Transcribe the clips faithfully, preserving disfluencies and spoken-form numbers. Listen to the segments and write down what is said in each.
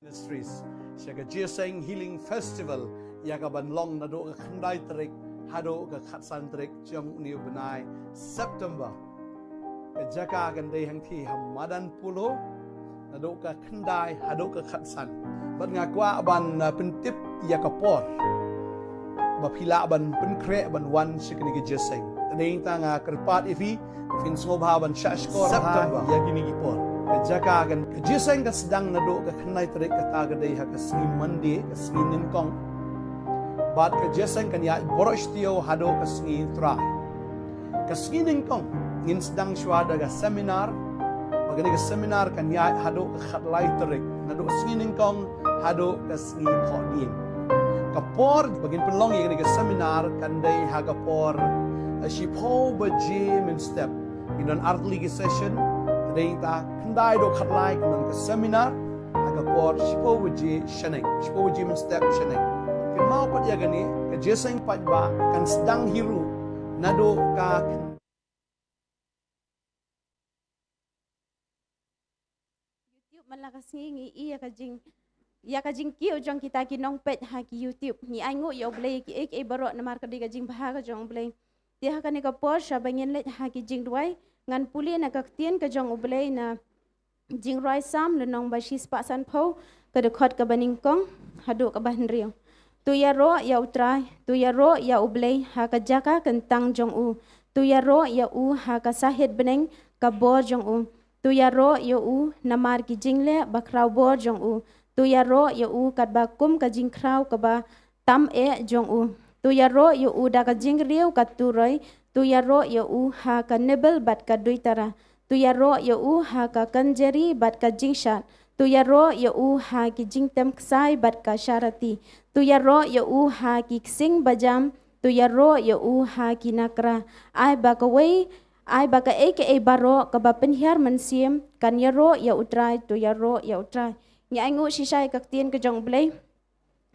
Ministries sha ka Jiseng Healing Festival, ïa ka ban long naduh ka khyndai tarik haduh ka khatsan tarik jong une u bnai September. Ka jaka kan dei hangthie ha Madan Polo, naduh ka khyndai haduh ka khatsan. Bad nga kwah ban, uh, pyntip ïa ka por ba phi lah ban pynkhreh ban wan sha kane ka jiseng. Te dei tang nga kyrpad ïa phi, phin sngewbha ban shah shkor September ïa kine ki por. Ka jaka kan, ka jiseng kan sdang naduh ka khyndai tarik, kata ka dei ha ka sngi Monday, ka sngi nyngkong. Bad ka jiseng kan ïaid baroh shi taïew haduh ka sngi Trai. Ka sngi nyngkong ngin sdang shuwa da ka seminar. Bad kane ka seminar kan ïaid haduh ka khatlai tarik, naduh sngi nyngkong haduh ka sngi Thohdieng. Ka por ba ngin pynlong ïa kane ka seminar kan dei ha ka por, eh, shiphew baje mynstep. Ngin don artylli ki session, te dei ta khyndai haduh khatlai kan don ka seminar, ha ka por shiphew baje shaneng, shiphew baje mynstep shaneng. Kynmaw pat ïa kane, ka jiseng paidbah kan sdang hi ruh naduh ka khyn- YouTube, man la ka sngi ngi ïohi ïa ka jing, ïa ka jingkiew jong kita ki nongpeit ha ki YouTube. Ngi ainguh ïa U Blei ïa kiei kiei baroh namar ka dei ka jingbha ka jong U Blei. Te ha kane ka por shwa ba ngin leit ha ki jingduwai, ngan pule na ka ktien ka jong U Blei na Jingrwai Salm lynnong ba shispah sanphew, ka dkhot kaba nyngkong haduh kaba hynriew. To ïaroh ïa U Trai, to ïaroh ïa U Blei ha ka jaka kyntang jong u. To ïaroh ïa u ha ka sahit bneng ka bor jong u. To ïaroh ïa u namar ki jingleh bakhraw bor jong u. To ïaroh ïa u katba kum ka jingkhraw kaba tam eh jong u. To ïaroh ïa u da ka jingriew ka turoi. To ïaroh ïa u ha ka nebel bad ka duitara. To ïaroh ïa u ha ka kynjari bad ka jingshad. To ïaroh ïa u ha ki jingtem ksai bad ka sharati. To ïaroh ïa u ha ki ksing bajam. To ïaroh ïa u ha ki nakra. Ai ba kawei, ai ba kaei kaei baroh kaba pynhiar mynsiem kan ïaroh ïa U Trai, to ïaroh ïa U Trai. Ngi ainguh shisha ïa ka ktien ka jong U Blei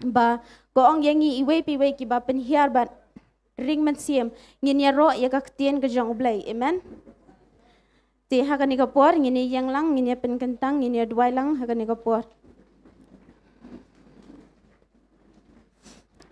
ba ka ong ïa ngi iwei pa iwei kiba pynhiar bad ring mynsiem ngin ïaroh ïa ka ktien ka jong U Blei. Amen. Te ha kane ka por ngin ïeng lang, ngin ïa pynkyntang, ngin ïa duwai lang ha kane ka por.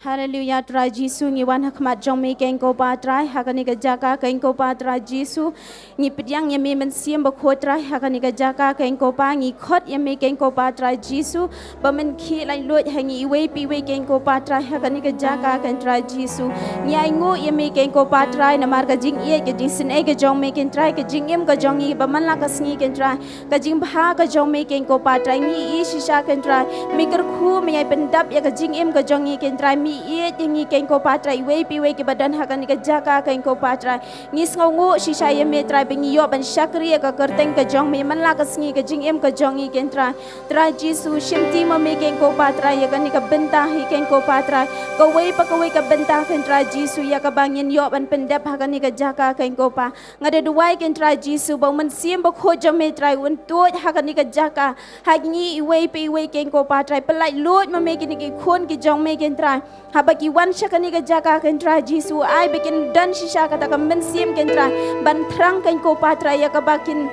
Haleluya, Trai Jisu, ngi wan ha khmat jong me keiñ ko Pa Trai, ha kane ka jaka keiñ ko Pa Trai Jisu. Ngi pdiang ïa me Mynsiem Bakhuid Trai, ha kane ka jaka keiñ ko Pa, ngi khot ïa me keiñ ko Pa Trai Jisu. Ba men khie laitluid ha ngi iwei pa iwei keiñ ko Pa Trai, ha kane ka jaka keiñ Trai Jisu. Ngi ainguh ïa me keiñ ko Pa Trai, namar ka jingïeit ka jingsnei ka jong me keiñ Trai, ka jingim ka jong ngi ba man la ka sngi keiñ Trai. Ka jingbha ka jong me keiñ ko Pa Trai, ngi ïohi shisha keiñ Trai. Me kyrkhu, me ïai pyndap ïa ka jingim ka jong ngi keiñ Trai. Me ïeit ïa ngi keiñ ko Pa Trai, iwei pa iwei kiba don ha kane ka jaka keiñ ko Pa Trai. Ngi sngewnguh shisha ïa me Trai ba ngi ïoh ban shakri ïa ka kyrteng ka jong me man la ka sngi ka jingim ka jong ngi keiñ Trai. Trai Jisu, shimti ma me keiñ ko Pa Trai ïa kane ka bynta hi keiñ ko Pa Trai. Kawei pa kawei ka bynta keiñ Trai Jisu ïa kaba ngin ïoh ban pyndep ha kane ka jaka keiñ ko Pa. Nga da duwai keiñ Trai Jisu ba u Mynsiem Bakhuid jong me Trai un tuid ha kane ka jaka ha ngi iwei pa iwei keiñ ko Pa Trai. Pyllait luid ma me kine ki khun ki jong me keiñ Trai. Haba ki wan sha kane ka jaka keiñ Trai Jisu, ai ba kin don shisha kata ka mynsiem keiñ Trai ban thrang keiñ ko Pa Trai, ïa kaba kin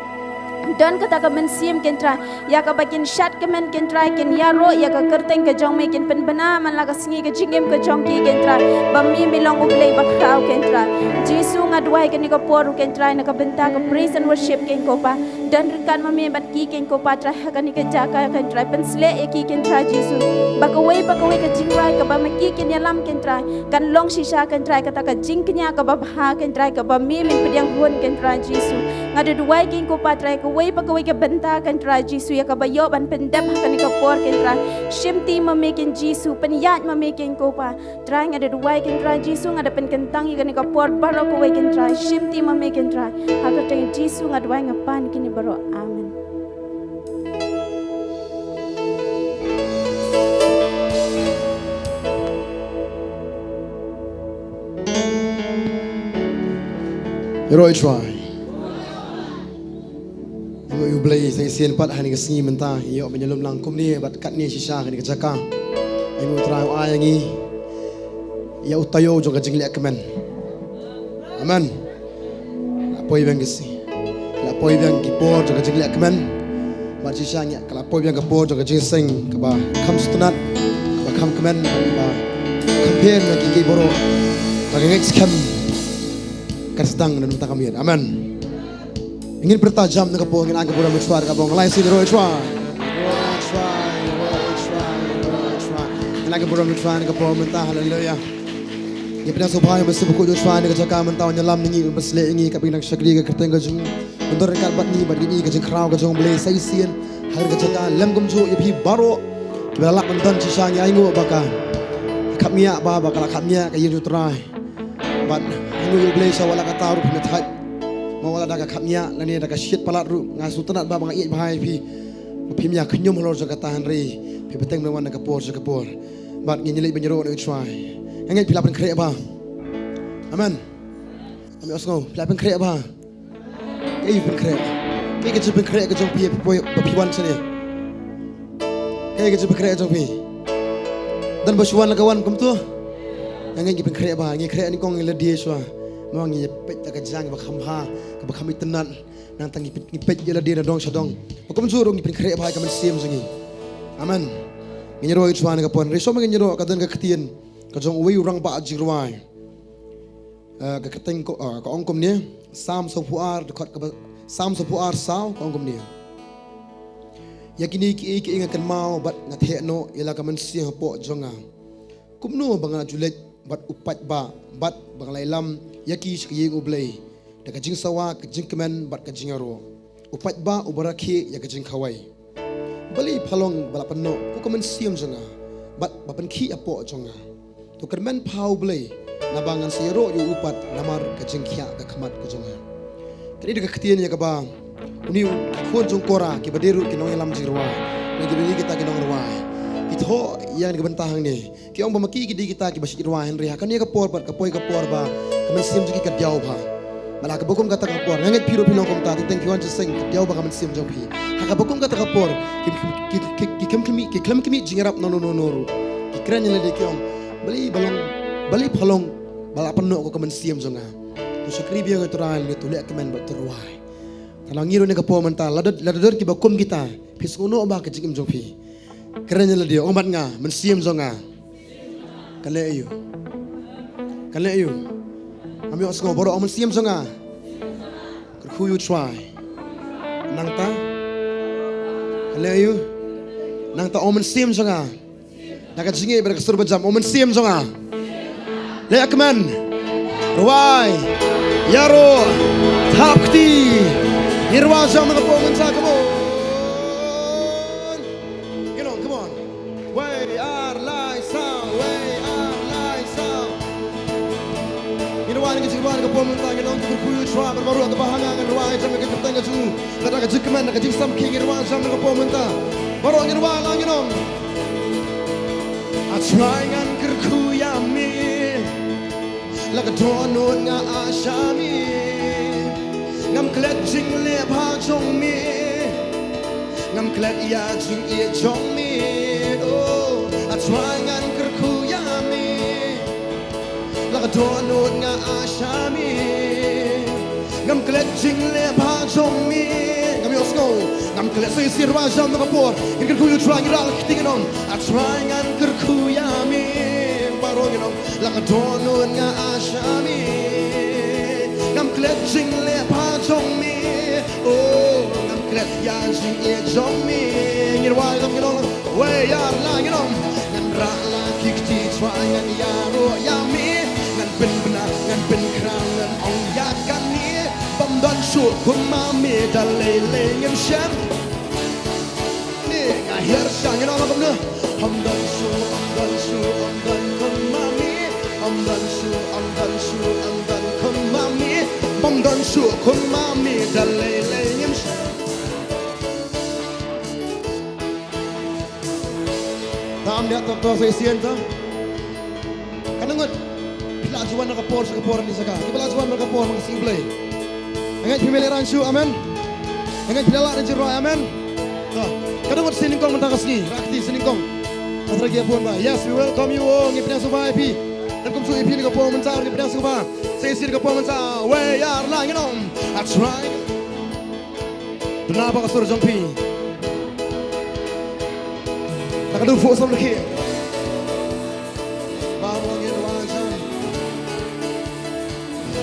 don kata ka mynsiem keiñ Trai, ïa kaba kin shad kmen keiñ Trai, kin ïaroh ïa ka kyrteng ka jong me, kin pynbna man la ka sngi ka jingim ka jong ki keiñ Trai. Ba me me long U Blei bakhraw keiñ Trai. Jisu, nga duwai kane ka por ruh keiñ Trai na ka bynta ka praise and worship keiñ ko Pa. Don ryngkat ma me bad ki keiñ ko Pa Trai ha kane ka jaka keiñ Trai, pynshlei ïa ki keiñ Trai Jisu. Ba kawei pa kawei ka jingrwai kaba ma ki kin ïalam keiñ Trai kan long shisha keiñ Trai kata ka jingkñia kaba bha keiñ Trai, kaba me men pdiang hun keiñ Trai Jisu. Nga da duwai keiñ ko Pa Trai kawei pa kawei ka bynta keiñ Trai Jisu ïa kaba ïoh ban pyndep ha kane ka por keiñ Trai. Shimti ma me keiñ Jisu, pynïaid ma me keiñ ko Pa. Trai, nga da duwai keiñ Trai Jisu, nga da pynkyntang ïa kane ka por baroh kawei keiñ Trai, shimti ma me keiñ Trai. Ha ka kyrteng Jisu nga duwai, nga pan kine baroh. Amen. Ïaroh Trai. Ïa U Blei sa shisien pat ha kane ka sngi mynta, ïa u ban ïalum lang kumne bad katne shisha ha kane ka jaka. Ïa U Trai u ai ïa ngi ïa u taïew jong ka jingleh kmen. Amen. La poi biang ki sngi, la poi biang ki por jong ka jingleh kmen. Shisha ngi ka la poi biang ka por jong ka jingïaseng kaba kham sngewtynnat, kaba kham kmen, kaba kham pher na ki kiei baroh. Ba ka ngeit skhem kan sdang na ka bynta ka miet. Amen. Ngin pyrta jam na ka por, ngin ai ka burom ïa u Trai, ka bong lai sin ro ro ro. Ngin ai ka burom ïa u Trai na ka por mynta. Haleluya. Ngi pdiang sngewbha ïa u Mynsiem Bakhuid u Trai na ka jaka mynta, u ïalam ïa ngi, u pynshlur ïa ngi, ka bynta ka shakri ka kyrteng ka jong u. Ban don ryngkat bad ngi, bad ngi ka jingkhraw ka jong U Blei sa shisien ha ka jaka, lem kumjuh ïa phi baroh kiba la lah ban don. Shisha ngi ainguh ba ka khapngiah, ba, ba ka la khapngiah ka ïing jong u Trai. Bad ainguh ïa U Blei sha wat la katta ruh phi thait. Mo wat la da ka khapngiah lane da ka shit palat ruh, nga sngewtynnat ba, ba nga ïeit bha ïa phi. Ba phim ïa khñium halor jong kata, hynrei phi bteng ban wan na ka por sha ka por. Bad ngin ïaleit ban ïaroh na u Trai. Nga ngeit phi la pynkhreh bha. Amen. Ngam ïohsngew, phi la pynkhreh bha. Kaei pynkhreh? Kaei ka jingpynkhreh ka jong phi, phi poi, ba phi wan shane? Kaei ka jingpynkhreh ka jong phi? Don ba shu wan la ka wan kumto? Nga ngeit ngi pynkhreh bha, ngi khreh nyngkong ïa lade shuwa. Mo ngi peit da ka jingkyrkhu kaba kham bha, kaba kham itynnad. Nangta ngi peit, ngi peit ïa lade na dong sha dong. Ba kumjuh ruh ngi pynkhreh bha ïa ka mynsiem jong ngi. Amen. Ngin ïaroh ïa u Trai na ka por. Hynrei shuwa ba ngin ïaroh, ka don ka ktien ka jong uwei u rangbah jingrwai. Eh, ka kyrteng ka, eh, ka ong kumne, Salm sawphew ar, dkhot kaba, Salm sawphew ar saw, ka ong kumne. Ïa kine kiei kiei nga kynmaw bad nga theh noh ïa la ka mynsiem hapoh jong nga. Kumno ba ngan ju leit bad u paidbah, bad ba ngan ïalam ïa ki sha ka ïing U Blei da ka jingsawa, ka jingkmen bad ka jingïaroh. U paidbah uba rakhe ïa ka jingkhawai. Balei pha long ba la pynnoh ko ka mynsiem jong nga, bad ba pynkhih hapoh jong nga? To kyrmen pha ha U Blei, naba ngan sa ïaroh ïa u pat namar ka jingkhiah ka khmat ka jong nga. Kane dei ka ktien ïa kaba une u khun jong u Korah, kiba dei ruh ki nongïalam jingrwai, ne kiba dei kita ki nongrwai, ki thoh ïa kane ka bynta hangne. Ki ong ba ma ki ki dei kita kiba shait rwai, hynrei ha kane ka por pat ka poi ka por ba ka mynsiem jong ki ka diaw bha. Bad ha kaba kum kata ka por, nga ngeit phi ruh phi long kumta, teng teng phi wan jingïaseng ka diaw bha ka mynsiem jong phi. Ha kaba kum kata ka por ki, ki, ki, ki, ki khlem khmih, ki khlem khmih jingïarap na uno uno ruh. Ki kren ïa lade, ki ong, balei ba long, balei pha long ba la pynnoh ko ka mynsiem jong nga? To shakri biang ïa u Trai, to leh kmen bad to rwai. Te ngi ruh ha kane ka por mynta, lada, lada don kiba kum kita, phi sngewthuh ba ka jingim jong phi. Kren ïa lade, ong bad nga, mynsiem jong nga. Kan leh aïu? Kan leh aïu? Ngam ïohsngew, baroh ong, mynsiem jong nga. Kyrkhu ïa u Trai. Nangta? Kan leh aïu? Nangta ong, mynsiem jong nga. Na ka jingïeit bad ka sur bajam, ong, mynsiem jong nga. Leh kmen. Rwai. Ïaroh. Thap kti. Ngin rwai jam na ka por mynta, come on. Ngin ong, come on. Wei, ar, lai, saw. Wei, ar, lai, saw. Ngin rwai na ka jingrwai na ka por mynta, ngin ong, kyrkhu ïa u Trai bad baroh kaba ha nga, ngin rwai jam na ka kyrteng ka jong u. Lada ka jingkmen, ka jingsamkhih, ngin rwai jam na ka por mynta. Baroh ngin rwai lang, ngin ong. A Trai, ngan kyrkhu ïa me. La ka dohnud nga ai sha me. Ngam klet jingleh bha jong me. Ngam klet ïa jingïeit jong me. Oh, a Trai, ngan kyrkhu ïa me. La ka dohnud nga ai sha me. Ngam klet jingleh bha jong me. Ngam ïohsngew. Ngam klet, sa shisien rwai jam na ka por. Ngin kyrkhu ïa u Trai, ngin rah la ki kti, ngin ong. A Trai, ngan kyrkhu ïa me. Baroh ngin ong. La ka dohnud nga ai sha me. Ngam klet jingleh bha jong me. Oh, ngam klet ïa jingïeit jong me. Ngin rwai jam, ngin ong. Wei, ar, lai, ngin ong. Ngan rah la ki kti, Trai, ngan ïaroh ïa me. Ngan pynbna, ngan pynkhraw, ngan ong ïa kane. Bym don shuh kum ma me da lei lei ngim shem. Ne nga hiar sha, ngin ong kumne. Ym don shuh, ym don shuh, ym don kum ma me. Ym don shuh, ym don shuh, ym don kum ma me. Bym don shuh kum ma me da lei lei ngim shem. Tam dia tok tok sa shisien ta. Kan ngut. Phi la ju wan na ka por sha ka por, ni sha ka. Phi la ju wan na ka por, man ka sngi Blei. Nga ngeit phi meh lehrain shuh, amen. Nga ngeit phi la lah na jingrwai, amen. To. Kan ngut, sien nyngkong mynta ka sngi, rah kti sien nyngkong. Ka trai ki bun ba. Yes, we welcome you all. Ngi pdiang sngewbha ïa phi. Ngan kumjuh ïa phi na ka por mynta, ngi pdiang sngewbha. Sa shisien ka por mynta. Wei, ar, lai, ngin ong. A Trai. Bna bha ka sur jong phi. Ka dei phuh sam laki. Ba mo ngin wajam.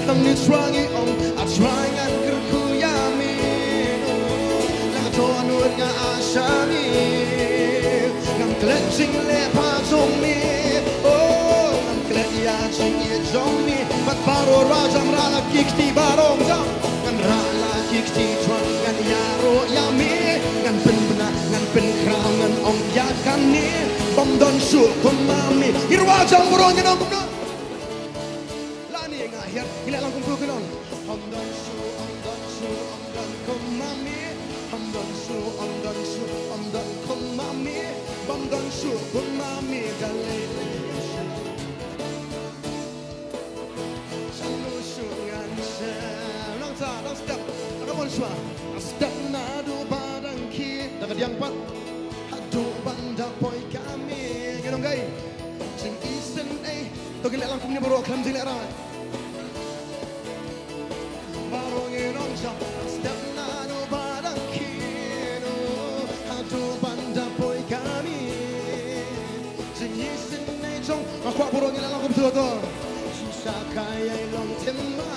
Nang ni trai ngi ong, a trai ngan kyrkhu ïa me. La ka don nud nga a shani. Ngam klet jingleh pha jong me. Oh, ngam klet ïa jingïeit jong me. Bad baroh wajam ra la ki kti baroh jam. Ngan rah la ki kti trai ngan ïaroh ïa me. Ngan pynbna ngan pynkhraw ngan ong ïa kane. Bym don shuh kum ma me. Ngi wajam baroh ngi ong kumno. Lane nga hiar ngi leh lang kumto ki ong. Bym don shuh, bym don shuh, bym don kum ma me. Bym don shuh, bym don shuh, bym don kum ma me. Bym don shuh kum ma me da lei lei. Sha nu shu ngan sha. Nang sa, nang step. Nang ka mon shwa. Step naduh ba dang ki. Da ka diang pat. Haduh ban da poi ka mi. Ngi nong gai. Jing isynei. To ngi leh lang kumne baroh khlem jing leh rai. Baroh ngi nong sha. Step naduh ba dang ki. Haduh ban da poi ka mi. Jingïaseng nei jong nga kwah baroh ngi la long kumto to. Shisha ka ïai long thymmai.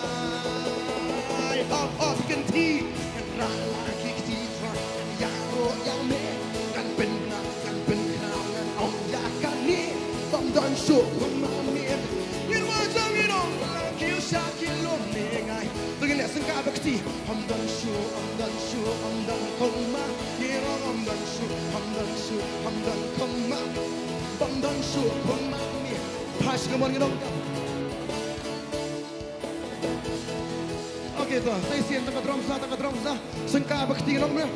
Hop hop kynti. Ngan rah la ki kti trai. Ngan ïaroh ïa me. Ngan pynbna ngan pynkhraw ngan ong ïa kane. Bym don shuh kum ma me. Ngin wajam ngin ong la ki sha ki lum ne ngai. To ngin leh seng ka ba kti. Bym don shuh, bym don shuh, bym don kum ma. Ngi rong bym don shuh, bym don shuh, bym don kum ma. Bym don shuh kum ma ngi. Pas ka mon ngi dong. Okay to, sa shisien tang ka drum sa, tang ka drum sa. Seng ka ba kti ngi dong ne.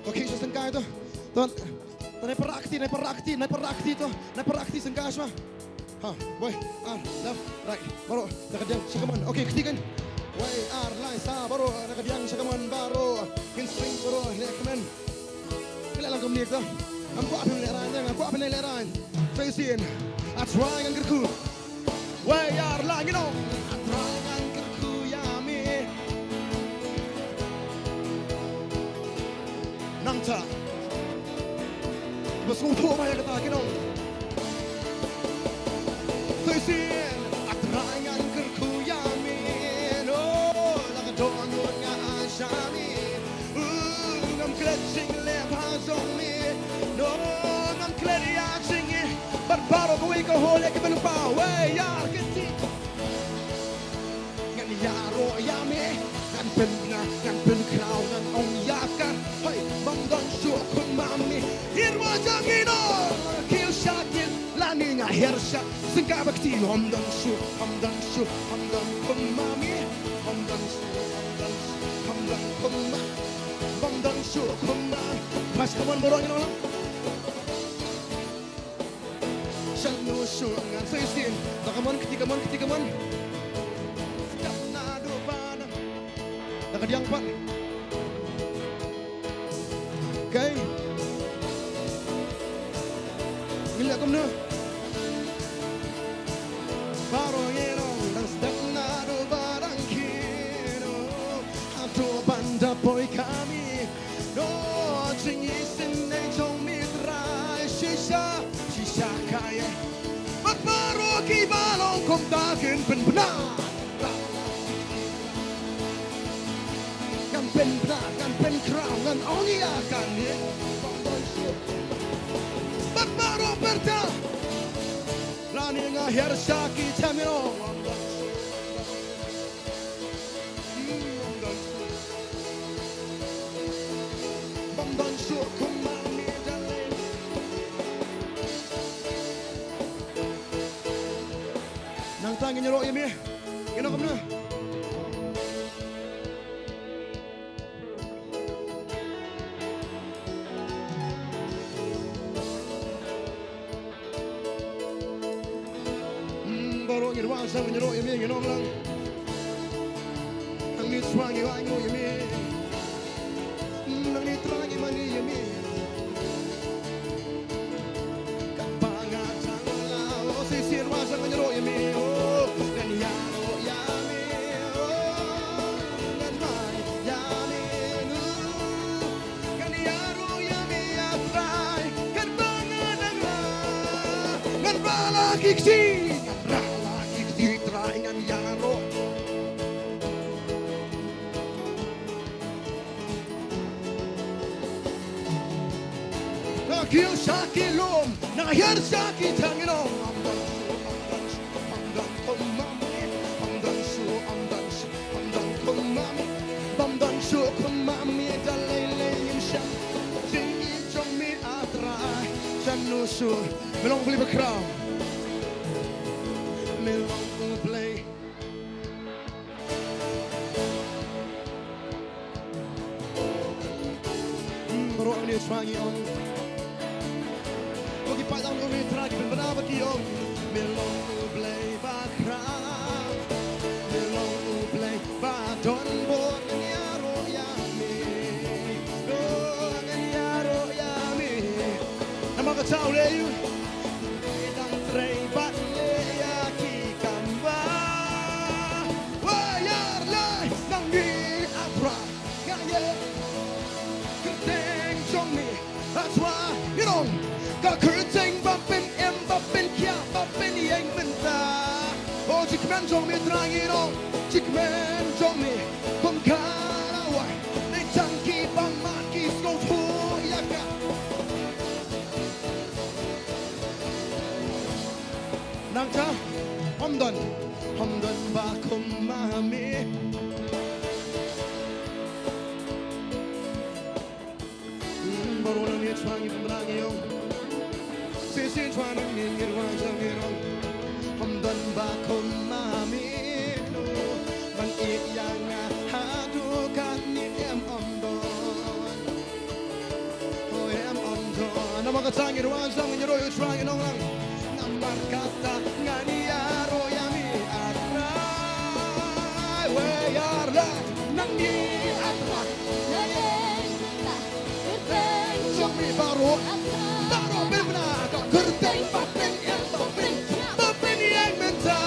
Okay, sa seng ka to. To. Nai para kti, nai para kti, nai para kti to. Nai para kti seng ka shwa. Ha, wei, ar, left, right. Baroh, da ka diang sha ka mon. Okay, kti kan. Wei, ar, lai, sa, baroh, da ka diang sha ka mon, baroh. Kin swing, baroh, leh kmen. Leh lang kumne to. Ngam kwah phin leh rai, ngam kwah phin leh rai. Sa shisien. A trai ngan kyrkhu. Wei, ar, lai, ngi nong. A trai ngan kyrkhu ïa me. Nangta. Ba sngewthuh ma ïa kata ki nong. Sa shisien, a trai ngan kyrkhu ïa me. No, la ka don nud nga a shani. Uh, ngam klet jingleh bha jong me. No, ngam klet ïa jingïeit. Bad baroh kawei ka hole ki pynpaw. Wei, ïa, kynti. Ngan ïaroh ïa me, ngan pynbna, ngan pynkhraw, ngan ong ïa ka. Hei, bym don shuh kum ma me. Ngin wajam ngin ong, kiew sha kiew, lane nga hiar sha. Seng ka ba kti, bym don shuh, bym don shuh, bym don kum ma me. Bym don shuh, bym don shuh, bym don kum ma. Bym don shuh kum ma. Pas ka mon baroh ngin ong. Sha nu shu ngan sa shisien. Da ka mon kti ka mon kti ka mon. Step naduh ba dang. Da ka diang pat. Okay. Ngi leh kumno. Baroh ngi nong dang step naduh ba dang kino. Haduh ban da poi ka mi. No, jingïaseng nei jong me Trai shisha, shisha ka ïa. Bad baroh kiba long kumta kin pynbna. Ngan pynbna, ngan pynkhraw, ngan ong ïa kane. Bad baroh pyrta. Lane nga hiar sha ki jam ïa. Nangta ngin ïaroh ïa me. Ngin ong kumno? Mm, baroh ngi rwah sha ngi rwah ïa me ngi nong lang. Nang ni swa ngi wai ngi ïa me. Mm, nang ni tra ngi mani ïa me. Ka ba nga tang la o si si rwah sha ngi rwah ïa me. Oh, ngan ïa rwah ïa me. Oh, ngan mani ïa me. Oh, ngan ïa Rala ki kti, rala ki kti Trai ngan ïaroh. Na kiew sha ki lum, na hiar sha ki thang, you know. Ym don shuh, ym don shuh, ym don kumne. Ym don shuh, ym don shuh, ym don kumne. Ym don shuh kumne da lei lei ngim shah. Jingim jong me A Trai, sha no shuh. Me long bli bakhraw. Me long U Blei. Hmm, baroh ngi shu ngi ong. Ko ki paidbah ngi ong, Trai, ki pynbna ba ki ong. Me long U Blei bakhraw. Me long U Blei ba don bor, ngan ïaroh ïa me. Oh, ngan ïaroh ïa me. Namar kata u lei u. Dang trei bad leh ïa ki kam ba. Wa ïar leh nang ngi A Trai. Nga ïa kyrteng jong me A Trai, ngi ong. Ka kyrteng ba pynim, ba pynkhiah, ba pynïeng mynta. O jingkmen jong me Trai, ngi ong. Jingkmen jong me kum ka dawai. Dei tang kiba mad ki sngewthuh ïa ka. Nangta, ym don, ym don ba kum ma me. Hmm, baroh ngi shu ngi pynbna ngi ong. Shisien shu ngi ngi ruh shu ngi ong. Ym don ba kum ma me. Ban ïeit ïa nga haduh katne em, ym don. Oh, em, ym don. Namar kata ngi ruh shu ngi ruh shu ngi ong lang. Namar kata ngan ïaroh ïa me A Trai. Wa ïar leh nang ngi A Trai. Nga ïeng mynta, kyrteng jong me baroh, baroh pynbna ka kyrteng ba pynïeng, ba pyn, ba pynïeng mynta.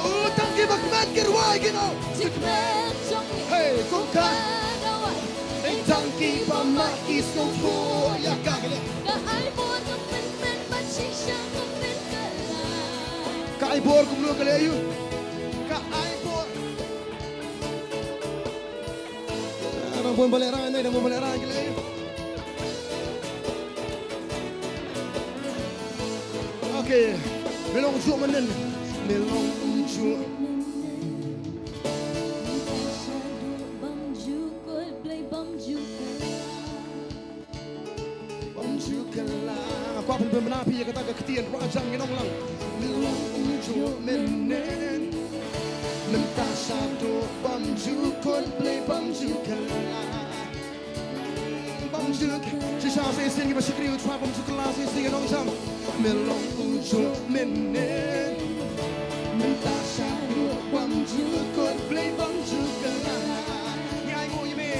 U tang kiba kmen ki rwai ki ong. Jingkmen jong me. Hey, kum ka dawai. Dei tang kiba mad ki sngewthuh ïa ka. Ka ai bor, ka pynkmen bad shisha ka pynkylla. Ka ai bor kumno ka leh ïa u. Ka ai bor. Nang bun ba lehraiñ, nang bun ba lehraiñ ki leh. Okay. Me long ujuh mynnin. Me long ujuh. Bym ju kylla. Nga kwah pynbna phi ïa kata ka ktien, Trai jong ngi nong lang. Me long ujuh mynnin. Mynta shaduh bym ju kut Blei bym ju kylla. Bym ju kylla. Shisha sa shisien kiba shakri u Trai bym ju kylla sa shisien nong jam. Me long ujuh mynnin. Mynta shaduh bym ju kut Blei bym ju kylla. Ngi ai nguh ïa me.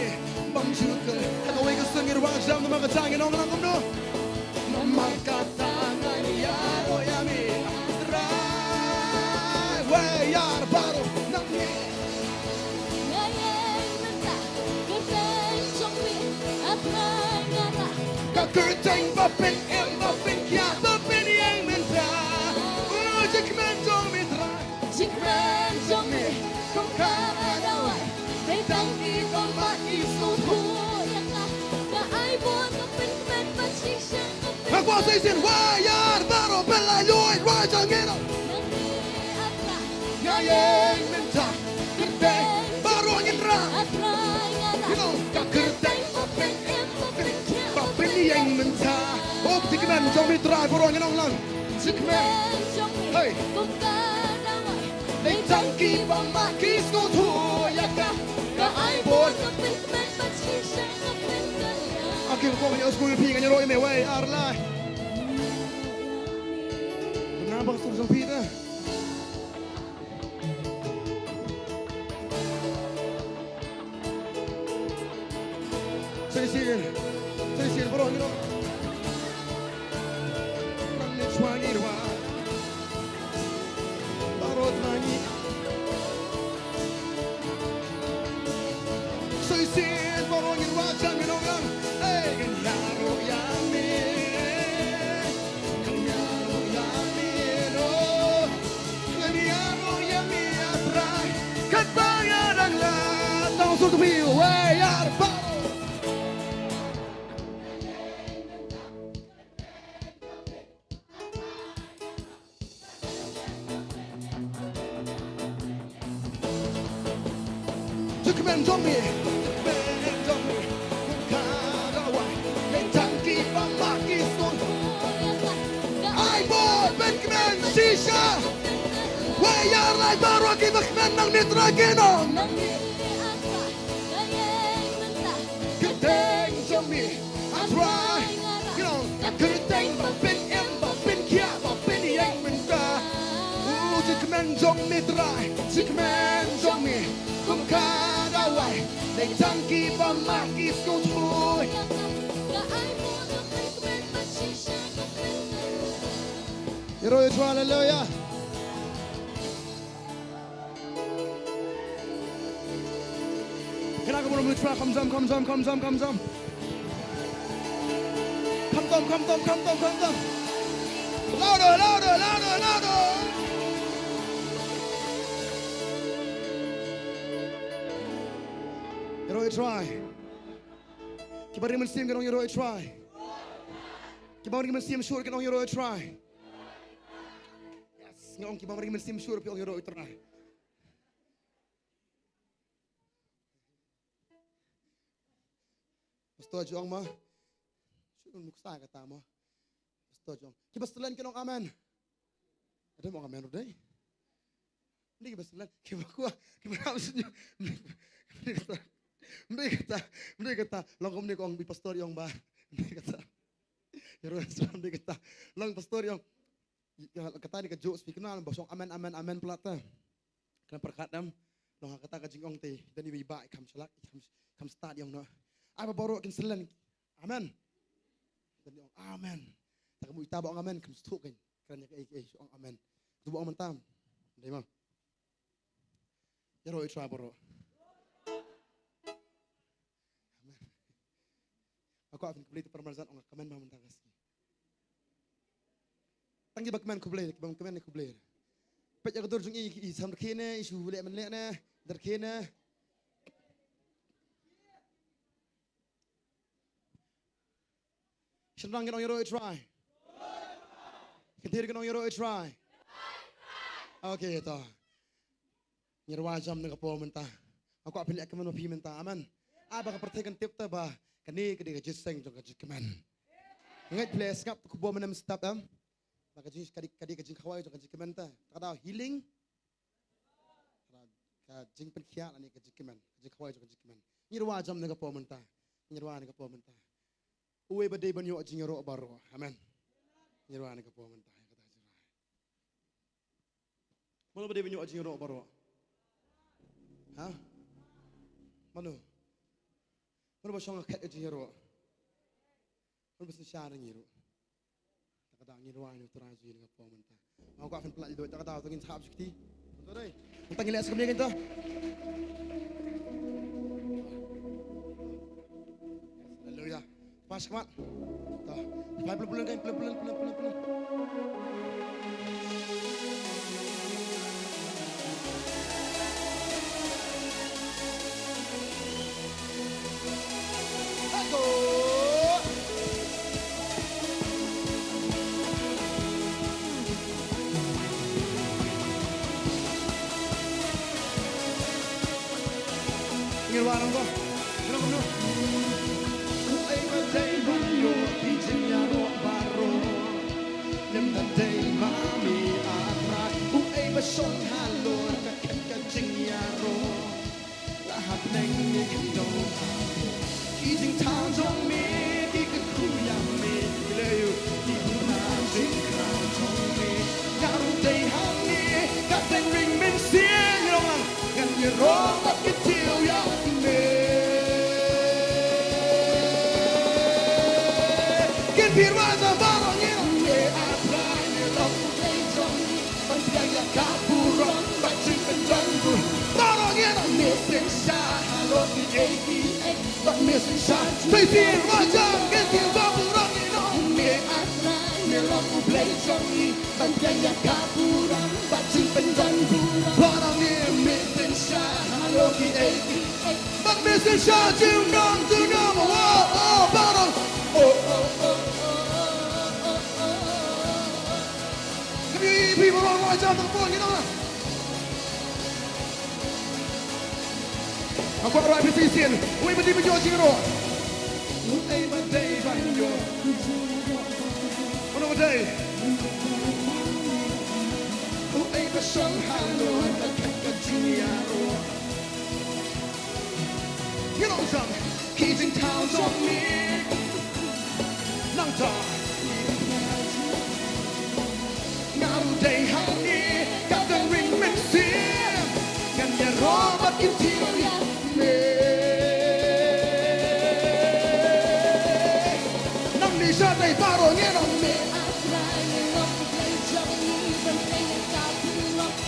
Bym ju kylla. Ha kawei ka sien ngi ruh jam namar kata ngi nong lang kumno. Namar kata ngan ïaroh ïa me A Trai. Wa ïar baroh nang ngi. Nga ïeng mynta, kyrteng jong me A Trai nga rah. Ka kyrteng ba pynim, ba pynkhiah, ba pynïeng mynta. Oh, jingkmen jong me Trai. Jingkmen jong me kum ka dawai. Dei tang kiba mad ki sngewthuh ïa ka. Ka ai bor, ka pynkmen bad shisha ka pyn. Nga kwah sa shisien, wa ïar baroh, pynlait luid, wa jong ngi. Nang ngi A Trai. Nga ïeng mynta, kyrteng baroh ngin rah. A Trai nga rah. Ka kyrteng ba pynim, ba pynkhiah, ba pynïeng mynta. Oh, jingkmen jong me Trai, baroh ngin ong lang. Jingkmen jong me. Hey. Kum ka dawai. Dei tang kiba mad ki sngewthuh ïa ka. Ka ai bor, ka pynkmen bad shisha ka pynkylla. Okay, ko ïa skul phi ngan ïaroh ïa me, wei, ar, lai. Namar ba sur jong phi te. Sa shisien, sa shisien baroh ngi nong. Nang ne chwa ngi rwa. Baroh nang ngi. Sa shisien baroh ngi rwa jam ngi nong nang. Ei, ngan ïaroh ïa me. Ngan ïaroh ïa me. Kmen jong me, kmen jong me, kum ka dawai, leit tang kiba mad ki sngewthuh. Ai bor ban kmen shisha. Wei ïa rai baroh kiba kmen nangne Trai ki nong. Kyrteng jong me, A Trai, you know, ka kyrteng ba pyn-im, ba pynkhiah, ba pynïeng mynta. U jingkmen jong me Trai, jingkmen jong me. Kum ka dawai, leit tang kiba mad ki sngewthuh. Ïaroh ïa Trai, haleluya. Can I go on the track? Come on, come on, come on, come on. Come on, come on, come on, come on. Louder, louder, louder, louder. Ïaroh ïa Trai. Kiba ring mynsiem kin ong ïaroh ïa Trai. Kiba ring mynsiem shuh kin ong ïaroh ïa Trai. Yes, nga ong kiba ring mynsiem shuh phi ong ïaroh ïa Trai. Pastor ju ong ma. Shu nuksa kata ma. Pastor ju ong. Kiba selen kin ong amen. Ada mo ong amen ruh dei. Mdei kiba selen, kiba kwah, kiba ram senyum. Mdei kata. Mdei kata. Mdei kata. Long kumne ko ong bi pastor ïong ba. Mdei kata. Ïaroh selen mdei kata. Long pastor ïong. Kata ni ka jokes phi kynmaw ba shong amen, amen, amen palat ta. Kan pyrkhat dam. Long ha kata ka jingong te, dang iba i ba i kham shlak, i kham, kham stad ïong noh. Ai ba baroh kin selen. Amen. Dang iong amen. Ta ka mut ita ba ong amen, kham sngewthuh kein. Kren ïa kaei kaei shu ong amen. Tu ba ong mynta. Dei ma. Ïaroh ïa Trai baroh. Amen. Nga kwah phin khublei te para marjan ong kmen ma mynta ka sngi. Tang kiba kmen khublei, kiba kmen khublei. Peit ïa ka dur jong i, i sam rkhie ne, i shu leh men leh ne, dur rkhie ne. Shynrang kin ong ïaroh ïa Trai. Kynthei kin ong ïaroh ïa Trai. Okay, to. Ngi rwai jam na ka por mynta. Nga kwah phin leh kmen ma phi mynta. Amen. Ai ba ka pyrthei kan tip te ba kane ka dei ka jingïaseng jong ka jingkmen. Ngeit phi leh sngap khubor mynne mynstep em. Ba ka jing, ka dei, ka dei ka jingkhawai jong ka jingkmen te. Kata ka daw healing. Ka jingpynkhiah lane ka jingkmen, ka jingkhawai jong ka jingkmen. Ngi rwai jam na ka por mynta. Ngi rwai na ka por mynta. Uwei ba dei ban ïoh jingïaroh baroh. Amen. Ngi rwai na ka por mynta. Mano ba dei ban ïoh jingïaroh baroh? Ha? Mano? Mano ba shong ha khet ka jingïaroh? Mano ba synshar ïa ngi ruh? Ta ka daw ngi rwai na u Trai jong ngi na ka por mynta. Nga kwah phin pynlait ïa ta ka daw, to ngin sa hap shuh kti. To dei. Mynta ngin leh sa kumne kein to. Haleluya. Pas khmat. To. Phai pylun pylun kein, pylun pylun pylun pylun pylun. Let's go. Ngin wan ong ko. Ngin ong kumno? Uei ba dei ban ïoh ki jingïaroh baroh. Lym da dei ma me, A Trai. Uei ba shong halor ka khet ka jingïaroh. La hapdeng ne khyndew ha ki jingthaw jong me, ki kyrkhu ïa me, ki leh ïa u, ki bun ha jingkhraw jong me. Nga ruh dei hangne, ka dang ring mynsiem, ngi ong lang, ngan ïaroh bad kyntiew ïa me. Kin pyrwa sa baroh ngi ong me, A Trai, me long U Blei jong ngi. Ban pdiang ïa ka burom bad jingpyndonburom. Baroh ngi ong me synshar halor kiei kiei. Bad me synshar. Pyrwa jong ka jingburom ngi ong me, A Trai, me long U Blei jong ngi. Ban pdiang ïa ka burom bad jingpyndonburom. Baroh ngi ong me synshar halor kiei kiei. Bad me synshar jingdon jingdon. Oh, oh, baroh. Oh, oh, oh. Can you hear people all right down the phone, you know? Kwah rwai phi shisien. Uei ba dei ban ïoh jingïaroh? Uei ba dei ban ïoh? Uno ba dei? Uei ba shong halor ka khet ka jingïaroh? Ngin ong jam. Ki jingthaw jong ngi. Nangta. Nga ruh dei hangne, ka dang ring mynsiem. Ngan ïaroh bad kin tieng ïa me. Nangne shatei baroh ngin ong me.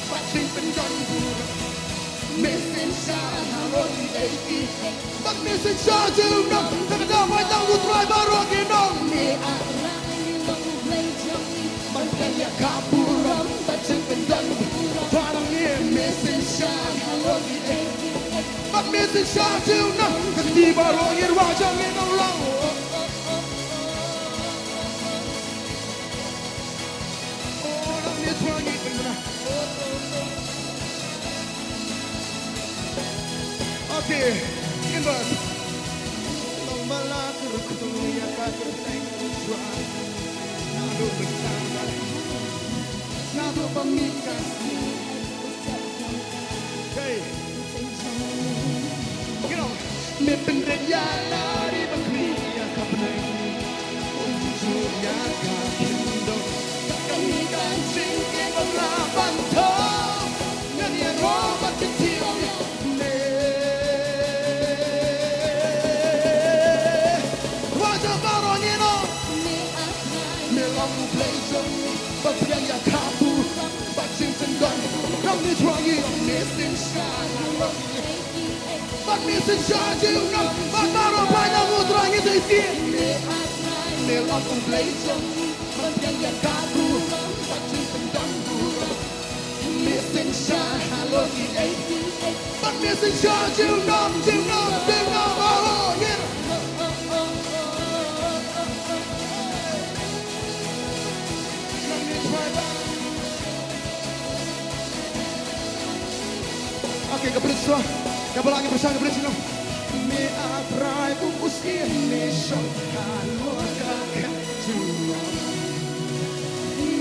Bad jingpyndon burom. Me synshar halor kiei kiei. Bad me synshar junom. Tang da bai tang u Trai baroh ngin ong. Me A Trai, me long U Blei jong ngi. Ban pdiang ïa ka burom bad jingpyndon burom. Ba nang ïa me synshar halor kiei kiei. Bad me synshar junom. Ka kti baroh ngin wad jong ngin ong lang. Oh, nang ne twa ngi pynbna. Okay, in verse. Long ba la kyrkhu ïa ka kyrteng U Trai. Naduh mynta bad naduh ba mih ka sngi. Okay. You know, me pynrit ïa la ri ba khmih ïa ka bneng. Um ju ïa ka kingdom. Ka kane ka jingkyrkhu la ban thok. Ngan ïaroh bad kin tieng ïa me. Wa jong baroh ngin ong. Me long U Blei jong ngi. Ba pdiang ïa ka burom. Ba jingpyndon. Nang ne twa ngi ong me synshar. Bad me synshar junom, bad baroh phai na U Trai ngi sa ïeit. Me long U Blei jong ngi, ban pdiang ïa ka burom, bad jingpyndon burom. Me synshar halor kiei kiei, bad me synshar junom, junom, junom, baroh ngin. Okay, ka bridge shuwa. Kaba lah ngi pyrshang ka bridge shuwa. Me A Trai kum u syiem me shong halor ka khet jong ngi.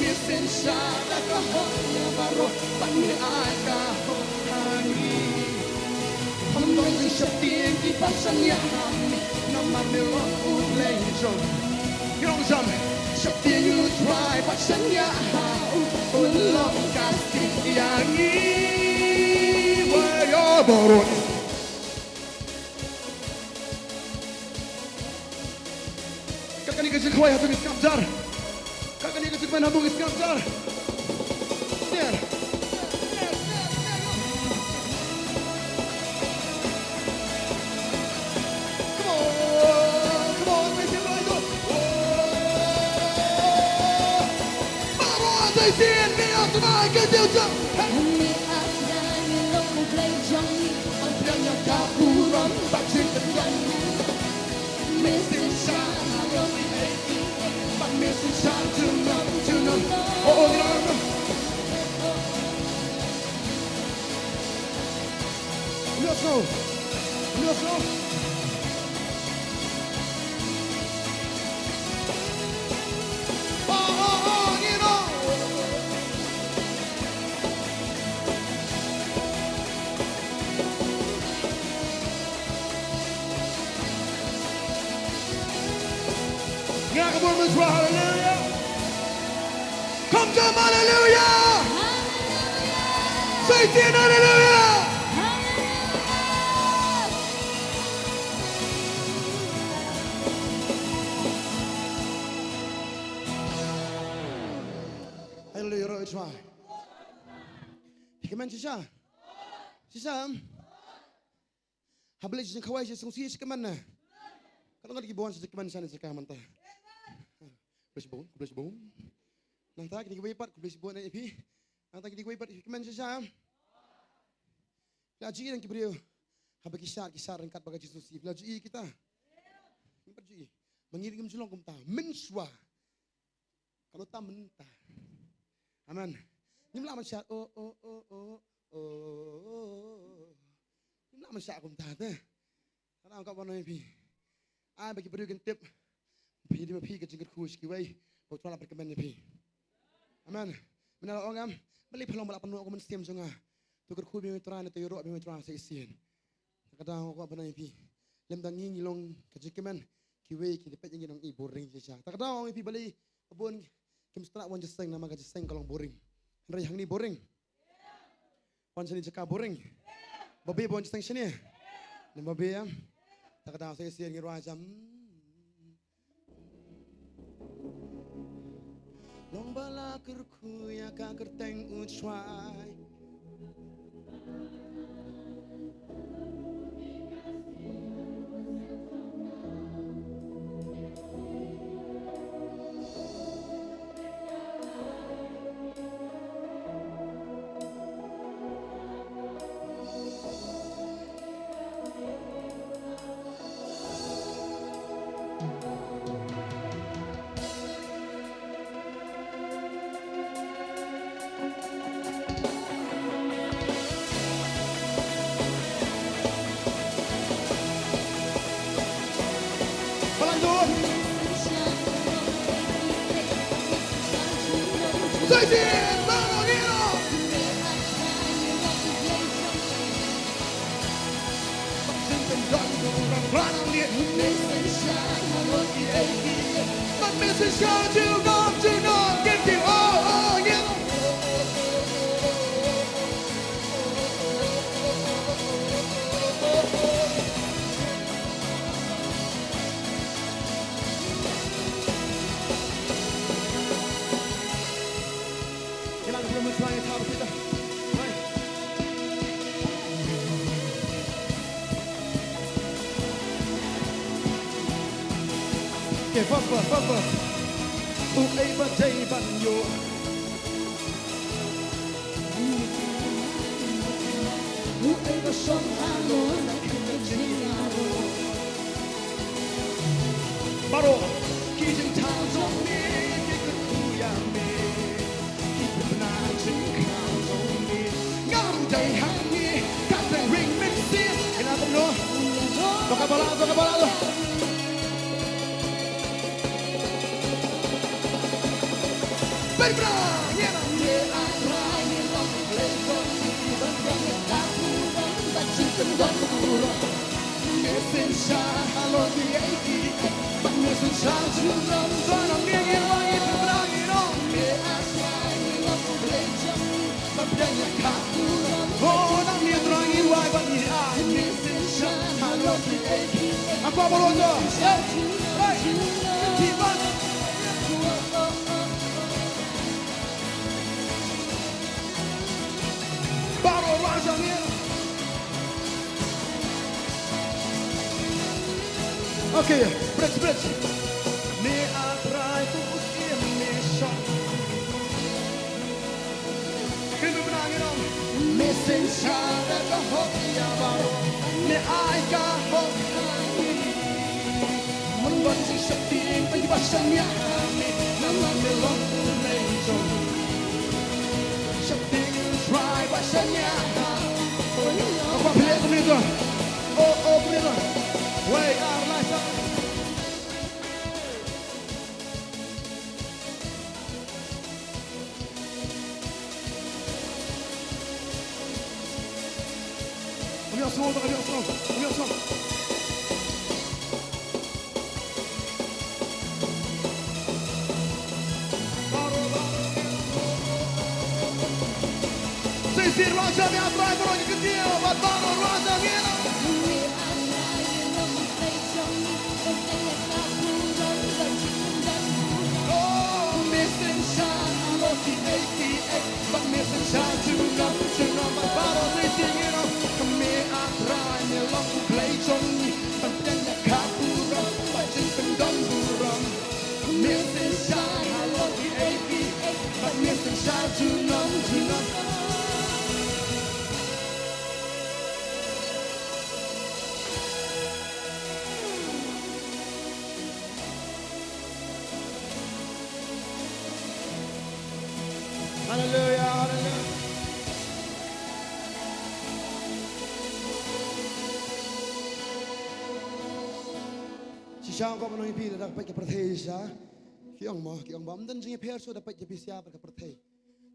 Me synshar da ka hok ïa baroh, bad me ai ka hok ha ngi. Ym don jingsheptieng kiba shaniah ha me, namar me long U Blei jong. Ngi ong jam. Sheptieng U Trai bad shaniah ha u, u long ka stieh ïa ngi. Wa ïa baroh. Kat kane ka jingkhawai hato ngi sngap jar. Kat kane ka jingkmen hato ngi sngap jar. Snare. Come on, come on, make it right up. Baroh, they see it, me out the mic, get you jump. Hey. Me out the mic, me long U Blei jong ngi. Ban pdiang ïa ka burom, bad jingpyndon. Nga ka bor mynshuwa, haleluya. Come down, haleluya. Say it again, haleluya. Haleluya, roh chwa. Phi kmen shisha? Shisha? Haba leit jingkhawai shi sngewsih shi kmen na. Ka long kata ki bun shi kmen sha ne sha ka mynta. Khublei shibun, khublei shibun. Nangta kine kiwei pat khublei shibun na ïa phi. Nangta kine kiwei pat ki kmen shisha. Phi la ju ïohi ki briew. Haba ki shad, ki shad ryngkat bad ka Jisu. Phi la ju ïohi kita. Ngim pat ju ïohi. Ma ngi ruh ngim ju long kumta. Mynshuwa. Ka long tam mynta. Amen. Ngim lah ban shad. Oh, oh, oh, oh, oh, oh, oh. Ym lah ban shah kumta te. Ka dang kwah ban ong ïa phi, ai ba ki briew kin tip phi dei ma phi ka jingkyrkhu sha kiwei, ba U Trai la pyndonkam ïa phi. Amen. Mynta la ong em, balei phi long ba la pynnoh kum mynsiem jong nga? To kyrkhu biang ïa U Trai, ne to ïaroh biang ïa U Trai sa shisien. Ka dang kwah ban ong ïa phi, lymda ngi ngi long ka jingkmen, kiwei ki da peit ïa ngi ngi boring shisha. Ka dang ong ïa phi balei ba bun kim sngewtynnat wan jingïaseng namar ka jingïaseng ka long boring. Hynrei hangne boring. Wan shane jaka boring. Ba beh ba wan jingïaseng shane. Namar ba beh em. Ta ka dang sa shisien ngi rwai jam. Long ba la kyrkhu ïa ka kyrteng U Trai. Okay, first verse, first verse. Uei ba dei ban ïoh. Uei ba shong halor ka jingïaroh. Baroh ki jingthaw jong me ki kyrkhu ïa me. Ki pynbna jingkyrkhu jong me. Ngam dei hangne ka dei ring mynsiem. Ïa kumno? To ka bala, to ka bala. Baroh rwai jam ïa. Okay, bridge, bridge. Me A Trai, to u siem me shong. Kynmaw ba ngi ong, me sngewsih da ka hok ïa baroh. Me ai ka hok ha ngi. Mon ban jingsheptieng, ban jingpynshaniah ha me. Namar me long U Blei jong ngi. Sheptieng, Trai, pynshaniah ha me. Ka pop leh kumne to. Oh, oh, kumne to. Wei, ar, lai, sa. Ym ïohsngew, ym ïohsngew, ym ïohsngew. Shisien rwai jam ïa Trai baroh ki ktien, bad baroh rwai jam ïa. Oh, me sngewsih halor kiei kiei, bad me sngewsih junom junom, bad baroh shisien ngi ong, me A Trai me long U Blei jong ngi, ban pdiang ïa ka burom bad jingpyndonburom. Me sngewsih halor kiei kiei, bad me sngewsih junom junom. Sha kwah ban ong ïa phi lada peit ka pyrthei shisha. Ki ong mo, ki ong ba ym don jingïapher shuh da peit ïa phi sha bad ka pyrthei.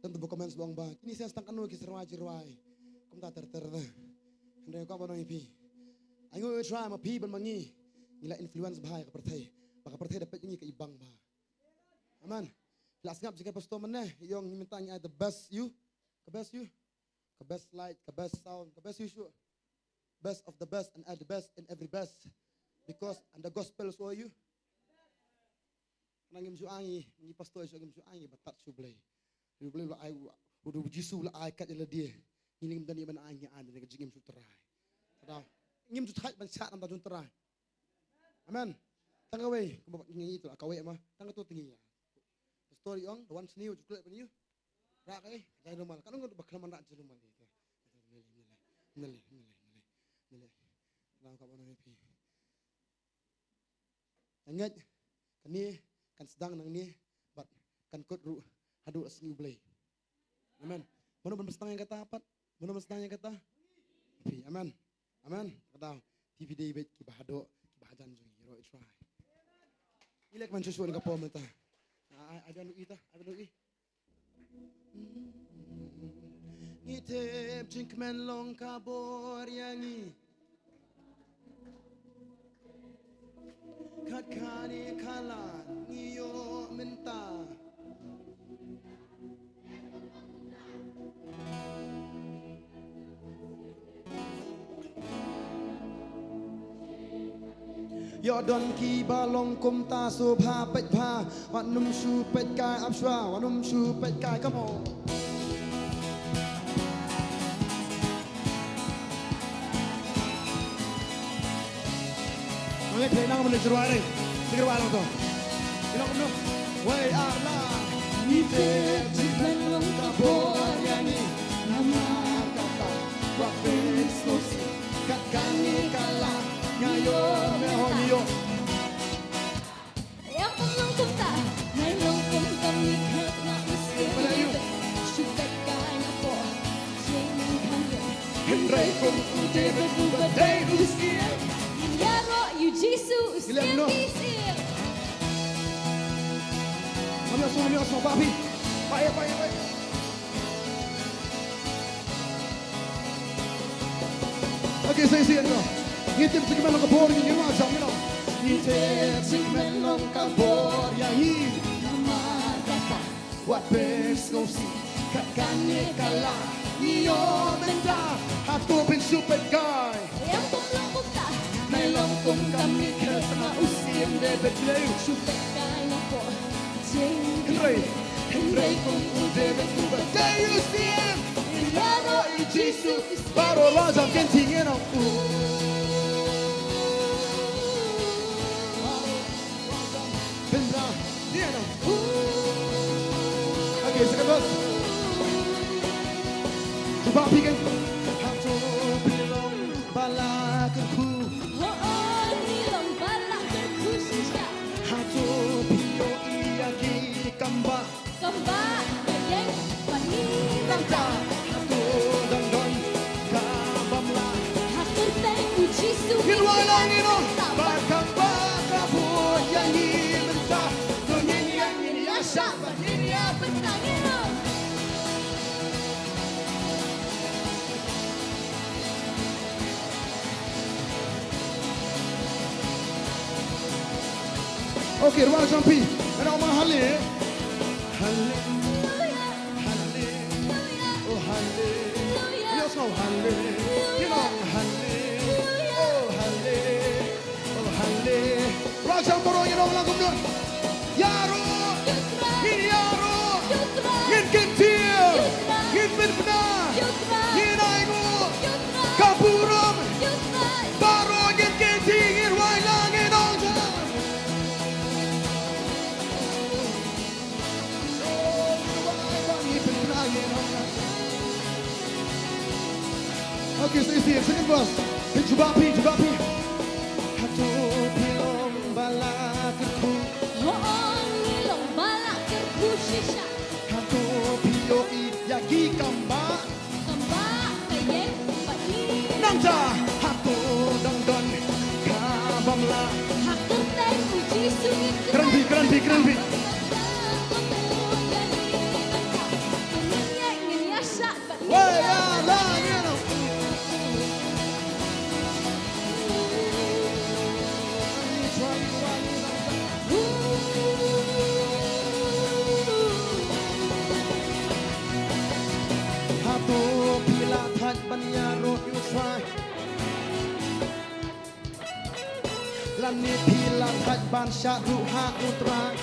Don tang ba comments ba ong ba kine shisha tang kano ki sa rwai jingrwai. Kumta ter ter da. Hynrei kwah ban ong ïa phi, ainguh ïa U Trai ma phi bad ma ngi, ngi la influence bha ïa ka pyrthei. Ba ka pyrthei da peit ïa ngi ka ibang bha. Amen. Phi la sngap jingkren pastor mynne, ïa ong ngi mynta ngi ai the best ïa u. Ka best ïa u. Ka best light, ka best sound, ka best ïa u shuh. Best of the best and are the best in every best. Because and the gospel is for you. Kane ngim ju ai ngi, ngi pastor ju ngim ju ai ngi batat sha U Blei. U Blei u la ai, u, u Jisu u la ai kat ïa lade. Ngi ngim don ïa ban ai, ngi ai da ka jingim sha U Trai. Tada. Ngim ju thait ban shah namar jong U Trai. Amen. Tang kawei, kumba ngi ïa to kawei ma. Tang kato tang ïa. Pastor ïa ong, da wan shane u ju klet ban ïa u. Rah kaei, jai rumal. Kan ong ba khlem ban rah jai rumal. Nale, nale, nale, nale, nale. Nale. Nang ka ba nang ïa phi. Nga ngeit kane kan sdang nangne bad kan kut ruh haduh la sngi U Blei. Amen. Mano ban sdang ïa kata pat? Mano ban sdang ïa kata? Phi. Amen. Amen. Kata phi phi dei bad kiba haduh, kiba hajan jong ngi, ïaroh ïa U Trai. Ngi leh man shuh shuh na ka por mynta. Ai, ai, ai ban ïa ta, ai ban ïa. Ngi tip jingkmen long ka bor ïa ngi. Kat kane ka lad ngi ïoh mynta. Ïoh don kiba long kumta sngewbha peit bha. Wat nym shu peit kai ap shuwa, wat nym shu peit kai, come on. Nang ïa phi nang mynta jingrwai re. Jingrwai lang to. Ïa lang kumno. Wei ar la. Ngi tip jingkmen long ka bor ïa ngi. Namar kata wat pynskhem shisha. Kat kane ka lad nga ïoh me hon ïoh. Em kum long kumta, nai long kum ka mih khat na u siem David. Shu peit kai na por jingkhang ïa. Hynrei kum u David uba dei u siem. Ïaroh ïa u Jisu u siem ki siem. Ngam ïohsngew, ngam ïohsngew, bah phi. Bah ïa, bah ïa, bah ïa. Okay, say, say, no. Ngi tip jingkmen long ka bor ïa ngi, ngi rwai jam ngi long. Ngi tip jingkmen long ka bor ïa ngi. Namar kata wat pynskhem shisha. Kat kane ka lad ngi ïoh mynta. Hato phin shu peit kai. Em kum long kumta. Nai long kum ka mih khat na u siem David lei. Shu peit kai na por. Hynrei, hynrei kum u David uba dei u siem. Ïaroh ïa u Jisu. Baroh rwai jam kin ti ngi nong. Pynbna ngi nong. Okay, second verse. Jubab phi kan. Hato phi long ba la kyrkhu. Ho, oh, ngi long ba la kyrkhu shisha. Hato phi ïohi ïa ki kam ba. Kam ba, ka ïeng, ba ngi nang ta. Hato dang don kaba ym lah. Ha kyrteng u Jisu. Ngin wan lang ngin ong. Ba kam ba ka buh ïa ngi mynta. To ngin ïeng ngin ïa shah ba ngin ïa pynta ngin ong. Okay, rwai jam phi. Ngan ong ma halle. Halle. Halle. Oh, halle. Let's go, halle. You know, halle. Oh, halle. Oh, halle. Rwai jam baroh, you know, lang kumno. Ïaroh. Ngin ïaroh. Ngin kyntiew. Ngin pynbna. Ngin ainguh. Ka burom. Baroh ngin kyntiew, ngin rwai lang, ngin ong jam. Okay, so you see, second verse. Phi jubab phi, jubab phi. Hato phi long ba la kyrkhu. Ho, oh, ngi long ba la kyrkhu shisha. Hato phi ïohi ïa ki kam ba. Kam ba, ka ïeng, ba i. Nangta, hato dang don kaba ym lah. Ha kyrteng Ni phi la thait ban shah ruh ha U Trai.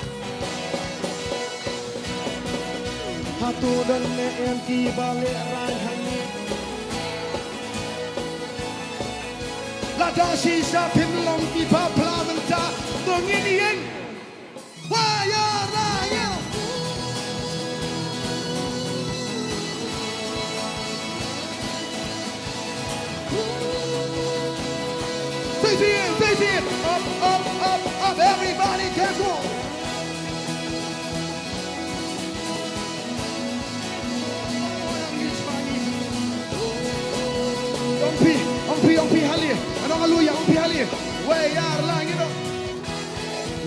Hato don ne em kiba lehrain hangne? Lada shisha phim long kiba phla mynta, to ngin ïeng. Wa ya ra ya. Say it, say it. Up, up, up, up. Everybody dance on. Ong phi, ong phi, ong phi hali. Ano hallelujah, ong phi hali. Wa ya ra ngi no.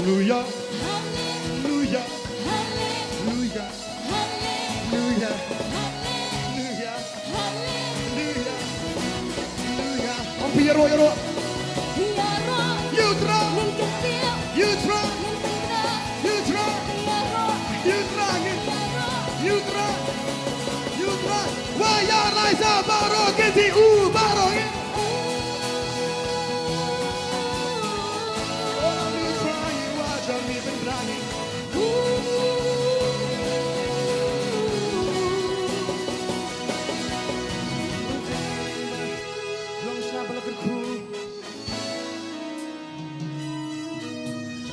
Hallelujah. Hallelujah. Hallelujah. Hallelujah. Hallelujah. Hallelujah. Hallelujah. Ong phi ïaroh, ïaroh. Ïaroh. U Trai. Ngin kyntiew. U Trai. Ngin kyntiew. U Trai. Ïaroh. U Trai. Ngin. Ïaroh. U Trai. U Trai. Wa ya rai sa baroh, kynti u baroh ngin.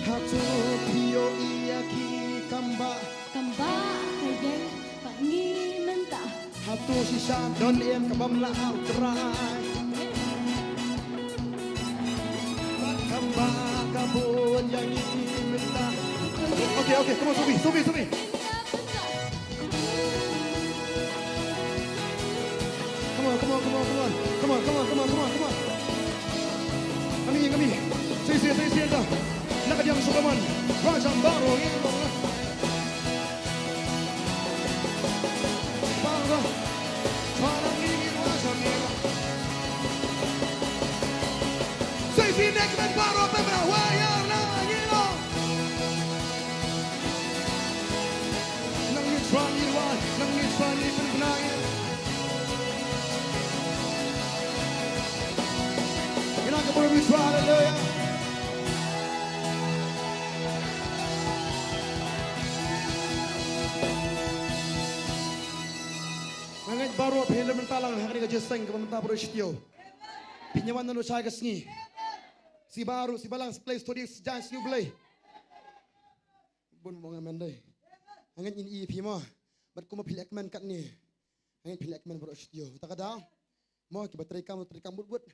Hato phi ïohi ïa ki kam ba. Kam ba ka ïeng bad ngi mynta. Hato shisha don em ka bym lah ha U Trai? Bad kam ba ka bun ïa ngi mynta. Okay, okay, come on, Sophie, Sophie, Sophie. Come on, come on, come on, come on. Come on, come on, come on, come on, come on. Kami, kami. Sisi, sisi, enta. Nak dia suka man. Rajam baru ni. Para, para ni, ni rajam ni. Sisi, next man, para, pemra, waya, na, ni, no. Nang ngi Trai ngi wan, nang ngi Trai ngi pynbna ïa. Ngi nang ka burom ïa U Trai, haleluya. Nga ngeit baroh phi la mynta lang ha kane ka jingïaseng kaba mynta baroh shatei. Phi ïa wan naduh shai ka sngi. Shi baroh, shi balang, shi Blei, shi Blei, shi jaiñ, shi Blei. Bun bong amen dei. Hangne ngin ïa phi mo. Bad kumba phi leh kmen katne. Hangne phi leh kmen baroh shatei. Ta ka daw. Mo kiba trei kam, trei kam bud bud.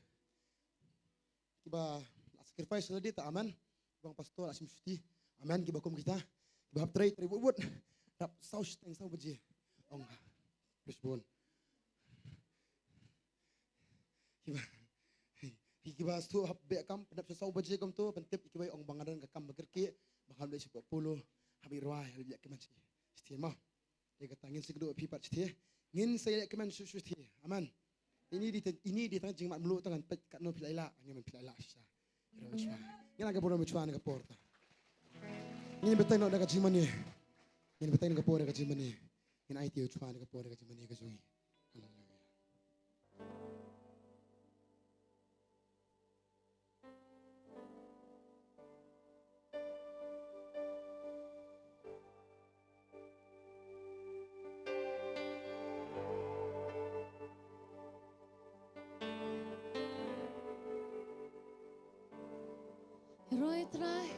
Kiba la sacrifice la dei ta amen. Bang pastor la shim shuti. Amen kiba kum kita. Kiba hap trei, trei bud bud. Dap saw shiteng saw baje. Ong. Praise bun. Kiba, kiba shu hap beh kam, pyndap sha saw baje kumto, pyntip kiba ong ba nga don ka kam ba kyrkieh, ba ngam leh sha polo, hap ïa rwai, hap ïa kmen shi, shi thiah mo. Ïa kata ngin sa kdew phi pat shi thiah, ngin sa ïa kmen shu shu thiah. Amen. Ini dei tang, ini dei tang jingmut mluh tang ngan peit katno phi la ïa lah, ngin phi la ïa lah shisha. Ngin ai ka burom ïa U Trai na ka por ta. Ngin bteng noh da ka jingmane. Ngin bteng na ka por da ka jingmane. Ngin aiti ïa U Trai na ka por da ka jingmane ka jong ngi. Haleluya. Ïaroh ïa U Trai.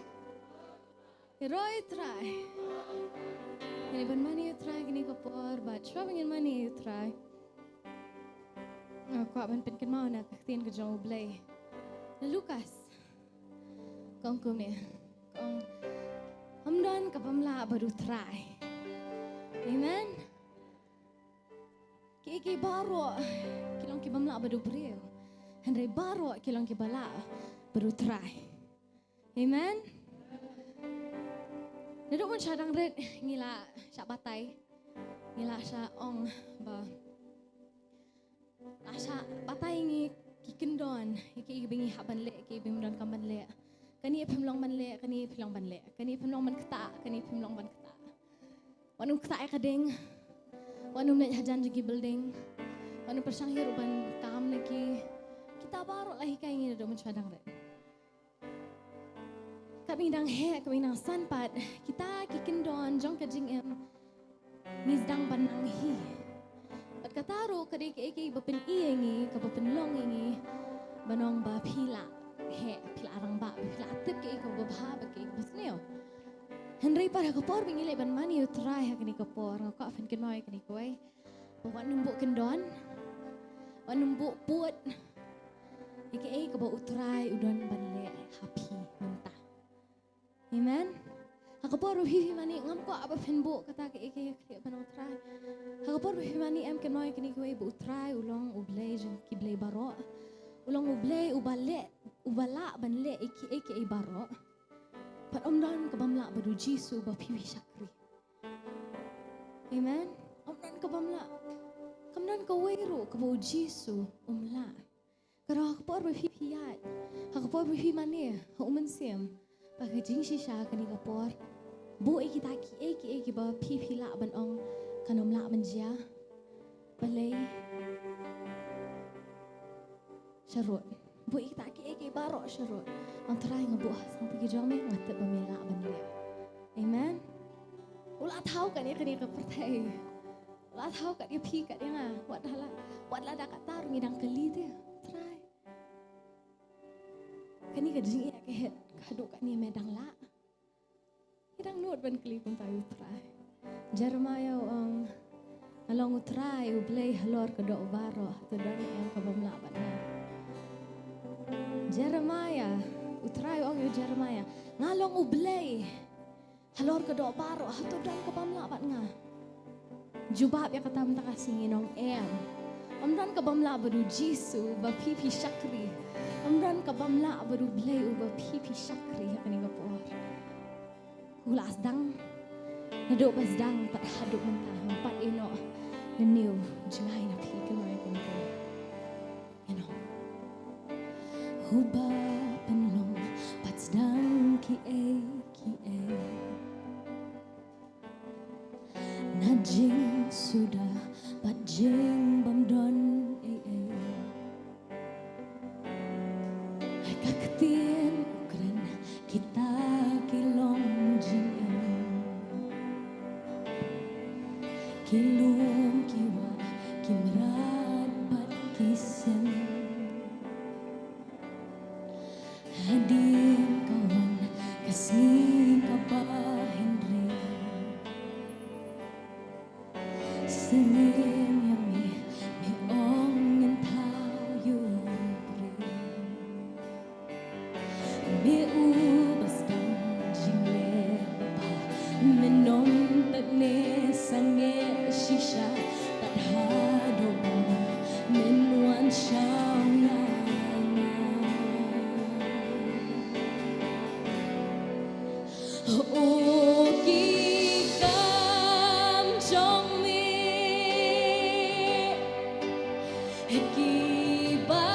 Ïaroh ïa U Trai. Ngin ïa ban mane ïa U Trai kine ki por bad shuwa ba ngin mane ïa U Trai, nga kwah ban pynkynmaw na ka ktien ka jong U Blei. Na Lukas. Ka ong kumne. Ka ong, ym don ka bym lah bad U Trai. Amen. Kiei kiei baroh ki long ki bym lah bad u briew. Hynrei baroh ki long kiba lah bad U Trai. Amen. Naduh mynshwa dang rit ngi la shah batai. Ngi la shah ong ba la shah batai ngi ki kyndon ïa kiei kiba ngi hap ban leh, kiei kiba ngim donkam ban leh. Kane phim long ban leh, kane phim long ban leh. Kane phim long ban ktah, kane phim long ban ktah. Wat nym ktah ïa ka ding. Wat nym leit hajan jong ki building. Wat nym pyrshang hi ruh ban kam na ki. Kita baroh la hikai ngi naduh mynshwa dang rit. Ngi dang heh, ka ngi dang san pat, kita ki kyndon jong ka jingim ngi sdang ban nang hi. Bad kata ruh ka dei kaei kaei ba pyni ïa ngi, kaba pynlong ïa ngi ban ong ba phi lah heh, phi lah rangbah, phi lah tip kaei kaba bha bad kaei kaba sniew. Hynrei pat ha ka por ba ngi leit ban mane ïa U Trai ha kane ka por, nga kwah phin kynmaw ïa kane kawei. Ba wat nym buh kyndon, wat nym buh pud ïa kaei kaba U Trai u don ban leh ha phi mynta. Amen. Ha ka por ba phi phi mane, ngam kwah ba phin buh kata kaei kaei ka khlieh ban ong Trai. Ha ka por ba phi mane, em, kynmaw ïa kane kawei ba U Trai u long U Blei jong ki blei baroh. U long U Blei uba leh, uba lah ban leh ïa kiei kiei baroh. Bad ym don kaba ym lah bad U Jisu ba phi phi shakri. Amen. Ym don kaba ym lah. Kam don kawei ruh kaba U Jisu um lah. Ka daw ha ka por ba phi phi ïaid, ha ka por ba phi mane ha U Mynsiem, ba ka jingshisha kane ka por, buh ïa kita kiei kiei kiba phi phi lah ban ong kan ym lah ban jia. Balei? Sharud. Buh ïa kita kiei kiei baroh sharud. Ong Trai, nga buh ha sangti ki jong me, nga tip ba me lah ban leh. Amen. U la thaw katne kane ka pyrthei. U la thaw kat ïa phi kat ïa nga. Wat la, wat la da kata ruh ngi dang kylli te, Trai, kane ka jingeh ka heh haduh katne me dang lah? Ngi dang nud ban kylli kumta ïa U Trai. Jeremiah u ong, nga long U Trai U Blei halor ka doh baroh, hato don ei ei kaba ym lah bad nga? Jeremiah, U Trai u ong ïa u Jeremiah, nga long U Blei halor ka doh baroh, hato don kaba ym lah bad nga? Jubab ïa kata mynta ka sngi, ngi ong em. Ym don kaba ym lah bad U Jisu ba phi phi shakri. Ym don kaba ym lah bad U Blei uba phi phi shakri ha kane ka por. U la sdang naduh ba sdang pat haduh mynta, ngam pat ïehnoh na une u jngai na phi, kynmaw ïa kane. Ïa no. Uba pynlong bad sdang kiei kiei, na jingsuda bad jingbymdon ei ei. Ha ka ktien u kren kita ki long jingim. Ki lum ki wah, ki mrad bad ki seng. Hadien ka wan ka sngi kaba hynrei, sngewthuh ïa me, me ong ngin thaw ïa u briew. Me uba sdang jingleh babha, men ym pat ne sangeh shisha, tad haduh ba men wan shaw ïa nga. O ki kam jong me, kiba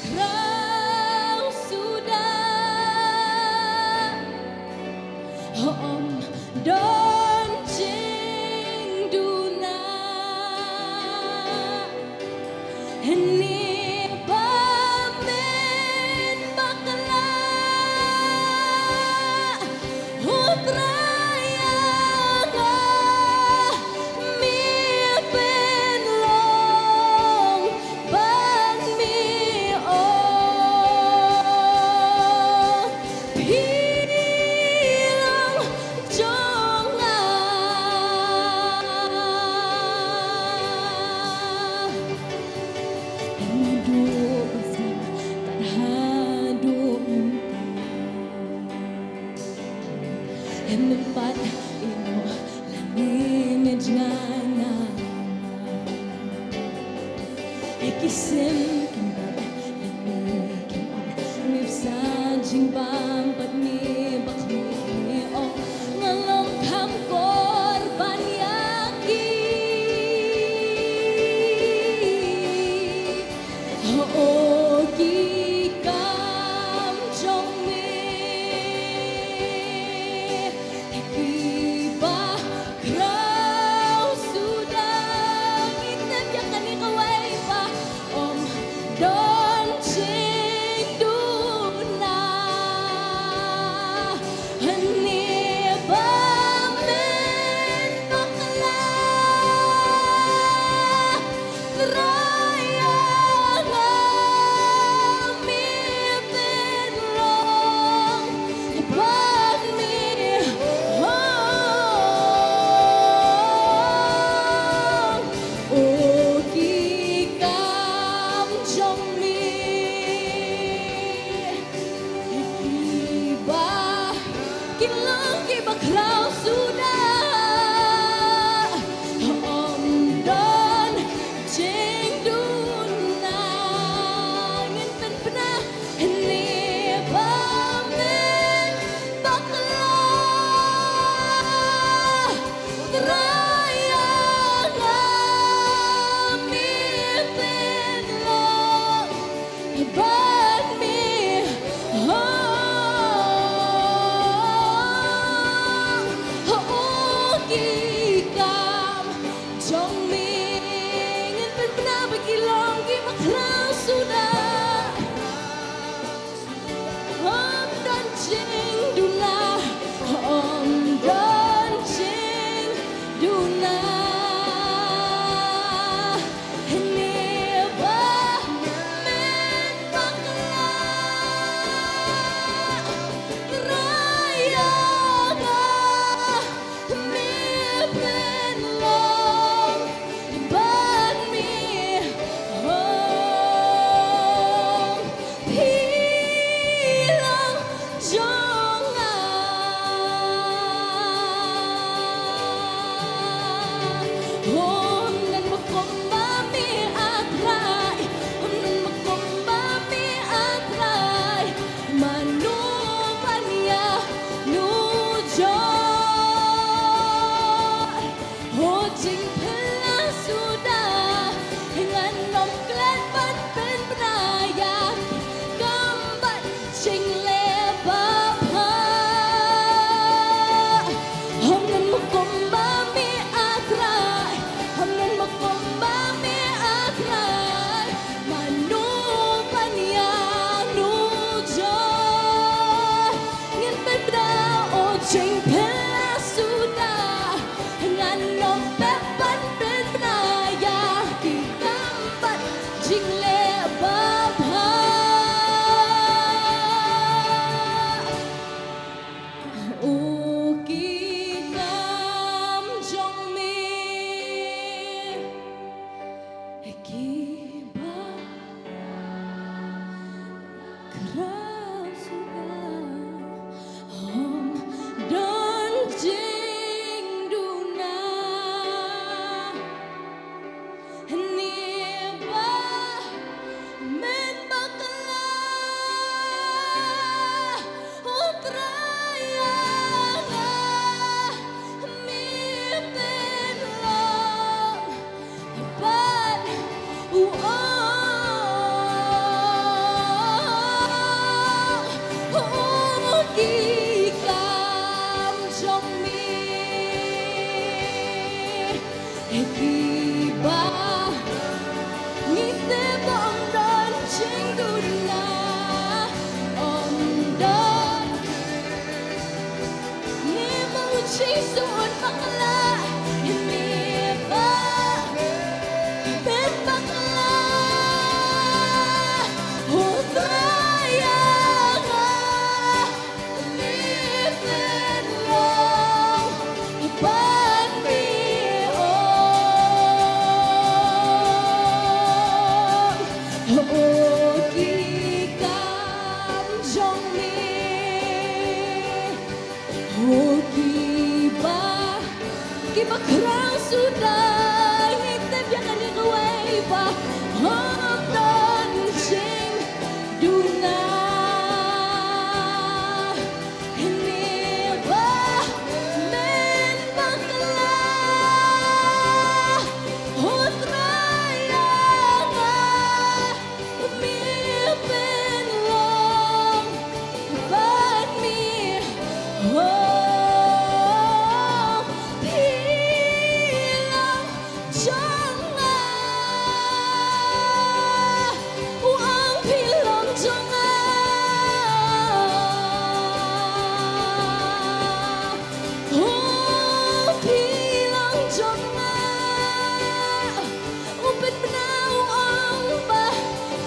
khraw suda, ym don jingduna. Hynrei ba men bakla, U Trai ïa nga, me pynlong bad me ong, phi long jong nga. Naduh ba sdang tad haduh mynta, em pat ïehnoh lane me jngai ïa nga. Ki sim kim bud lane kim ot, me bsa jingbam bad me bakla, me ong nga long kham kor ban ïa ki. O ki kam jong me, kiba khraw suda, ngi tip ïa kane kawei ba ym don jingduna. Oh, oh, ki kam jong me, kiba ngi sngewbha ym don jingduna, ym don. Ngi mut Jisu un bakla, ngi ba, men bakla. Ho Trai ïa nga, ngi pynlong ban me ong. Ho ki kam jong me. Ho kiba, kiba khraw suda, ngi tip ïa kane kawei ba, ym don jingduna. Hynrei ba men bakla, ho Trai ïa nga. Me pynlong ban me ong, phi long jong nga. U ong phi long jong nga. Oh, phi long jong nga. U pynbna u ong ba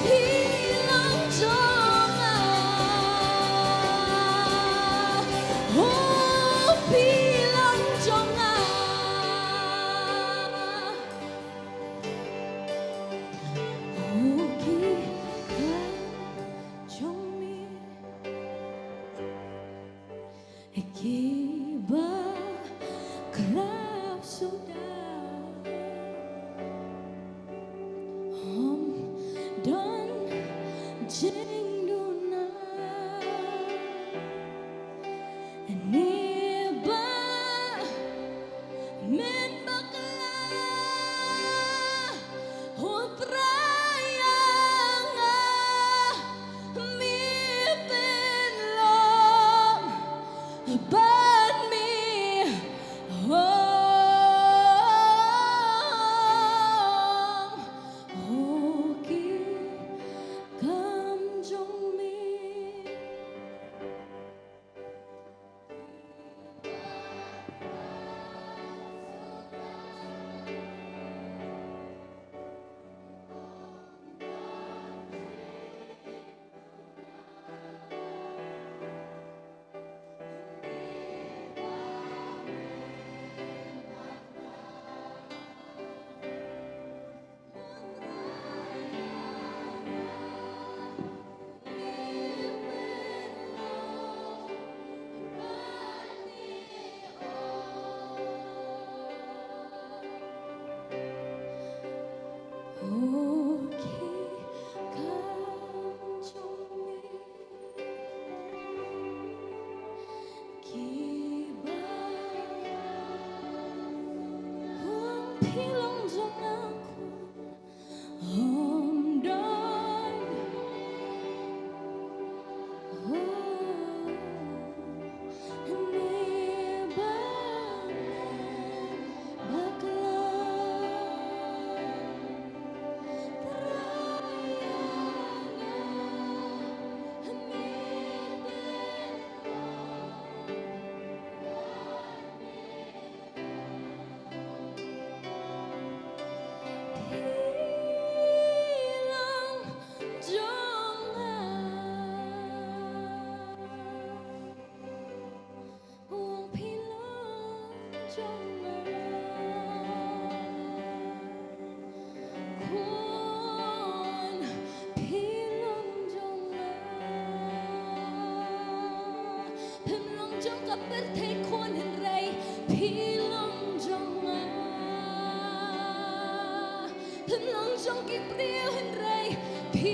phi long jong nga. Oh, phi long jong nga. Oh, ki kam jong me. Kiba khraw suda, ym don jingduna. Ngi ba men bakla, ho Trai ïa nga, me pynlong ban me ong, ho ki kam jong me. Khun, phi long jong nga. Phim long jong ka pyrthei khun hynrei phi long jong nga. Phim long jong ki briew hynrei phi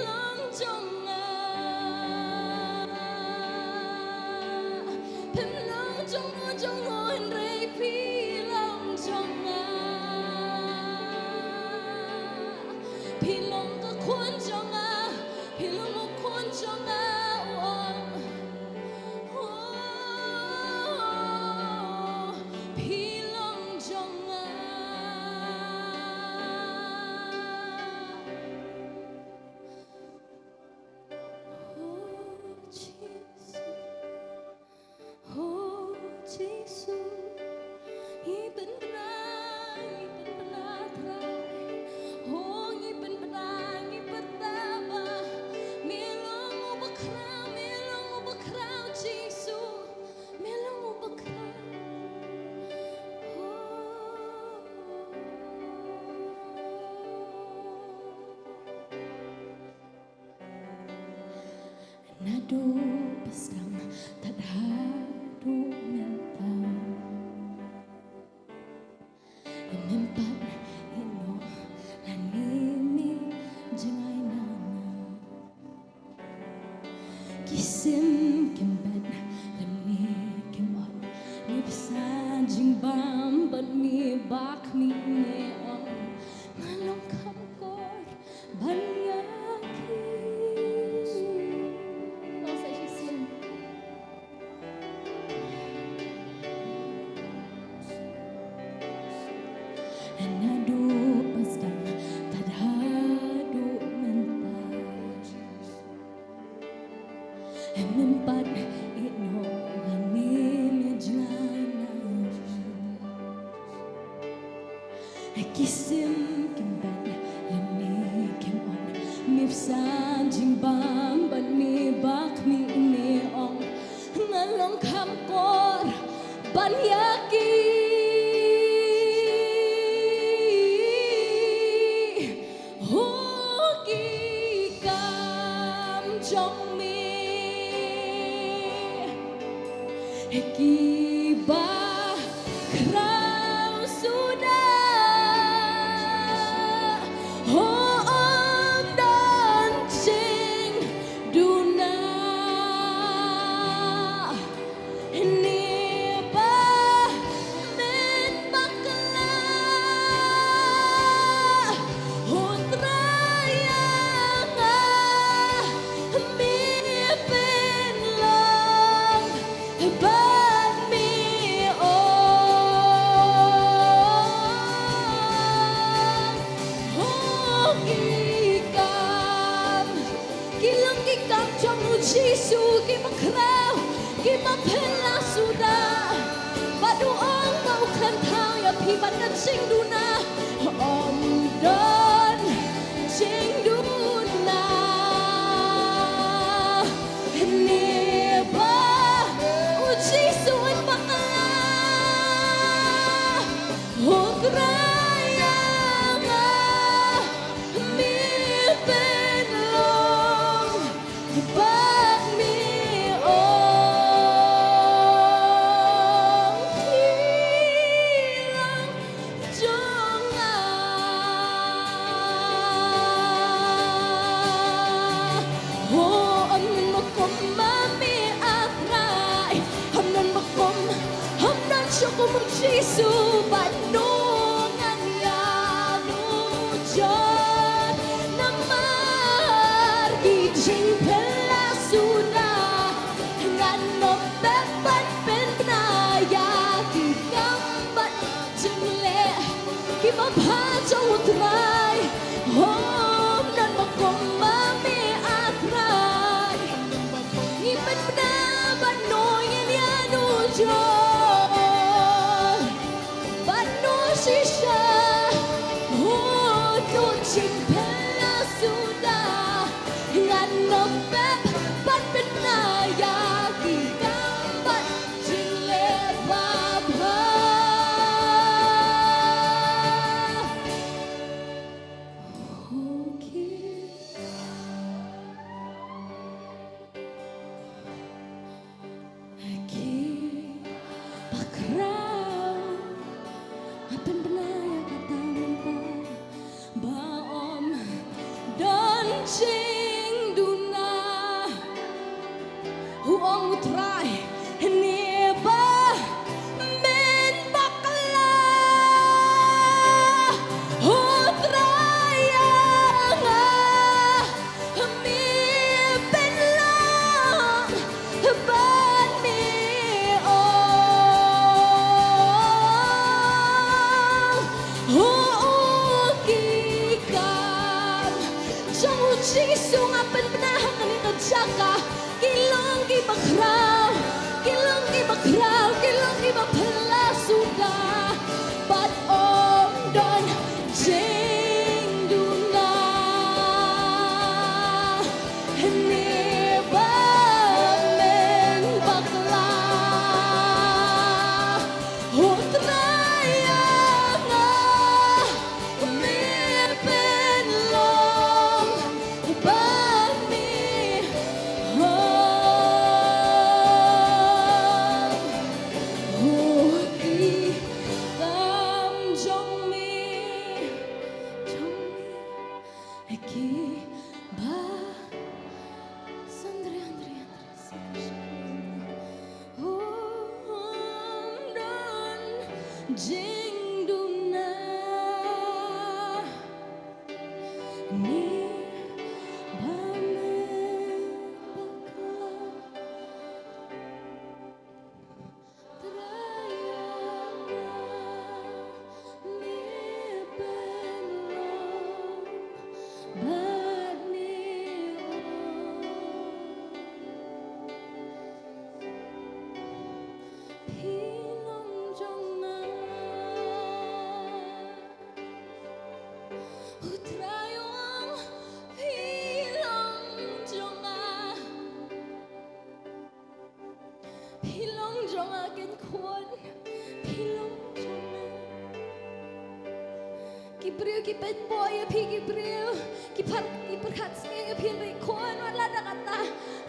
long jong nga. Phim long jong u jong u hynrei phi long jong nga. Phi long ka khun jong nga, phi long u khun jong nga, u ong. Oh, phi long jong nga. Oh, Jesus. Oh, Jisu, ngi pynbna, ngi pynbna Trai. Oh, ngi pynbna, ngi pynbna ba me long uba khraw, me long uba khraw, Jisu, me long uba khraw. Oh. Naduh ba sdang tad haduh mynta, mem pat ïehnoh lane me jngai na nga. Ki sim kim bit lane kim ot, me bsa jingbam bad me ba khmih, me ong, nga long kham kor ban ïa ki. Long sa shisien. Naduh ba sdang tad haduh mynta, mem pat ïehnoh lane me jngai na nga. Ki sim kim bit lane kim ot, me bsa jingbam bad me ba khmih, me ong, nga long kham kor ban ïa ki. Oh, ki kam jong me kiba khraw suda, oh, ym don jingduna. Hynne ba men bakla, oh Trai ïa nga me pynlong bad me ong, oh, ki kam. Ki long ki kam jong u Jisu kiba khraw, kiba pynlah suda. Bad u ong ba u khlem thaw ïa phi bad ka jingduna. Ym don jingduna. Hynne ba u Jisu un bakla, oh Trai ïa nga me pynlong bad me ong, phi long jong nga. Oh, ym don ba kum ma me, ah Trai. Ym don ba kum, ym don shuh kum u Jisu, bad no ngan ïanujor. Namar ki jingpynlah suda ngan ym pep ban pynbna ïa ki kam bad jingleh kiba bha jong u Trai. Ym don ba kum ma me, ah Trai. Ngi pynbna bad no ngin ïanujor. Bad no shisha, oh, to jingpynlah suda, ngan ym pep ban pynbna ïa ki kam bad jingleh babha. Oh, ki Ki bakhraw, nga pynbna ïa kata mynta, ba ym don jingduna. U ong u Trai, hynne ba men bakla, oh Trai ïa Jisu nga pynbna ha kane ka jaka. Ki long kiba khraw, ki long kiba khraw, ki long kiba phylla suda. Bad ym don jingduna. Hynrei ba men bakla. Ho Trai ïa nga, me pynlong bad me hok. Ho ki kam jong me, jong me. Kiba sandrian, drian, drian, ym don jingduna. Ni ba me bakla. Phi long jong nga, keiñ khun, phi long jong nga. Ki briew ki pynbor ïa phi, ki briew ki par, ki pyrkhat sniew ïa phi, hynrei khun, wat la da kata,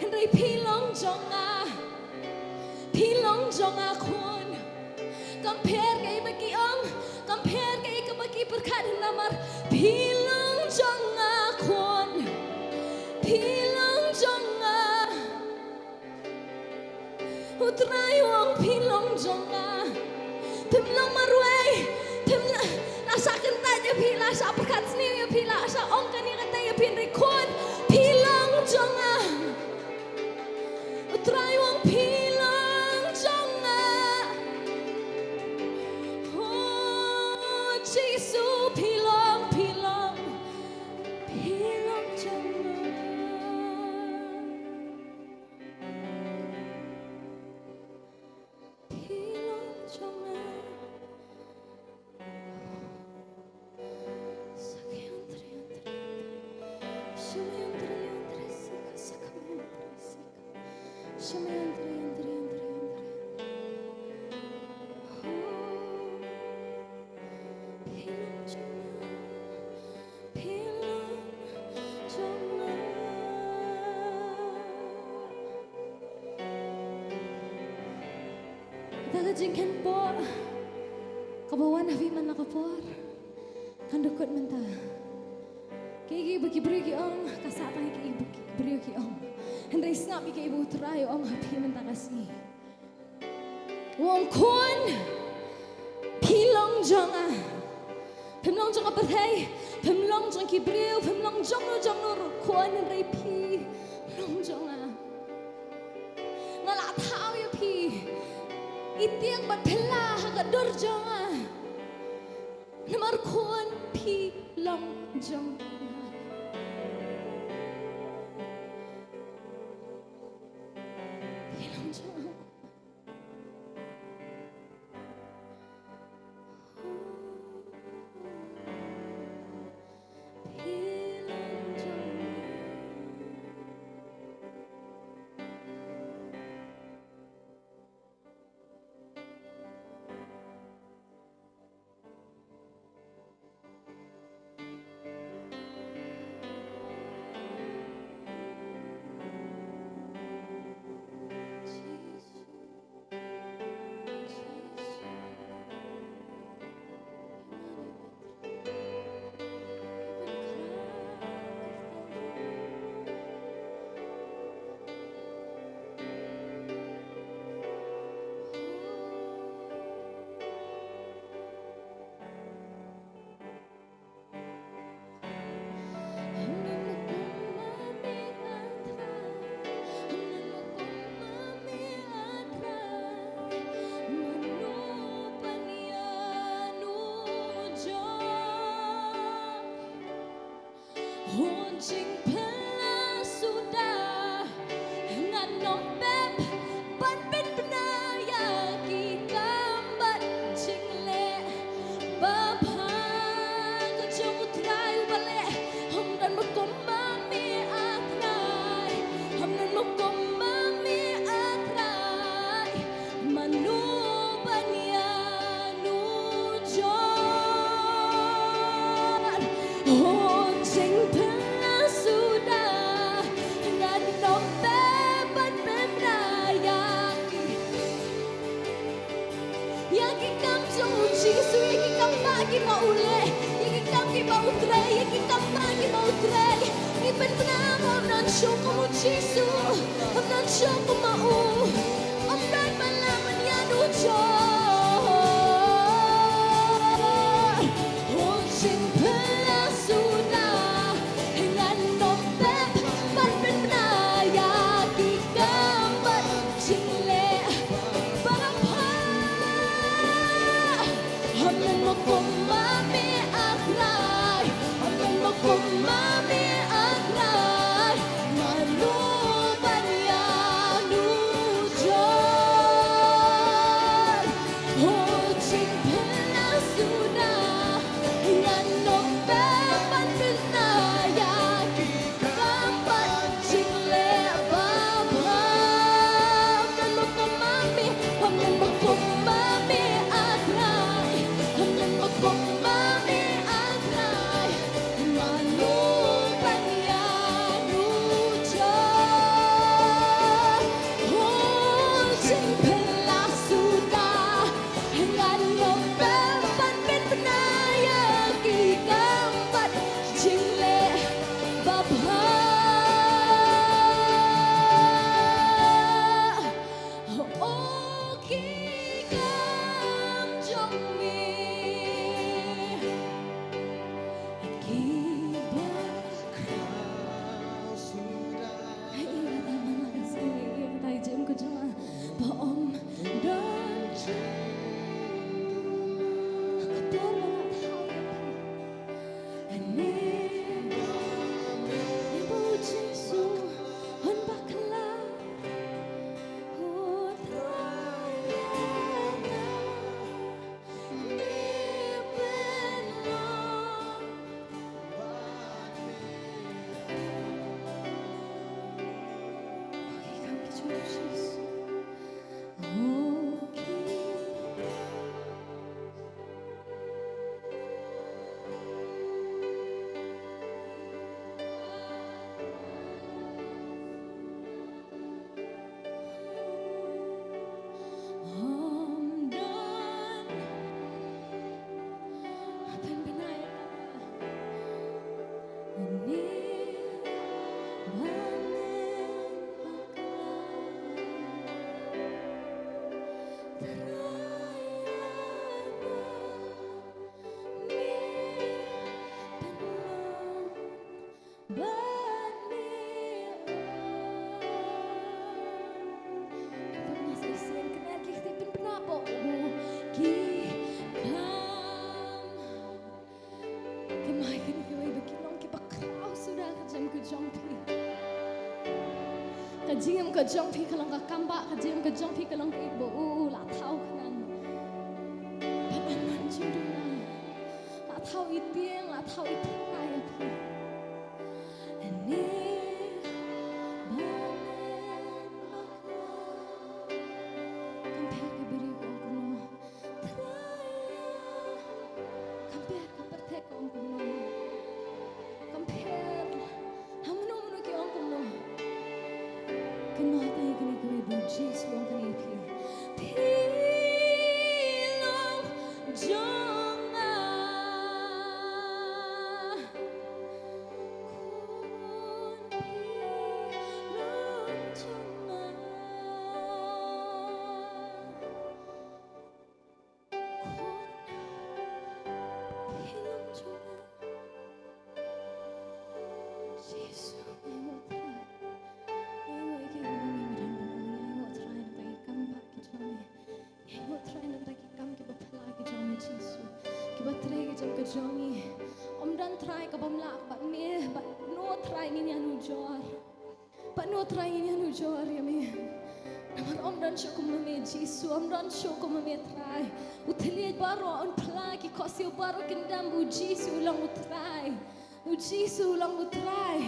hynrei phi long jong nga. Phi long jong nga khun. Kam pher kaei ba ki ong, kam pher kaei kaba ki pyrkhat, namar phi long jong nga khun. Phi long jong nga. U Trai u ong phi long jong nga. Phim long marwei. Phim la, la shah kyntait ïa phi, la shah pyrkhat sniew ïa phi, la shah ong kane kata ïa phi, hynrei khun, phi long jong nga. U Trai u ong phi long jong nga. Oh Jisu, phi long, phi long, phi long jong nga. Phi long jong nga. Kata ka jingkynmaw kaba wan ha phi man la ka por kan da kut mynta. Kaei ba ki briew ki ong, ka sah tang kaei ba ki briew ki ong. Hynrei sngap ïa kaei ba U Trai u ong ha phi mynta ka sngi. U ong khun, phi long jong nga. Phim long jong ka pyrthei, phim long jong ki briew, phim long jong no jong no ruh khun, hynrei phi long jong nga. Nga la thaw ïa phi. I tieng bad phylla ha ka dur jong nga. Namar khun, phi long jong nga. Phi long jong nga. Hun jingpyllait suda, ngan ym pep ban pynbna ïa ki kam bad jingleh babha ka jong U Trai uba leh. Ym don ba kum ma me, A Trai, ym don ba kum ma me, A Trai. Mano ban ïanujor? Hun jingpyllait suda, ngan ym pep ban pynbna ïa ki, ïa ki kam jong U Jisu, ïa ki kam ba kiba u leh, ïa ki kam kiba u trei, ïa ki kam ba kiba u trei. Ngi pynbna ba ym don shuh kum U Jisu, ym don shuh kum ma u. Ym don ba lah ban ïanujor. Hun jingpyllait suda, ngan ym pep ban pynbna ïa ki kam bad jingleh babha. Ym don ba kum ma me, A Trai, ym don ba kum ma me, A Trai. Mano ban ïanujor? Hun jingpyllait suda, ngan ym pep ban pynbna ïa ki kam bad jingleh babha. Ym don ba kum ma me, ym don ba kum ma me, A Trai, ym don ba kum ma me, A Trai. Mano ban ïanujor? Hun jingpyllait suda, ngan ym pep ban pynbna ïa ki kam bad jingleh babha. O ki kam jong me kiba khraw suda. Ïa kata, ïa kata jingim ka jong nga ba ym don jingduna. Ka por ba nga thaw ïa phi. Ani ba me, ba U Jisu un bakla. O Trai, me pynlong. Bad me, oh. Pynbna sa shisien, kynmaw ki kti, pynbna ba, oh, ki kam. Kynmaw kine kiwei ba ki long kiba khraw suda ka jingim ka jong phi. Ka jingim ka jong phi ka long ka kam ba, ka jingim ka jong phi ka long kaba u la thaw khnang. Bad ban wan jingduna. La thaw i tieng, la thaw i pyrthei ïa phi. Ane ba me bakla. Kam pher ka bri ka ong kumno. Trai ah. Kam pher ka pyrthei ka ong kumno. Kam pher. Ha mano mano ki ong kumno. Kynmaw tang ïa kine kiwei ba U Jisu u ong kane ïa phi. Phi long jong nga. Khun, phi long jong nga. Khun, phi long jong nga. Jisu, nga ïaroh Trai. Nga ïaroh ïa ki, nga ïaroh ïa ki, nga ïaroh Trai, na ka kam ba ki jong me. Nga ïaroh Trai, na ka kam kiba phylla ki jong me Jisu. Kiba trei ki jong ka jong ngi. Ym don Trai kaba ym lah bad me, bad ngin ïanujor. Pat no Trai ngin ïanujor ïa me. Namar ym don shuh kum ma me Jisu, ym don shuh kum ma me Trai. U thylliej baroh un phla, ki khohsiew baroh kin dam, u Jisu u long u Trai. U Jisu u long u Trai.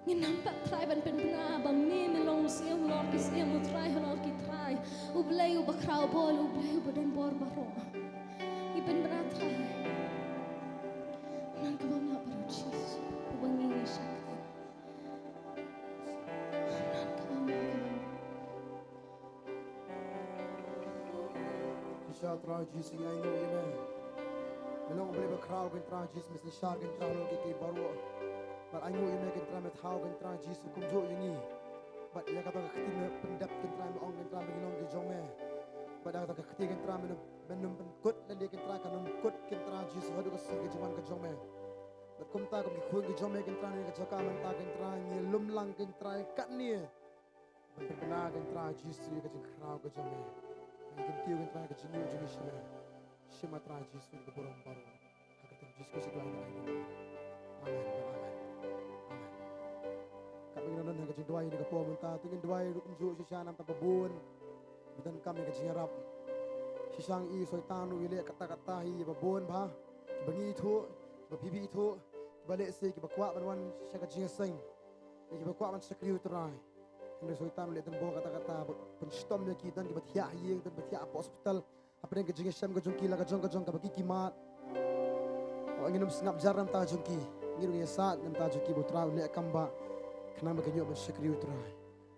Ngin ym pat Trai ban pynbna ba me me long u Siem halor ki siem, u Trai halor ki trai. U Blei uba khraw bor, u Blei uba don bor baroh. Ngi pynbna Trai. Nang ka bam na baroh Jisu. Uba ngi ngi shakri. Nang ka bam na ka bam. Shisha Trai Jisu ngi ainguh ïa me. Me long U Blei ba khraw Kynrad Jisu, me synshar Kynrad halor ki, ki baroh. Bad ainguh ïa me Kynrad, me thaw Kynrad Jisu kumjuh ïa ngi. Bad ïa kata ka kti me pyndep Kynrad, me ong Kynrad ba ngi long ki jong me. Bad ïa kata ka kti Kynrad me num, me num pynkut lade Kynrad, kan num kut Kynrad Jisu haduh ka sngi ka jingwan ka jong me. Bad kumta kum ki khun ki jong me Kynrad, ïa ka jaka mynta Kynrad ngi lum lang Kynrad katne. Ban pynbna Kynrad Jisu ïa ka jingkhraw ka jong me. Ngi kyntiew Kynrad ka jingïoh jong ngi sha me. Shim Trai Jisu ïa ka burom baroh. Ha ka kyrteng Jisu Khrist ngi duwai ngi ainguh. Amen. Amen. Amen. Katba ngin ïa don ha ka jingduwai ïa kane ka por mynta, to ngin duwai ruh kumjuh shisha namar ba bun ba donkam ïa ka jingïarap. Shisha ngi i Soitan u ïaleh katta katta hi ba bun bha. Ba ngi ithuh, ba phi phi ithuh, ba lehse kiba kwah ban wan sha ka jingïaseng. Ïa kiba kwah ban shakri U Trai. Hynrei Soitan u leh tang bor katta katta, ba pynshitom ïa ki, don kiba thiah ha ïing, don ba thiah ha hospital. Hapdeng ka jingïashem ka jong ki, la ka jong ka jong kaba ki ki mad. Haba ngin ym sngap jar na ka bynta jong ki, ngin ym ïasaid na ka bynta jong ki, ba U Trai un leh kam ba khnang ba kin ïoh ban shakri U Trai.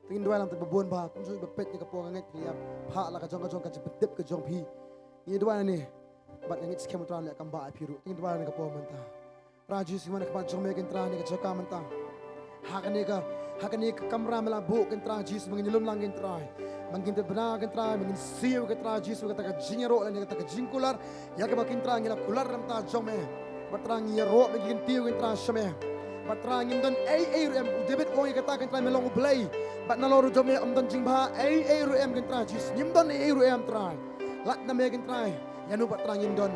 Te ngin duwai lang te ba bun bha, kumjuh ba peit ïa ka por, nga ngeit phi ïa phah la ka jong ka jong ka jingpyndep ka jong phi. Ngin duwai nangne, bad nga ngeit skhem U Trai un leh kam ba ïa phi ruh. Te ngin duwai nangne ka por mynta. Trai Jisu, ngi wan ha khmat jong me Kynrad ha kane ka jaka mynta. Ha kane ka, ha kane ka kamra me la buh Kynrad Jisu, ba ngin ïalum lang Kynrad. Ba ngin pynbna Kynrad, ba ngin siew Kynrad Jisu, kata ka jingïaroh lane kata ka jingkular. Ïa kaba Kynrad ngi la kular na ka bynta jong me. Bad Trai ngi ïaroh, ba ngi kyntiew Kynrad sha me. Bad Trai ngim don ei ei ruh em, u David u ong ïa kata Kynrad me long U Blei. Bad nalor jong me ym don jingbha ei ei ruh em Kynrad Jisu. Ngim don ei ei ruh em Trai. Lait na me Kynrad. Ïa no pat Trai ngin don.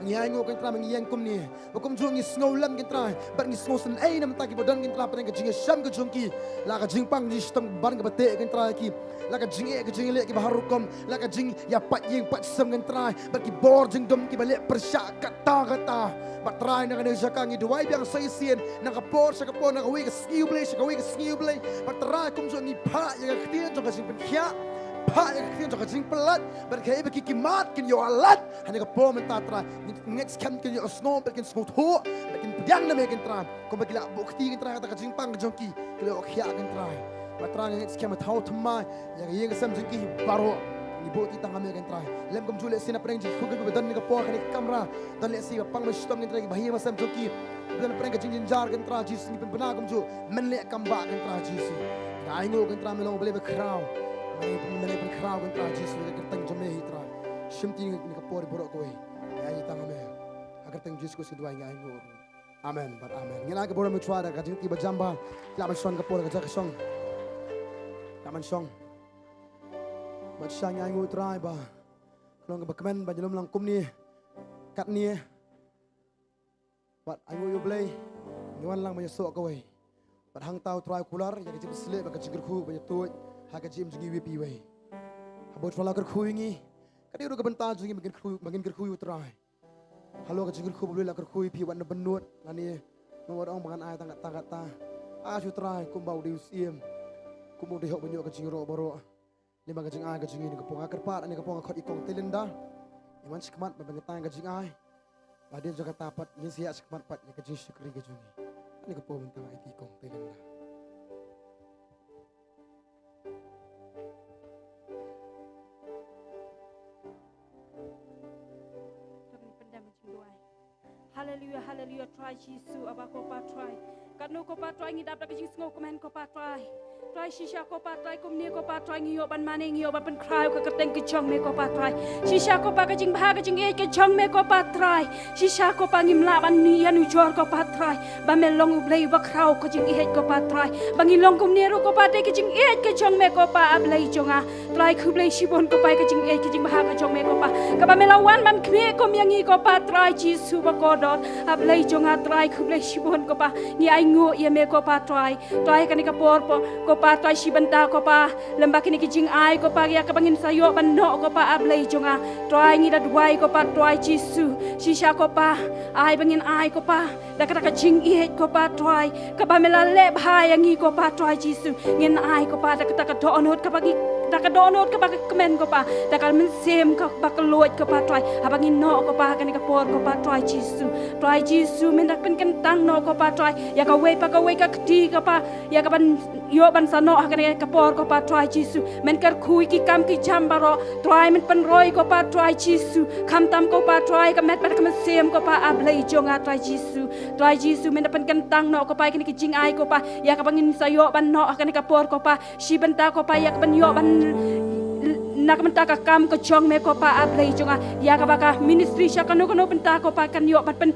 Ngi ainguh Kynrad, ngi ïeng kumne. Ba kumjuh ngi sngewlem Kynrad, bad ngi sngewsynei na ka bynta kiba don Kynrad, hapdeng ka jingïashem ka jong ki, la ka jingpang jingshitom ban kaba teh Kynrad ïa ki, la ka jingeh ka jingleh kiba har rukom, la ka jingïapait ïing pait sem Kynrad, bad ki bor jingdum kiba leh pyrshah katta katta. Bad Trai na kane ka jaka ngi duwai biang sa shisien, na ka por sha ka por, na kawei ka sngi U Blei sha kawei ka sngi U Blei. Bad Trai kumjuh ngi phah ïa ka ktien jong ka jingpynkhiah, phah ïa ka ktien jong ka jingpyllait, bad kaei ba ki ki mad kin ïoh lait. Ha kane ka por mynta Trai, ngi ngeit skhem kin ïohsngew, bad kin sngewthuh, bad kin pdiang na me Kynrad. Kumba ki la buh kti Kynrad ha kata ka jingpang ka jong ki, ki la ïoh khiah Kynrad. Bad Trai nga ngeit skhem ba thaw thymmai ïa ka ïing ka sem jong ki baroh. Ngi buh kti tang ha me Kynrad. Lem kumjuh lehse na pdeng jingkhun kiba don ha kane ka por ha kane ka kamra. Don lehse ba pang ba shitom Kynrad, kiba ha ïing ba sem jong ki ba don ha pdeng ka jingjynjar Kynrad Jisu, ngi pynbna kumjuh. Men leh kam ba Kynrad Jisu. Nga ainguh Kynrad me long U Blei ba khraw. Men, men pynkhraw Kynrad Jisu, ha ka kyrteng jong me hi Trai. Shimti ha kane ka por baroh kawei. Nga ai tang ha me. Ha ka kyrteng Jisu Khrist ngi duwai, nga ainguh. Amen bad amen. Ngin ai ka burom shuwa da ka jingkyrkhu ba jam ba. Lah ban shong ka por ka jaka shong. Lah ban shong. Bad shisha ngi ainguh Trai ba ka long kaba kmen ba ngi lum lang kumne. Katne. Bad ainguh ïa U Blei. Ngi wan lang ba ïasoh kawei. Bad hangta U Trai u kular ïa ka jingpynshlur bad ka jingkyrkhu ba ïa tuid ha ka jingim jong ngi iwei pa iwei. Haba U Trai la kyrkhu ïa ngi, ka dei ruh ka bynta jong ngi ba ngin kyrkhu, ba ngin kyrkhu ïa U Trai. Halor ka jingkyrkhu ba U Blei la kyrkhu ïa phi, wat nang bynnud lane wat ong ba ngan ai tang katta katta. Ai sha U Trai kumba u dei u Syiem, kumba u dei hok ban ïoh ka jingïaroh baroh. Lem bad ka jingai ka jong ngi ha kane ka por, nga kyrpad ha kane ka por nga khot ïa i Kong Telinda. Ïa man shakhmat ban pynkyntang ka jingai. Bad hadien jong kata pat ngin sa ïaid shakhmat pat ïa ka jingshakri ka jong ngi. Ha kane ka por mynta nga ai ïa i Kong Telinda. To ngin pyndem jingduwai. Haleluya, haleluya, Trai Jisu, Aba ko Pa Trai. Katno ko Pa Trai ngi dap da ka jingsngewkmen ko Pa Trai. Trai, shisha ko Pa Trai, kumne ko Pa Trai, ngi ïoh ban mane, ngi ïoh ban pynkhraw ka kyrteng ka jong me ko Pa Trai. Shisha ko Pa, ka jingbha ka jingïeit ka jong me ko Pa Trai. Shisha ko Pa, ngim lah ban ïa nujor ko Pa Trai, ba me long U Blei uba khraw ka jingïeit ko Pa Trai. Ba ngi long kumne ruh ko Pa, dei ka jingïeit ka jong me ko Pa, A Blei jong nga. Trai, khublei shibun ko Pa, ka jingïeit ka jingbha ka jong me ko Pa, kaba me la wan ban khmih kum ïa ngi ko Pa Trai Jisu ba kordor. A Blei jong nga, Trai, khublei shibun ko Pa, ngi ainguh ïa me ko Pa Trai. Trai, kane ka por ko Pa Trai, shi bynta ko Pa, lem bad kine ki jingai ko Pa, ïa kaba ngin sa ïoh ban noh ko Pa, A Blei jong nga. Trai, ngi da duwai ko Pa Trai Jisu, shisha ko Pa, ai ba ngin ai ko Pa da kata ka jingïeit ko Pa Trai, kaba me la leh bha ïa ngi ko Pa Trai Jisu. Ngin ai ko Pa da kata ka dohnud kaba ngi, da ka dohnud kaba ka kmen ko Pa, da ka mynsiem kaba ka luid ko Pa Trai, haba ngin noh ko Pa kane ka por ko Pa Trai Jisu. Trai Jisu, men da pynkyntang noh ko Pa Trai ïa kawei pa kawei ka kti ko Pa, ïa kaban ïoh ban sa noh ha kane ka por ko Pa Trai Jisu. Men kyrkhu ïa ki kam ki jam baroh Trai, men pynroi ko Pa Trai Jisu, khamtam ko Pa Trai ka met bad ka mynsiem ko Pa, A Blei jong nga Trai Jisu. Trai Jisu, men da pynkyntang noh ko Pa ïa kine ki jingai ko Pa, ïa kaba ngin sa ïoh ban noh ha kane ka por ko Pa, shi bynta ko Pa, ïa kaban ïoh ban na ka bynta ka kam ka jong me ko Pa, A Blei jong nga, ïa kaba ka ministry sha kano kano bynta ko Pa kan ïoh ban pyn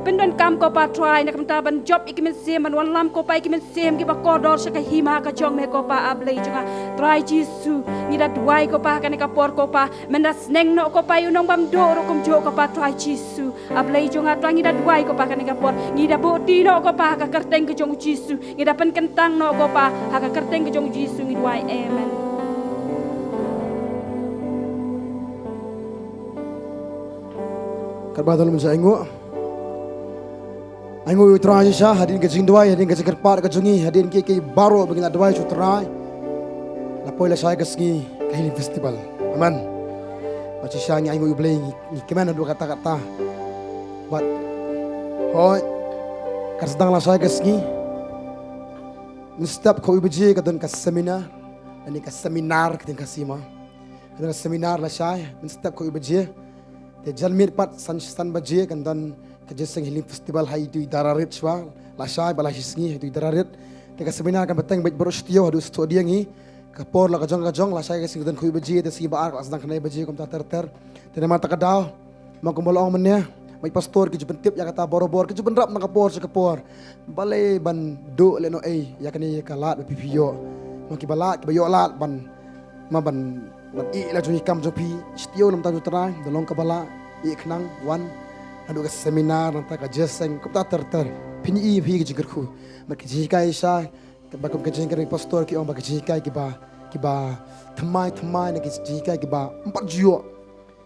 pyndonkam ko Pa Trai, na ka bynta ban jop ïa ki mynsiem, ban wallam ko Pa ïa ki mynsiem kiba kordor sha ka hima ka jong me ko Pa, A Blei jong nga. Trai Jisu, ngi da duwai ko Pa kane ka por ko Pa, men da sneng noh ko Pa ïa u nongbamduh ruh kumjuh ko Pa Trai Jisu. A Blei jong nga, Trai, ngi da duwai ko Pa kane ka por, ngi da buhti noh ko Pa ha ka kyrteng ka jong u Jisu, ngi da pynkyntang noh ko Pa ha ka kyrteng ka jong u Jisu ngi duwai. Amen. Katba don lem jingïainguh, ainguh ïa u Trai shisha hadien ka jingduwai, hadien ka jingkyrpad ka jong ngi, hadien kiei kiei baroh ba ngi la duwai sha u Trai. La poi lashai ka sngi ka Healing Festival. Amen. Bad shisha ngi ainguh ïa u Blei, ngi, ngi kmen haduh katta katta. Bad hooid, ka sdang lashai ka sngi. Mynstep khatwei baje ka don ka seminar. Ani ka seminar ka ktien Khasi ma. Ka don ka seminar lashai mynstep khatwei baje. Te janmiet pat san, san baje kan don ka Jingïaseng Healing Festival ha itu i Dararit shuwa, lashai bad lashisngi ha itu i Dararit. Te ka seminar kan bteng beit baroh shi taïew haduh shi taïew dieng hi. Ka por la ka jong ka jong, lashai ka sngi ka don khatwei baje, te sngi ba ar ka la sdang khyndai baje, kumta ter ter. Te namar kata ka daw, ma kumba la ong mynne, bad pastor ki ju pyntip ïa kata barabor, ki ju pynrap na ka por sha ka por. Balei ban duh lehnohei ïa kane ka lad ba phi phi ïoh. Ma kiba lad, kiba ïoh lad ban, ma ban, ban ïeh la jong i kam jong phi, shi taïew namar ka bynta u Trai, da long kaba lah, ïeh khnang, wan, naduh ka seminar, nangta ka jingïaseng, kumta ter ter. Phin ïohi phi ka jingkyrkhu. Bad ka jinghikai sha, kaba kum ka jingkyrkhu pastor ki ong ba ka jinghikai kiba, kiba thymmai thymmai, na ka jinghikai kiba ym pat ju ïoh.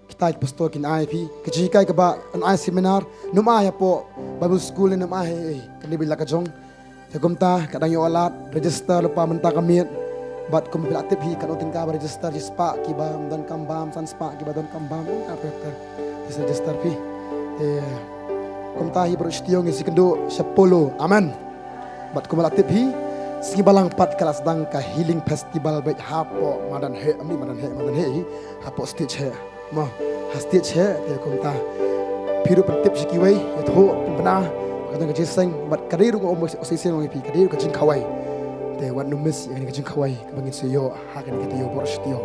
Kita ki pastor kin ai phi ka jinghikai kaba yn ai seminar, nym ai hapoh Bible School ne nym ai, eh, eh, kane ba la ka jong. Te kumta ka dang ïoh lad, register lypa mynta ka miet. Bad kum phi la tip hi, katno tyngka ba register, shispah kiba ym don kam bam, san spah kiba don kam bam, ka pher pher. Te sa register phi. Te kumta hi baroh shi taïew ngin sa ïakynduh sha Polo. Amen. Bad kum la tip hi, sngi balang pat ka la sdang ka Healing Festival beit hapoh madan heh, ym dei madan heh, madan heh hi, hapoh stage heh. Mo, ha stage heh, te kumta. Phi ruh pyntip sha kiwei, ïathuh, pynbna, ka jingïaseng, bad ka dei ruh nga ong, u Seisein u ong ïa phi, ka dei ruh ka jingkhawai. Te wat nym miss ïa kane ka jingkhawai, kaba ngin sa ïoh, ha kane ka taïew baroh shi taïew.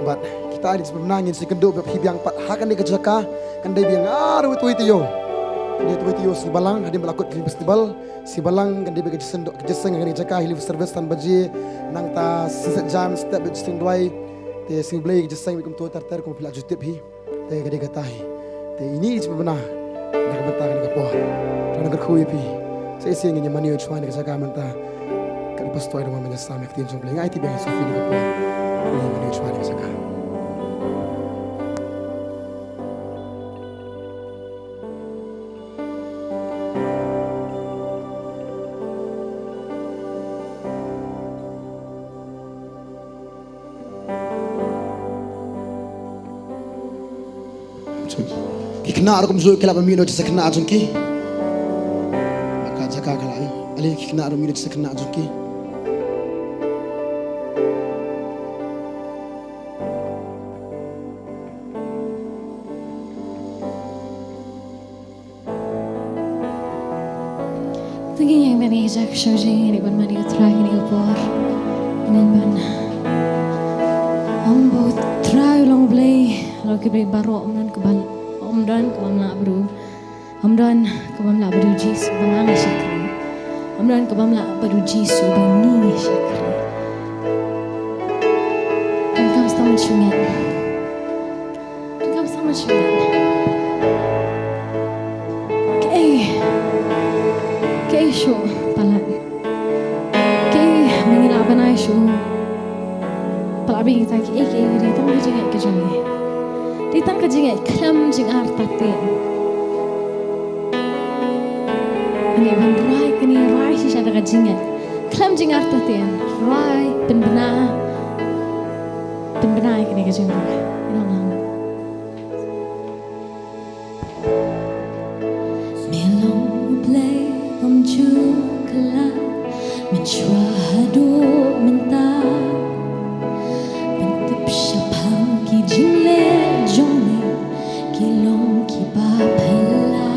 Bad kita ki sngewbha ngin sa ïakynduh bad phi biang pat, ha kane ka jaka, kan dei biang arwei taïew. Kan dei arwei taïew sngi balang, hadien ba la kut Healing Festival, sngi balang, kan dei biang ka jingïaseng, ka jingïaseng ha kane ka jaka, Healing Service san baje, nangta Sunset Jam, step bad jingïaseng duwai, Te sngi Blei ka jingïaseng beit kumto ter ter kum phi la ju tip hi. Te ka dei kata hi. Te ine i jingpynbna na ka bynta kane ka por. Te ngan kyrkhu ïa phi. Sa shisien ngin ïa mane u Trai na ka jaka mynta. Ka dei pastor ïa ka dei ban ïasam ïa ka ktien jong U Blei. Nga aiti biang ïa Sophie na ka por. Ngin ïa mane u Trai na ka jaka. Ki khynnah ruh kumjuh ki lah ban mih noh jingïaseng khynnah jong ki. Ka jaka ka la ai. Ale ki khynnah ruh mih noh jingïaseng khynnah jong ki. Tang ïa ngi ban ïa ka jaka sngewsih ngi ban mane ïa u Trai kane ka por. Ngin ban ong ba u Trai u long U Blei, long ki Blei baroh, ym don kaba, ym don kaba ym lah bad u, ym don kaba ym lah bad u Jisu ba ngi shakri, ym don kaba ym lah bad u Jisu ba ngi shakri. Kan kam stam shu ngat. Kan kam stam shu ngat. Kaei, kaei shuh palat. Kaei ma ngi lah ban ai shuh palat ba ngi ta kaei, kaei, dei tang ka jingngeit ka jong ngi. Dei tang ka jingngeit khlem jingartatien. Ngi ban rai kane, rai shisha da ka jingngeit khlem jingartatien, rai pynbna, pynbna ïa kane ka jingrwai. Ngi long lang. Me long U Blei bym ju kylla, mynshuwa haduh mynta. Pyntip shaphang ki jingleh jong me, ki long kiba phylla.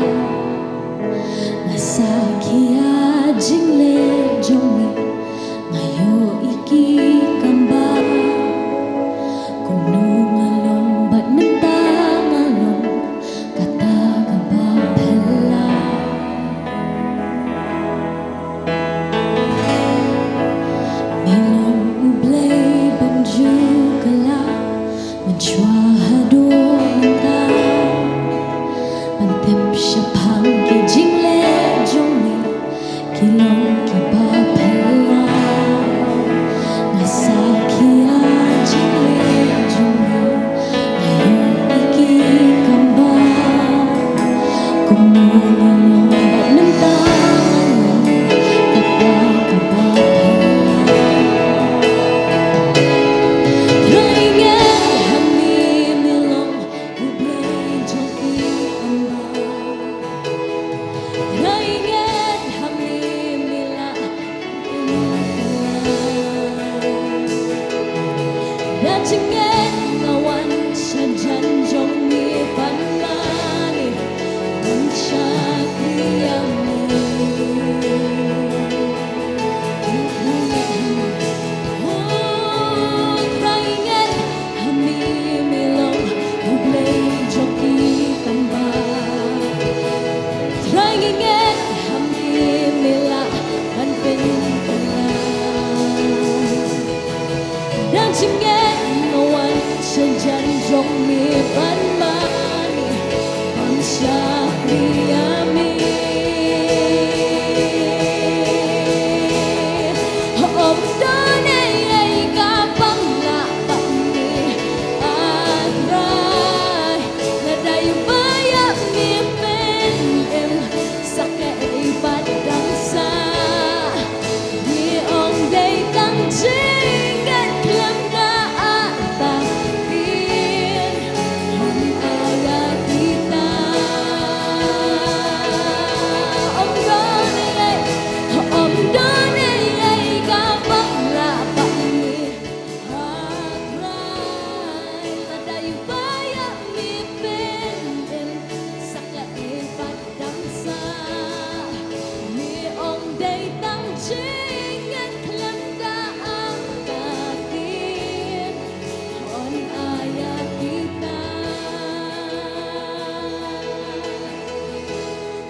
Nga sakhi ïa jingleh jong me, nga ïohi ki kam bam. Kumno nga long bad mynta nga long, kata kaba phylla. Me long U Blei bym ju kylla, mynshuwa haduh mynta. Pyntip shaphang ki jingleh jong me, ki long kiba phylla. Nga sakhi ïa jingleh jong me, nga ïohi ki kam bam. Kumno nga long bad mynta nga long, kata kaba phylla. Trai ngi ngeit ha me, me long U Blei jong ki kam bam. Trai ngi ngeit ha me, me lah pynkylla. Da jingngeit nga wan sha jan jong me ban mane, ban shakri ïa me. Oh, Trai ngi ngeit ha me, me long U Blei jong ki kam bam. Trai ngi ngeit ha me, me lah ban pynkylla. Da jingngeit nga wan sha jan jong me ban mane, ban shakri ïa me. Ym don ei ei kaba ym lah bad me, ah Trai. Lada ïa ba ïa me pynim sa kaei pat dang sah. Ngi ong dei tang jingngeit khlem da artatien. Hooid, ïa kita. Ym don ei ei, ym don ei ei kaba ym lah bad me, ah Trai. Lada ïa ba ïa me pynim sa kaei pat dang sah. Me ong dei tang jingngeit khlem da artatien. Hooid, ïa kita.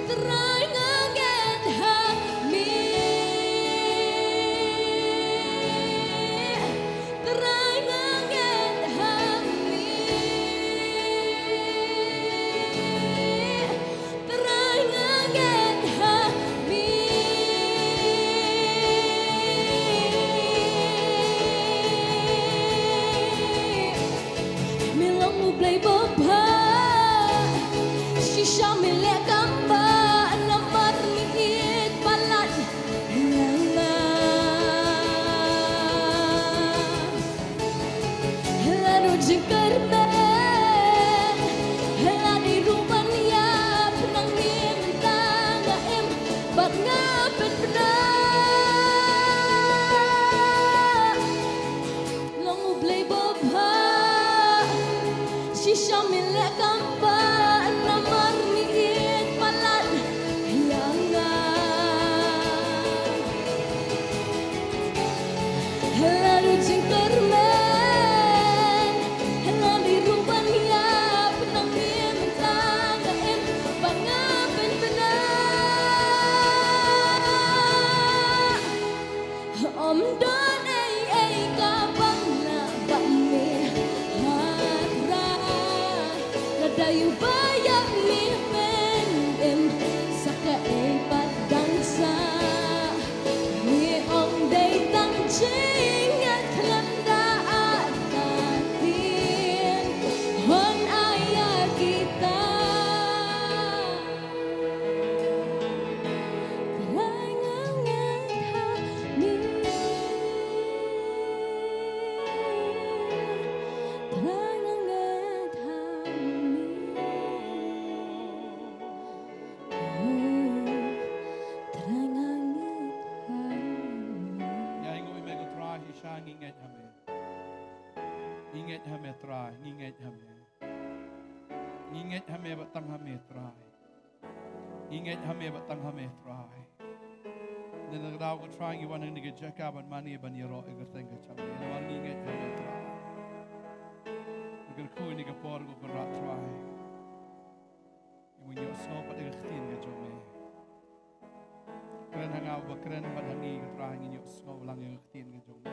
Trai ngi ngeit ha me. Trai ngi ngeit ha me. Trai ngi ngeit ha me. Me long U Blei babha, shisha me leh kam bha, namar me ïeit palat ïa nga. Lano jingkyrmen, lano ruh ban ïap, nang mynta nga im bad nga pynbna. Long U Blei babha, shisha me leh kam bha, namar me ïeit palat ïa nga. Ïa, ngi ngeit ha me ko Trai, ngi ngeit ha me. Ngi ngeit ha me bad tang ha me Trai. Ngi ngeit ha me bad tang ha me Trai. Ngi nang daw ko Trai ngi wan ngi ka jaka ban mane ban ïaroh ïa ka kyrteng ka jong me. Ngi wan ngi ngeit ha me Trai. Ngi kyrkhu ïa ka por ko Kynrad Trai. Ïa ngi ïohsngew pat ïa ka ktien ka jong me. Kren ha nga uba kren bad ha ngi ko Trai ngin ïohsngew lang ïa ka ktien ka jong me.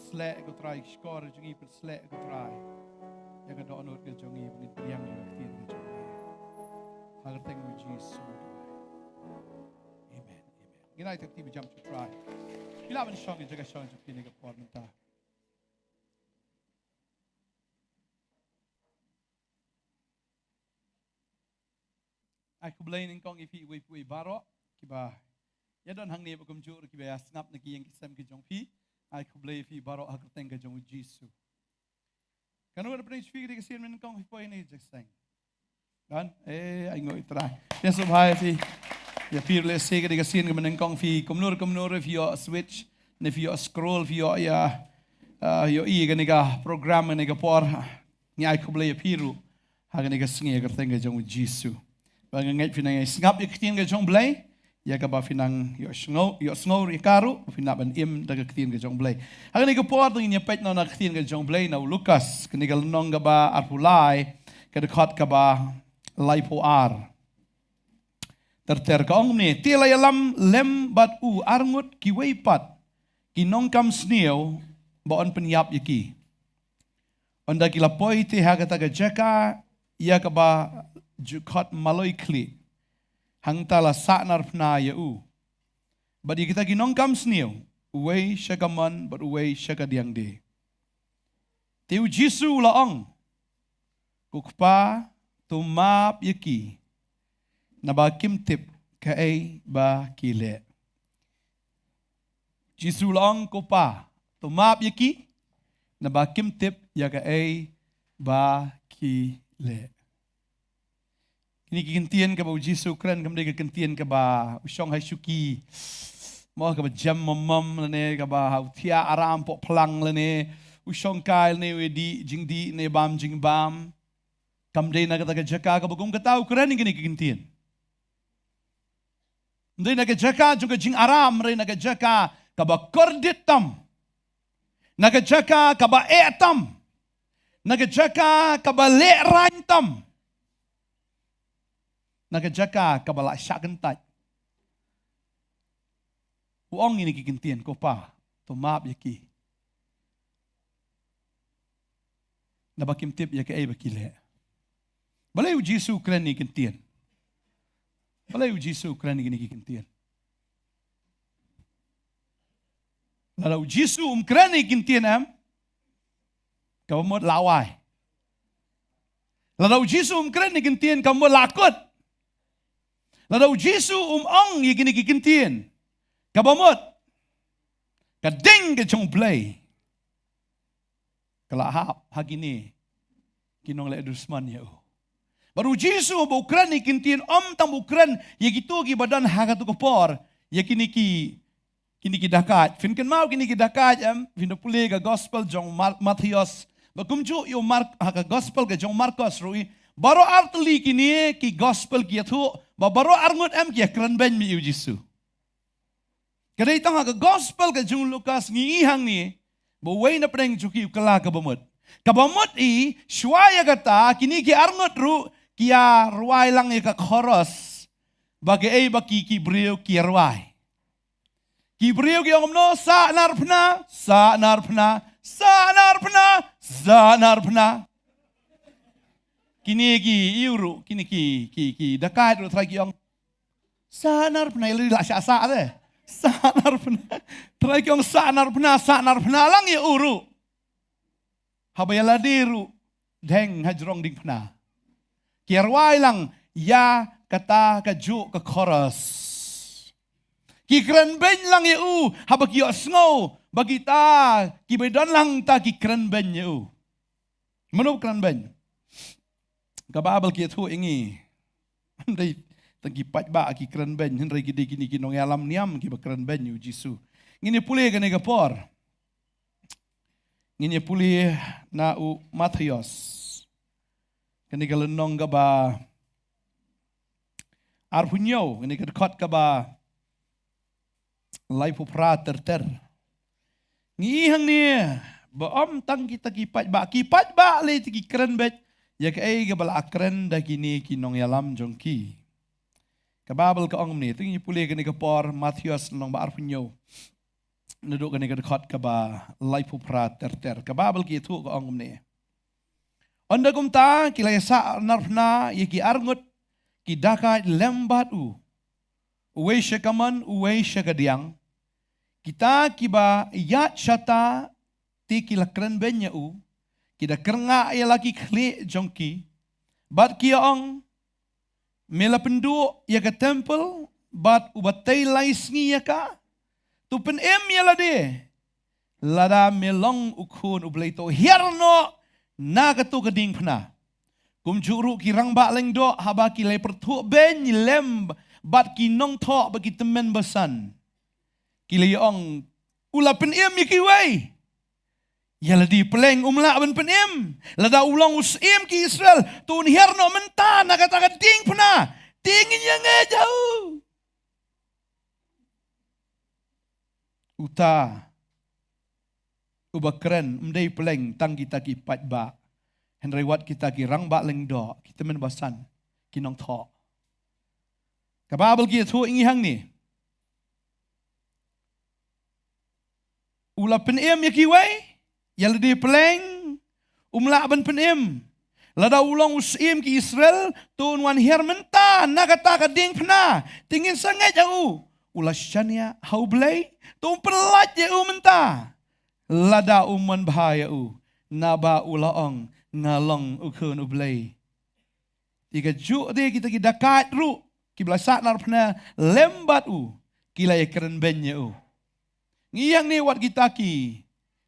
Sleh ko Trai shkor jong ngi, pynsleh ko Trai ïa ka dohnud ka jong ngi, ba ngin pdiang ïa ka ktien ka jong me. Ha ka kyrteng u Jisu. Amen. Amen. Ngin ai ta ka kti ba jam sha u Trai. Phi lah ban shong ïa ka jaka shong jong phi ha kane ka por mynta. Ai khublei nyngkong ïa phi iwei pa iwei baroh kiba ïa don hangne bad kumjuh ruh kiba ïa sngap na ki ïing ki sem ki jong phi. Ai khublei ïa phi baroh ha ka kyrteng ka jong u Jisu. Kano kano pynshong phi ka dei ka sien mynnyngkong phi poi ne jingïaseng? Don, eh, ai nguh ïa u Trai. Ïa sngewbha ïa phi. Ïa phi ruh lehse ka dei ka sien ka mynnyngkong phi kumno kumno phi ïoh switch ne phi ïoh scroll phi ïoh ïa, ah, ïohi ïa kane ka program kane ka por. Ngi ai khublei ïa phi ruh ha kane ka sngi ha ka kyrteng ka jong u Jisu. Ba nga ngeit phi nang ïa sngap ïa ka ktien ka jong u Blei, ïa kaba phi nang ïohsngew, ïohsngew ruh ïa ka ruh, phin nang ban im da ka ktien ka jong u Blei. Ha kane ka por to ngin ïa peit noh na ka ktien ka jong u Blei na u Lukas, kane ka lynnong kaba arphew lai, ka dkhot kaba laiphew ar. Ter ter ka ong kumne, te la ïalam lem bad u arngut kiwei pat ki nongkam sniew ba yn pynïap ïa ki. Ynda ki la poi te ha kata ka jaka ïa kaba ju khot Maloi Khlieh, hangta la sahnarphna ïa u bad ïa kita ki nongkam sniew, uwei sha ka mon bad uwei sha ka diang de. Te u Jisu u la ong, ko Kpa, to map ïa ki, naba kim tip kaei ba ki leh. Jisu u la ong, ko Pa, to map ïa ki, naba kim tip ïa kaei ba ki leh. Kine ki kyntien kaba u Jisu u kren kam dei ka kyntien kaba u shong ha shuki. Mo kaba jem mom mom lane kaba ha u thiah aram poh phlang lane u shong kai lane u dih jingdih ne bam jingbam. Kam dei na kata ka jaka kaba kum kata u kren ïa kine ki kyntien. Ym dei na ka jaka jong ka jingaram, ym dei na ka jaka kaba kordit tam. Na ka jaka kaba eh tam. Na ka jaka kaba lehraiñ tam. Na ka jaka kaba la shah kyntait. U ong ïa kine ki kyntien, ko Pa, to map ïa ki. Naba kim tip ïa kaei ba ki leh. Balei u Jisu u kren ïa kine ki kyntien? Balei u Jisu u kren ïa kine ki kyntien? Lada u Jisu um kren ïa kine ki kyntien em, kaba mut la wai. Lada u Jisu um kren ïa kine ki kyntien, kaba mut la kut. Lada u Jisu um ong ïa kine ki kyntien, kaba mut ka ding ka jong u Blei ka la hap ha kine ki nongleh dusmon ïa u. Bad u Jisu ba u kren ïa kine ki kyntien, ym tang ba u kren ïa kito kiba don ha kato ka por, ïa kine ki, kine ki dakait. Phin kynmaw kine ki dakait em, phin da pule ka gospel jong Ma-, Mathaios. Bad kumjuh ïa u Mark, ha ka gospel ka jong u Markos ruh i. Baroh artylli kine ki gospel ki ïathuh ba baroh arngut em ki ïakren beiñ ïa u Jisu. Ka dei tang ha ka gospel ka jong u Lukas ngi i hangne ba uwei na pdeng jong ki u kylla kaba mut. Kaba mut i, shuwa ïa kata, kine ki arngut ruh ki ïa rwai lang ïa ka khoros ba kaei ba ki, ki briew ki ïa rwai. Ki briew ki ong kumno, sahnarphna, sahnarphna, sahnarphna, sahnarphna. Kine ki ïew ruh, kine ki, ki, ki dakait ruh trai ki ong, sahnarphna, ïa lade la shah sah te. Sahnarphna. Trai ki ong sahnarphna, sahnarphna lang ïa u ruh. Haba ïa lade ruh deng hajrong diengphna. Ki rwai lang ïa kata kajuh ka chorus. Ki kren beiñ lang ïa u, haba ki ïohsngew ba kita kiba don lang ta ki kren beiñ ïa u. Mano ba kren beiñ? Ka Baibl ki ïathuh ïa ngi. Hynrei tang ki paidbah ki kren beiñ, hynrei ki dei kine ki nongïalam niam kiba kren beiñ ïa u Jisu. Ngin ïa pule kane ka por. Ngin ïa pule na u Mathaios. Kane ka lynnong kaba arphew hynñiew, kane ka dkhot kaba laiphew phra ter ter. Ngi i hangne ba ym tang kita ki paidbah, ki paidbah lei te ki kren beit ïa kaei kaba la kren da kine ki nongïalam jong ki. Ka Baibl ka ong kumne, to ngin pule kane ka por, Mathaios lynnong ba arphew hynñiew. Naduh kane ka dkhot kaba laiphew phra ter ter. Ka Baibl ki ïathuh ka ong kumne. Ynda kumta ki la ïasahnarphna ïa ki arngut ki dakaid lem bad u, uwei sha kamon uwei sha kadiang. Kita kiba ïaid shata te ki la kren beiñ ïa u, ki da kyrngah ïa la ki khlieh jong ki, bad ki ong, me la pynduh ïa ka templ bad uba tei lai sngi ïa ka. To pynim ïa lade, lada me long u Khun u Blei, to hiar noh na kato ka diengphna. Kumjuh ruh ki rangbah lyngdoh haba ki la pyrthuh beiñ lem bad ki nongthoh bad ki tymmen basan, ki la ong, u la pynim ïa kiwei. Ïa lade pleng um lah ban pynim. Lada u long u Syiem ki Israel, to un hiar noh mynta na kata ka diengphna. Te ngin ïa ngeit ïa u. Uta uba kren ym dei pleng tang kita ki paidbah, hynrei wat kita ki rangbah lyngdoh, ki tymmen basan, ki nongthoh. Ka Baibl ki ïathuh ïa ngi hangne. U la pynim ïa kiwei, ïa lade pleng um lah ban pynim. Lada u long u Syiem ki Israel, to un wan hiar mynta na kata ka diengphna. Te ngin sa ngeit ïa u. U la shaniah ha U Blei, to un pynlait ïa u mynta. Lada um mon bha ïa u, naba u la ong, nga long u Khun U Blei. Te kajuh de kita ki dakaid ruh kiba la sahnarphna lem bad u, ki la ïakren beiñ ïa u. Ngi ïa ngi wat kita ki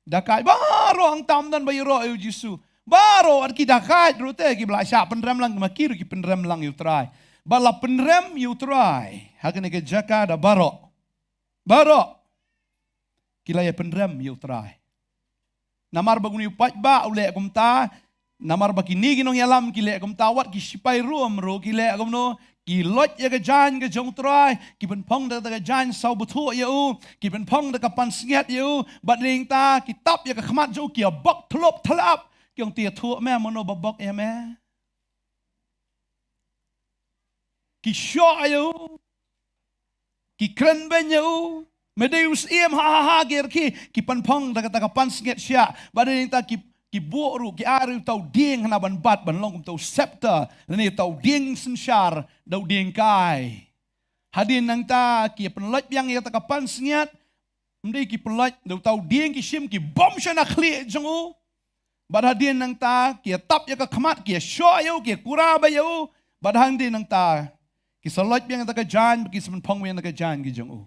dakaid baroh, ong tam don ba ïaroh ïa u Jisu. Baroh wat ki dakaid ruh te kiba la shah pynrem lang, ma ki ruh ki pynrem lang ïa u Trai. Ba la pynrem ïa u Trai ha kane ka jaka da baroh. Baroh ki la ïa pynrem ïa u Trai. Namar ba une u paidbah u leh kumta, namar ba kine ki nongïalam ki leh kumta, wat ki sipai Rom ruh ki leh kumno, ki loit ïa ka jaiñ ka jong u Trai, ki pynphong da ka jaiñ saw bthuh ïa u, ki pynphong da ka pansngiat ïa u, bad nangta ki tap ïa ka khmat jong u, ki ïa bok thlup thlap, ki ong, te ïathuh me, mano ba bok ïa me? Ki shoh ïa u, ki kren beiñ ïa u, me dei u syiem, ha ha ha, ki rkhie, ki pynphong da kata ka pansngiat shiah, bad nangta ki, ki buh ruh, ki ai ruh uta u dieng hana ban bat, ban long kum uta u scepter, lane uta u dieng synshar, da u dieng kai. Hadien nangta ki pynlait biang ïa kata ka pansngiat, ym dei ki pynlait, da uta u dieng ki shim, ki bom shana khlieh jong u. Bad hadien nangta ki ïa tap ïa ka khmat, ki ïa shoh ïa u, ki ïa kura bha ïa u. Bad hadien nangta ki sa lait biang ïa ka jaiñ, ki sa pynphong biang ïa ka jaiñ ki jong u.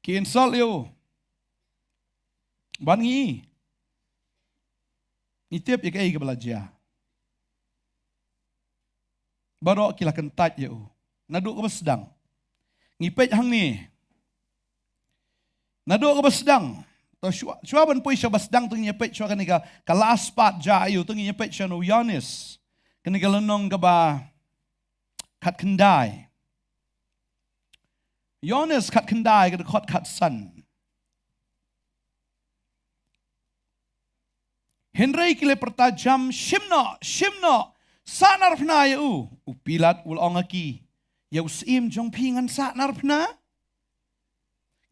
Ki insult ïa u. Bad ngi, ngi tip ïa kaei kaba la jia. Baroh ki la kyntait ïa u. Naduh kaba sdang. Ngi peit hangne. Naduh kaba sdang. To shuwa, shuwa ban poi sha ba sdang to ngin ïa peit shuwa kane ka, ka last part jia ïa u, to ngin ïa peit sha u Ïoannis. Kane ka lynnong kaba khatkhyndai. Ïoannis khatkhyndai, ka dkhot khatsan. Hynrei ki la pyrta jam, shim noh, shim noh, sahnarphna ïa u. U Pilat u la ong ha ki, ïa u syiem jong phi ngan sahnarphna?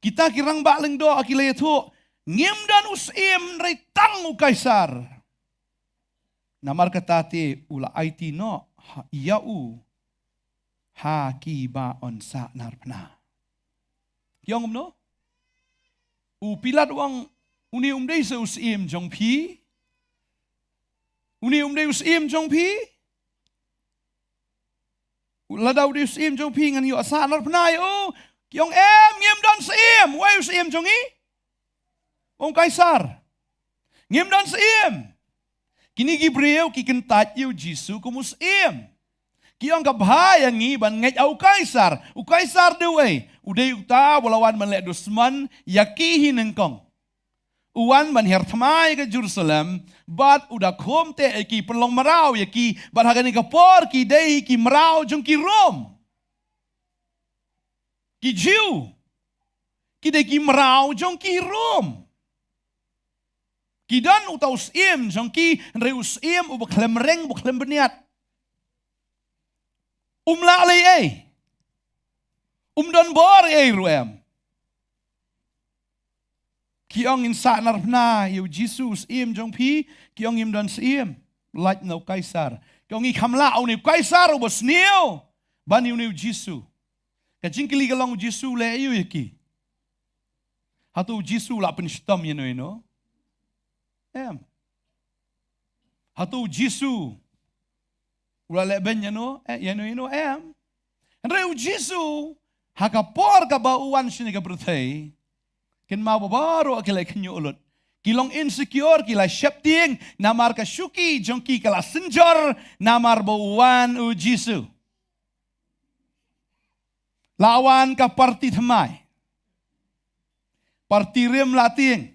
Kita ki rangbah lyngdoh ki la ïathuh, ngim don u syiem hynrei tang u Kaisar. Namar kata te u la aiti noh ha, ïa u ha ki ba yn sahnarphna. Ki ong kumno? U Pilat u ong, une um dei sa u syiem jong phi? Une um dei u syiem jong phi? Lada u dei u syiem jong phi ngan ïoh sahnarphna ïa u. Ki ong em, ngim don syiem. Uei u syiem jong ngi? Ong Kaisar. Ngim don syiem. Kine ki briew ki kyntait ïa u Jisu kum u syiem. Ki ong ka bha ïa ngi ban ngeit ha u Kaisar. U Kaisar dei uei? U dei uta uba la wan ban leh dusmon ïa ki hi nyngkong. U wan ban hiar thma ïa ka Jerusalem, bad u da khum teh ïa ki, pynlong mraw ïa ki, bad ha kane ka por ki dei ki mraw jong ki Rom. Ki Jiw. Ki dei ki mraw jong ki Rom. Ki don uta u syiem jong ki, hynrei u syiem uba khlem reng, uba khlem bniat. Um lah leh ei. Um don bor ei ruh em. Ki ong ngin sahnarphna ïa u Jisu u syiem jong phi, ki ong ngim don syiem. Lait na u Kaisar. Ki ong ngi kham lah une u Kaisar uba sniew ban ïa une u Jisu. Ka jingkylli ka long u Jisu u leh aïu ïa ki? Hato u Jisu u la pynshitom ïano ïano? Em. Hato u Jisu u la leh beiñ ïano, eh, ïano ïano? Em. Hynrei u Jisu, ha ka por kaba u wan shane ka pyrthei, kynmaw ba baroh ki la khynñiuh lut. Ki long insecure, ki la sheptieng, namar ka shuki jong ki ka la synjor, namar ba u wan u Jisu. La wan ka parti thymmai. Parti rim la tieng.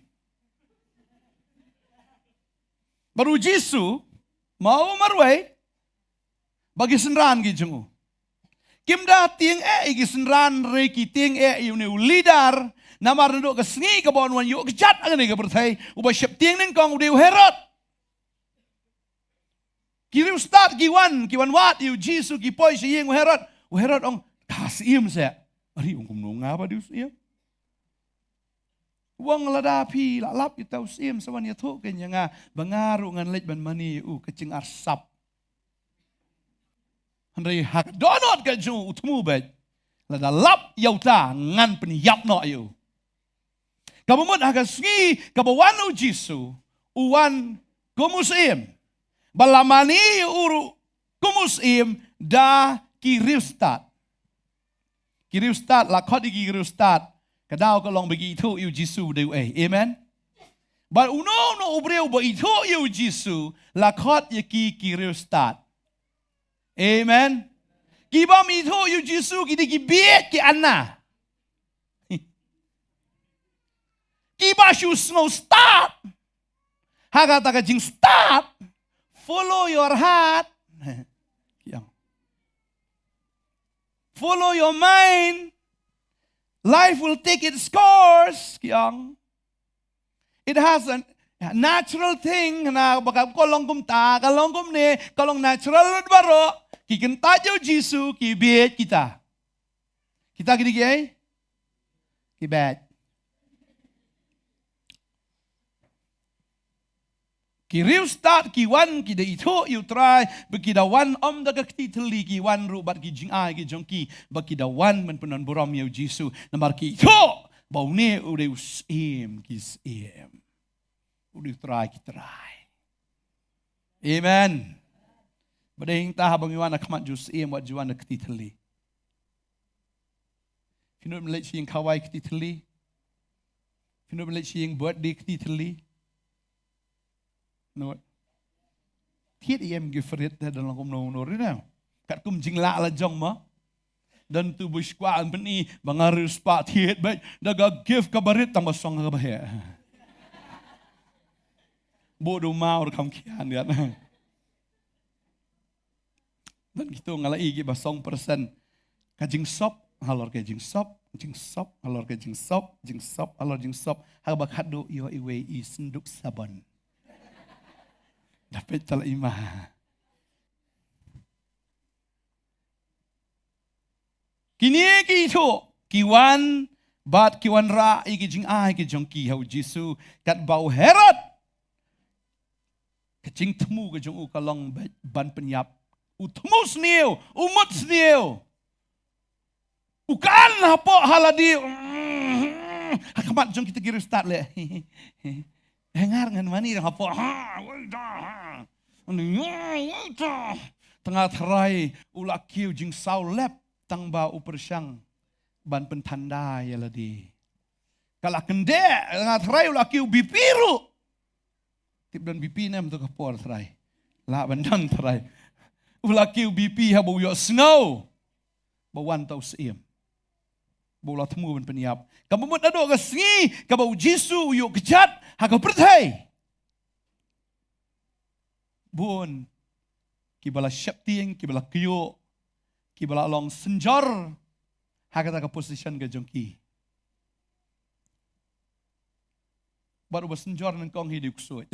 Bad u Jisu, ma u marwei, bad ki synran ki jong u. Kim da tieng eh ïa ki synran, hynrei ki tieng eh ïa une u leader, namar naduh ka sngi kaba un wan ïuh kjat ha kane ka pyrthei, uba sheptieng nyngkong u dei u Herod. Ki riewstad ki wan, ki wan wad ïa u Jisu, ki poi sha ïing u Herod. U Herod ong, ka syiem seh. Ari, ong kumno nga ba dei u syiem? U ong lada phi la lap ïa uta u syiem sa wan ïathuh kein ïa nga, ba nga ruh ngan leit ban mane ïa u, ka jingarsap. Hynrei ha ka dohnud ka jong u, u thmu beit. Lada lap ïa uta ngan pynïap noh ïa u. Kaba mut ha ka sngi kaba wan u Jisu, u wan kum u syiem. Ba la mane ïa u ruh kum u syiem da ki riewstad. Ki riewstad, la khot ïa ki riewstad, ka daw ka long ba ki ithuh ïa u Jisu ba dei uei. Amen. Bad uno uno u briew ba ithuh ïa u Jisu, la khot ïa ki ki riewstad. Amen. Ki bym ithuh ïa u Jisu ki dei ki bieit, ki anna. Kiba shu sngew stad ha kata ka jingstad. Follow your heart. Kiang. Follow your mind. Life will take its course. Kiang. It has a natural thing. Na ba ka, ka long kumta, ka long kumne, ka long natural lut baroh. Ki kyntait ïa u Jisu, ki bieit kita. Kita ki dei kiei? Ki bieit. Ki riewstad ki wan, ki da ithuh ïa u Trai, ba ki da wan ym da ka kti thylli, ki wan ruh bad ki jingai ki jong ki, ba ki da wan ban pyndon burom ïa u Jisu. Namar ki ithuh ba une u dei u Syiem ki syiem, u dei u Trai ki trai. Amen. Ba dei hangta haba ngi wan ha khmat jong u Syiem, wat ju wan da kti thylli. Phi nud ban leit sha ïing khawai kti thylli? Phi nud ban leit sha ïing birthday kti thylli? Nud. Thied ïa em ki farit te, don long kumno kumno ri na. Katkum jinglah la jong mo. Don tu ba shu kwah ban pyni ba nga riewspah thied beit da ka gift kaba rit, tang ba song kaba heh. Bud u maw ruh kham khian ïa. Don kito nga la i kiba song persen. Ka jingsop halor ka jingsop, jingsop halor ka jingsop, jingsop halor jingsop. Haba khadduh ïoh iwei i synduk sabon. Da peit ta la i ma. Kine ki ithuh, ki wan bad ki wanrah ïa ki jingai ki jong ki ha u Jisu, katba u Herod, ka jingthmu ka jong u ka long ba, ban pynïap. U thmu sniew, u mut sniew. U kan hapoh ha lade, mm, Ha khmat jong kita ki riewstad leh. Hangar ngan mane dang hapoh. Ha, wei ta, ha. Ani, wei ta. Tang nga tharai u la kiew jingsaw lep tang ba u pyrshang ban pynthanda ïa lade. Ka la kyndeh, tang nga tharai u la kiew B P ruh. Tip don B P ne em to ka por tharai. Lah ban don tharai. U la kiew B P haba u ïohsngew ba wan ta u syiem. Ba u la thmu ban pynïap. Kaba mut naduh ka sngi kaba u Jisu u ïoh kjat ha ka pyrthei. Bun kiba la sheptieng, kiba la kyiuh, kiba la long synjor ha kata ka position ka jong ki. Bad uba synjor nyngkong hi dei u ksuid.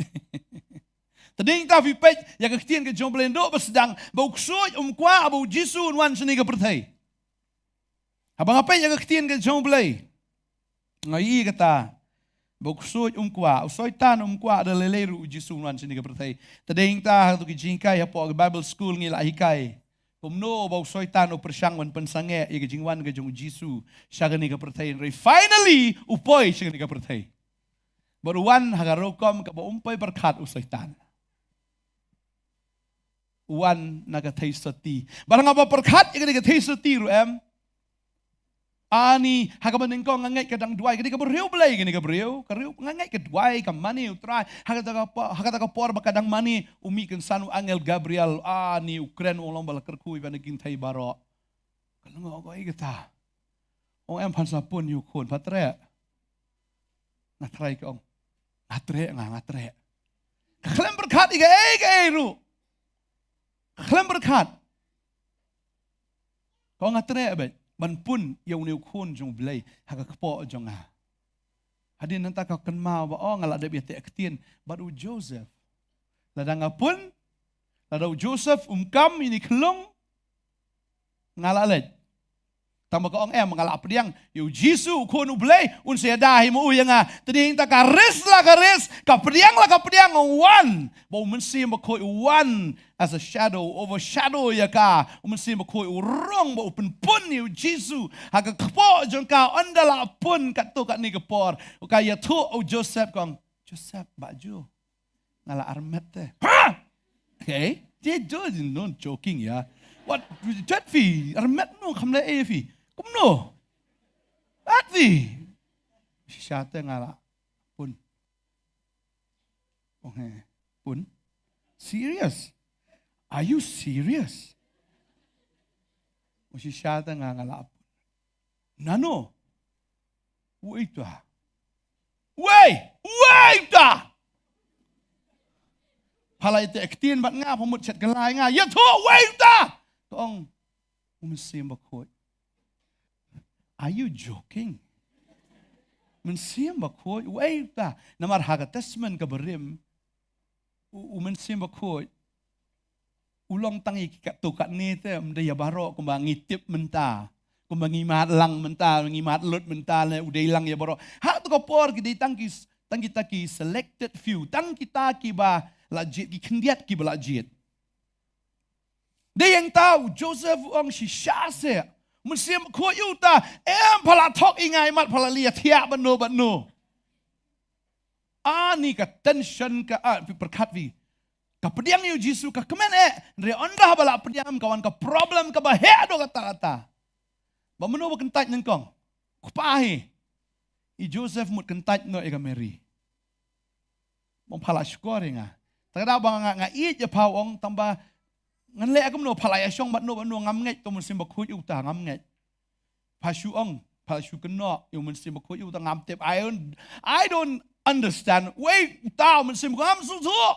Te dei ta phi peit ïa ka ktien ka jong U Blei naduh ba sdang ba u ksuid um kwah ba u Jisu un wan shane ka pyrthei. Haba nga peit ïa ka ktien ka jong U Blei, nga ïohi kata ba u ksuid um kwah, u Soitan um kwah da lei lei ruh u Jisu un wan shane ka pyrthei. Te dei ta ha tu ki jinghikai hapoh ka Bible school ngi la hikai kumno ba u Soitan u pyrshang ban pynsangeh ïa ka jingwan ka jong u Jisu sha kane ka pyrthei, hynrei finally u poi sha kane ka pyrthei. Bad u wan ha ka rukom kaba um poi pyrkhat u Soitan. U wan na ka theisotti. Bad haba pyrkhat ïa kane ka theisotti ruh em, ani, ha kaba nyngkong nga ngeit ka dang duwai, kane ka briew Blei, kane ka briew, ka briew, nga ngeit ka duwai, ka mane u Trai, ha kata ka por, ha kata ka por ba ka dang mane, u mih kynsan u angel Gabriel, ani, u kren u ong long ba la kyrkhu ïa kine ki kynthei baroh. Ka lyngngoh ko, ei kata. Ong em, phan sa pun ïa u khun, pha treh. Nga trai ka ong. Nga treh nga, nga treh. Ka khlem pyrkhat ïa kaei kaei ruh. Ka khlem pyrkhat. Ka ong nga treh beit ban pun ïa une u khun jong U Blei ha ka kpoh jong nga. Hadien nangta ka kynmaw ba, oh, nga la dep ïateh ktien bad u Joseph. Lada nga pun, lada u Joseph um kam ïa ine i khyllung, nga la leit. Tang ba ka ong em, nga la pdiang ïa u Jisu u Khun U Blei, un sa ïada hi ma u ïa nga. Te dei ta ka risk la ka risk, ka pdiang la ka pdiang, wan ba u Mynsiem Bakhuid u wan as a shadow, overshadow ïa ka. U Mynsiem Bakhuid u rung ba u pynpun ïa u Jisu ha ka kpoh jong ka, ynda la pun katto katne ka por. Ka ïathuh u Joseph, ka ong, Joseph, bah Ju, nga la armet te. Ha? Okay. Te jo, no joking ïa. What? Jat phi armet, no kham leh ei phi. Kumno? At phi. Shisha te nga la pun. Ong he. Pun? Serious? Are you serious? Ong shisha te nga, nga la pun. Nano? Uei uta? Uei? Uei uta? Pha la ïateh ktien bad nga, pha mut shet kylla ïa nga. Ïathuh, uei uta? Ka ong u Mynsiem Bakhuid. Are you joking? Mynsiem Bakhuid, uei uta? Namar ha ka Testament kaba rim, u, u Mynsiem Bakhuid u long tang ïa ki katto katne te, ym dei ïa baroh kumba ngi tip mynta, kumba ngi mad lang mynta, ngi mad lut mynta, lane u dei lang ïa baroh. Ha tu ka por ki dei tang ki, tang kita ki selected few, tang kita kiba la jied, ki khyndiat kiba la jied. Dei ïa kata u Joseph u ong shisha seh, Mynsiem Bakhuid uta, em, pha la thok ïa nga imat, pha la leit thiah bad no bad no. Ani ka tension ka, ah, phi pyrkhat phi. Ka pdiang ïa u Jisu ka kmen eh, hynrei ynda ba la pdiang ka wan ka problem kaba heh haduh katta katta. Ba mano ba kyntait nyngkong? U kpa hi. I Joseph mut kyntait noh ïa ka Mary. Ba ong pha la shukor ïa nga. Te ka daw ba nga, nga ïeit ïa pha, u ong, tang ba ngan leh kumno, pha la ïashong bad no bad no, ngam ngeit, to Mynsiem Bakhuid uta ngam ngeit. Pha shu ong, pha shu kynnoh ïa u Mynsiem Bakhuid uta ngam tip. I don't, I don't understand. Uei uta u Mynsiem Bakhuid, ngam sngewthuh.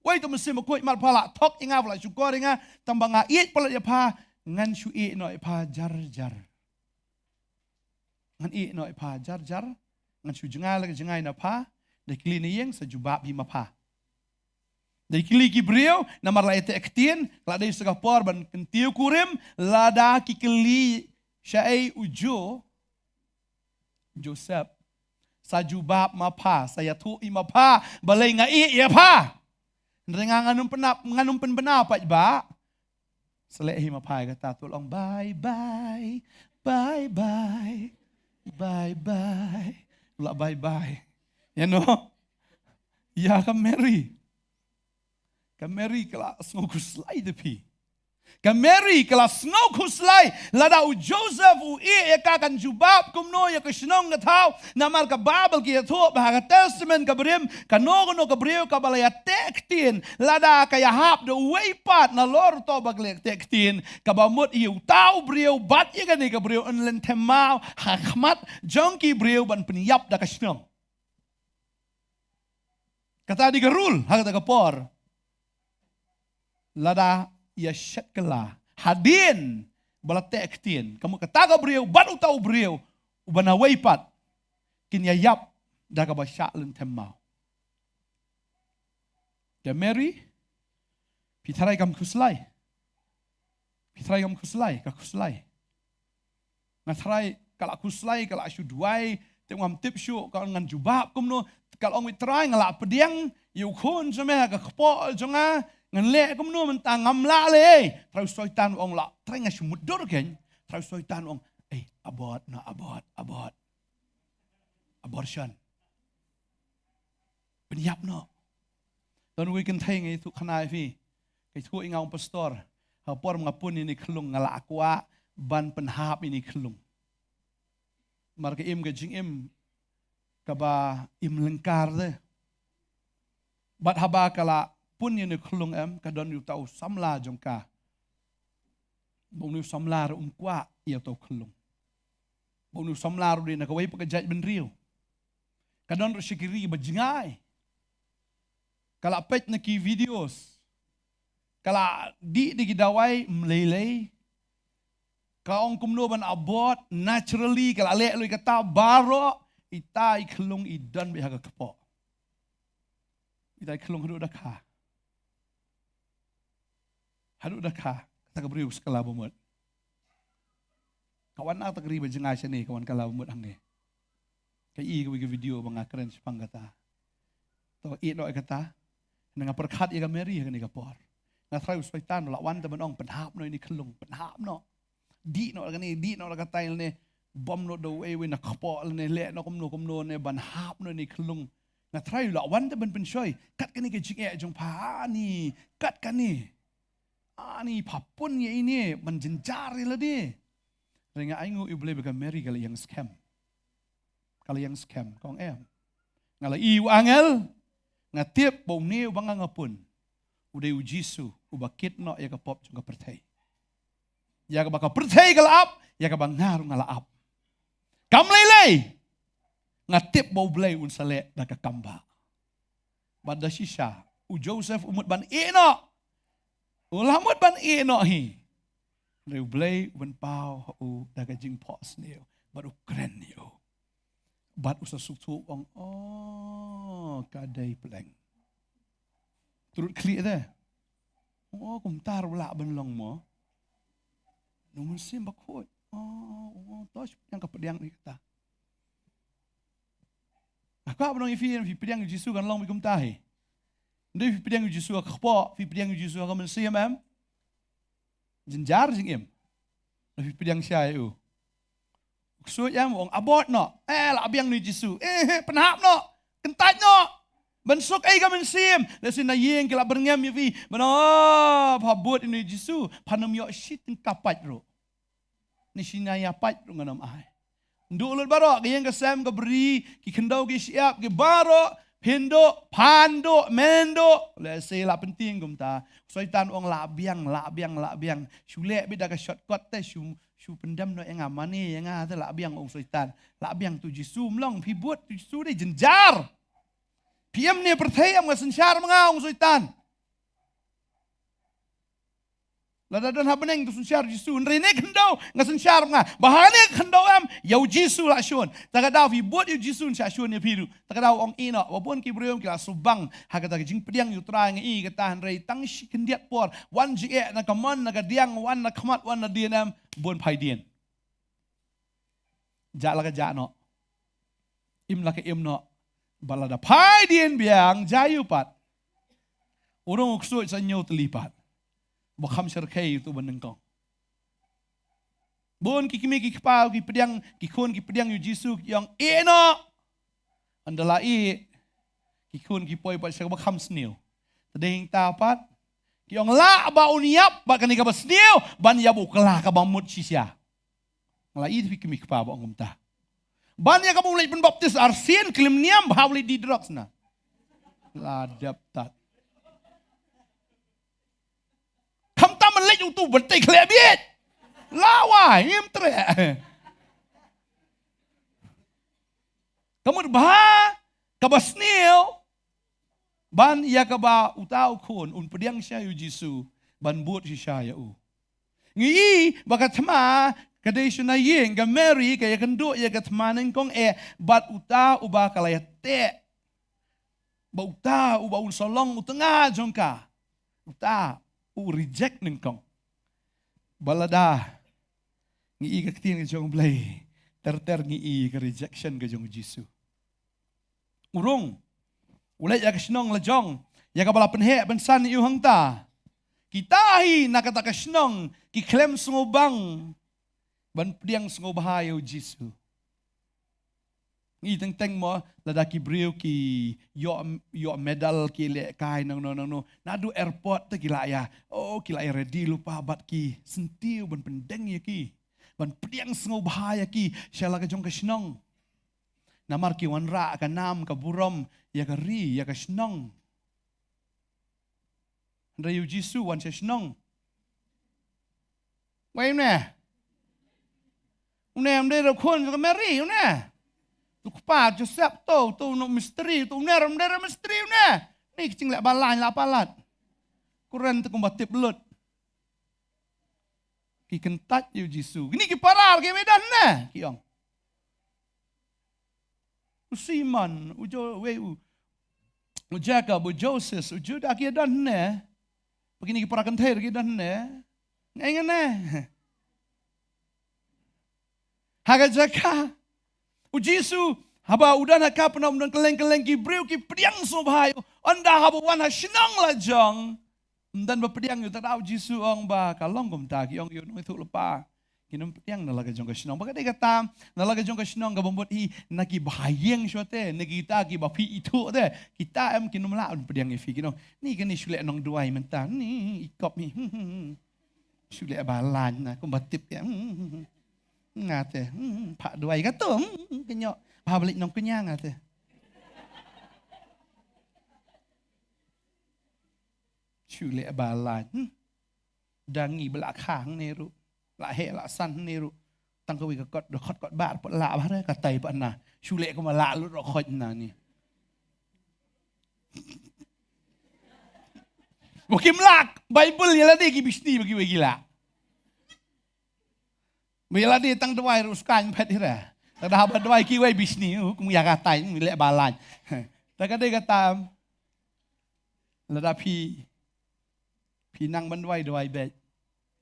Uei uta u Mynsiem Bakhuid, mar pha la thok ïa nga, pha la shukor ïa nga, tang ba nga ïeit palat ïa pha, ngan shu ïeh noh ïa pha jar jar. Ngan ïeh noh ïa pha jar jar, ngan shu jngai la ka jngai na pha, da kylli na ïing sa jubab hi ma pha. Da kylli ki briew, namar la ïateh ktien, la dei sa ka por ban kyntiew kurim, lada ki kylli shaei u Jo, Joseph, sa jubab ma pha, sa ïathuh hi ma pha, balei nga ïeh ïa pha. Hynrei nga ngan ym pynbna, ngan ym pynbna pat ba. Sa leh hi ma pha ïa kata, to long bye bye, bye bye. Bye bye. La bye bye. You know? Ïa ka Mary. Ka Mary ka la sngew khuslai da phi. Ka Mary ka la sngew khuslai lada u Joseph u ïeh ïa ka, kan jubab kumno ïa ka shnong ka thaw. Namar ka Baibl ka ïathuh ba ha ka Testament ka barim, kano kano ka briew kaba la ïateh ktien, lada ka ïahap da uwei pat nalor uta uba ka la ïateh ktien, kaba mut ïa uta u briew bad ïa kane ka briew yn lynthem maw ha khmat jong ki briew ban pynïap da ka shnong. Kata dei ka rule ha kata ka por. Lada ïa shet kylla hadien ba la teh ktien, ka mut kata ka briew bad uta u briew uba na wei pat kin ïa ïap da kaba shah lynthem maw. Ka Mary, phi tharai kam khuslai? Phi tharai kam khuslai? Ka khuslai. Nga tharai ka la khuslai, ka la shu duwai, te ngam tip shuh, ka ong ngan jubab kumno, ka la ong, wei Trai, nga la pdiang ïa u khun jong me ha ka kpoh jong nga, ngan leh kumno mynta, ngam lah lei. Trai u Soitan u ong, lah, Trai, nga shu mutdur kein. Trai u Soitan u ong, ei, abort noh, abort, abort. Abortion. Pynïap noh. Don uwei u kynthei nga ïathuh khana ïa phi. Ka ïathuh ïa nga, ong, Pastor, ha por ba nga pun ïa ine i khyllung nga la kwah ban pynhap ïa ine i khyllung. Namar ka im ka jingim kaba im lyngkar te. Bad haba ka la pun ïa ine i khyllung, em, ka don uta u samla jong ka ba une u samla ruh um kwah ïa uta u khyllung. Ba une u samla ruh u dei na kawei pat ka jaitbynriew. Ka don ruh sha ki ri ba jngai. Ka la peit na ki videos. Ka la dih da ki dawai, ym lei lei. Ka ong kumno ban abort naturally, ka la leh lut ïa kata baroh, ita i khyllung i don beit ha ka kpoh. Ita i khyllung haduh da kha. Haduh da kha, kata ka briew sa kylla bamut. Ka wan na kata ka ri ba jngai shane, ka wan kylla bamut hangne. Ka i kawei ka video ba nga kren shaphang kata. To ïeh noh ïa kata. Nga pyrkhat ïa ka Mary ha kane ka por. Nga tharai u Soitan u la wan te ban ong, pynhap noh ine i khyllung, pynhap noh. Dih noh da kane, dih noh da katai lane, bam noh da uwei uwei na kpoh lane, leh noh kumno kumno ne, ban hap noh ine i khyllung. Nga tharai u la wan te ban pynshoi, kat kane ka jingeh jong pha, ani, kat kane. Ani, pha pun ïa ine ban jynjar ïa lade. Hynrei nga ainguh ïa U Blei ba ka Mary ka la ïeng skhem. Ka la ïeng skhem, ka ong, em, nga la ïohi u angel, nga tip ba une uba nga nga pun u dei U Jisu uba kit noh ïa ka pop jong ka pyrthei. Ïa kaba ka pyrthei ka la ap, ïa kaba nga ruh nga la ap. Kam lei lei, nga tip ba U Blei un sa leh da ka kam ba. Bad da shisha, u Joseph u mut ban ïeh noh. U la mut ban ïeh noh hi. Hynrei U Blei u pynpaw ha u da ka jingphohsniew bad u kren ïa u. Bad u sa sngewthuh, ong, oh, ka dei pleng. Trud khlieh te. Oh, kumta ruh lah ban long mo. U Mynsiem Bakhuid. Oh, oh, to shu pdiang ka pdiang ïa kata. Nga kwah ban ong ïa phi, phi pdiang ïa u Jisu kan long beit kumta hi. Ym dei phi pdiang ïa u Jisu ha ka kpoh, phi pdiang ïa u Jisu ha ka mynsiem, em? Jynjar jingim. Phi pdiang shai u. U ksuid, em, u ong abort noh. Eh, lah biang ïa u Jisu. Eh, eh, pynhap noh. Kyntait noh. Ban suk ei ka mynsiem. Lehse na ïing ki la byrngem ïa phi. Ban, oh, pha bud ïa u Jisu, phan ym ïoh shi tyngka pait ruh. Ne shi nai ïa pait ruh ngan ym ai. Ndu lut baroh, ka ïing ka sem, ka bri, ki khyndew ki shyiap, ki baroh, phin duh, phan duh, men duh. Lehse la pyntieng kumta. Soitan ong lah biang, lah biang, lah biang. Shu leh beit da ka shortcut te, shu, shu pyndem noh ïa nga, mane ïa nga te, lah biang, ong Soitan. Lah biang, to u Jisu ym long, phi bud, to u Jisu dei jynjar. Phi im ne pyrthei, em, nga synshar ma nga, ong Soitan. Lada don ha bneng to synshar Jisu, hynrei ne khyndew nga synshar ma nga. Ba ha ne khyndew, em, ïa u Jisu lah shun. Ta ka daw phi bud ïa u Jisu un shah shun ïa phi ruh. Ta ka daw ong ïeh noh, ba bun ki briew ki la subang ha kata ka jingpdiang ïa u Trai, nga i kata, hynrei tang shi khyndiat por, wan jingeh na ka mon na ka diang, wan na khmat, wan na dien, em, bun phai dien. Jah la ka jah noh. Im la ka im noh. Bad lada phai dien biang, jia ïa u pat. U rung u ksuid sa ñiew tylli pat. Ba kham shyrkhei ïa uto ba nyngkong. Bun ki kmie ki kpa ki pdiang, ki khun ki pdiang ïa u Jisu, ki ong, "Ïeh noh." Ynda la ïeh, ki khun ki poi pat sha kaba kham sniew. Te dei hangta pat, ki ong, "Lah ba un ïap bad kane kaba sniew, ban ïap u kylla kaba mut shisha." Nga la ïohi phi kmie kpa ba ong kumta. Ban ïa kaba u leit pynbaptis arsien, klim niam, bha u leit die drugs na. La dep tat. Khamtam ban leit utu ban tei khleh bieit. La wai, ngim treh. Ka mut bha kaba sniew, ban ïa kaba uta u khun un pdiang shisha ïa u Jisu, ban bud shisha ïa u. Ngi i ba ka thma ka dei shynna ïing, ka Mary ka ïakynduh ïa ka thma nyngkong eh bad uta uba ka la ïateh. Ba uta uba un sa long u tnga jong ka, uta u reject nyngkong. Ba lada ngi i ka ktien ka jong u Blei, ter ter ngi i ka rejection ka jong u Jisu. U rung, u leit ïa ka shnong la jong, ïa kaba la pynheh pynsan ïa u hangta. Kita hi na kata ka shnong ki khlem sngewbang ban pdiang sngewbha ïa u Jisu. Ngi teng teng mo, lada ki briew ki ïoh, ïoh medal, ki lehkai nangno nangno, naduh airport te ki la ïa, oh, ki la ïa ready lypa bad ki syntiew ban pyndeng ïa ki, ban pdiang sngewbha ïa ki sha la ka jong ka shnong. Namar ki wanrah ka nam ka burom ïa ka ri, ïa ka shnong. Hynrei u Jisu u wan sha shnong. Wei, une, une ym dei ruh khun jong ka Mary, une. Tu kpa Joseph tu, tu u nongmistri, tu une ruh ym dei ruh mistri, une. Ni ki jingleh balang la palat. Kren te kumba tip lut. Ki kyntait ïa u Jisu. Kine ki para ki ym don hangne, ki ong. U Simon, u Jo, wei u, u Jakob, u Joses, u Judah ki don hangne. Ba kine ki para kynthei ki don hangne. Ngai ngane. Ha ka jaka u Jisu, haba u don ha Kapernaum, don kylleng kylleng ki briew ki pdiang sngewbha ïa u. Ynda haba u wan ha shnong la jong, ym don ba pdiang ïa u. Te da u Jisu u ong ba ka long kumta, ki ong ïa u nongïathuhlypa, kin ym pdiang na la ka jong ka shnong. Ba ka dei kata, na la ka jong ka shnong kaba mut hi na kiba ha ïing shuwa te, na kita kiba phi ithuh te, kita em kin ym lah ban pdiang ïa phi, kin ong, ni kane shu leh nongduwai mynta, ni i kop hi. Shu leh balang na kumba tip ïa. Hmm, hmm, hmm, hmm. Nga te, hmm, hmm, phah duwai kato, hmm, hmm, ka ñiuh. Bha ba leit nongkñia nga te. Shu leh balang, hmm. Dang ngi ba la khang ne ruh, la heh la san ne ruh. Tang kawei ka kot, da khot kot bar pat la ba re, katai pat na. Shu leh kumba la lut ruh khot na ni. Ba kim lak Baibl ïa lade ki bishni ba kiwei ki lak. Ba ïa lade tang duwai ruh skaiñ phet hi re. Te da haba duwai kiwei bishni, uh, kum ïa katai, um, leh balang. Te ka dei kata, lada phi, phi nang ban duwai, duwai beit.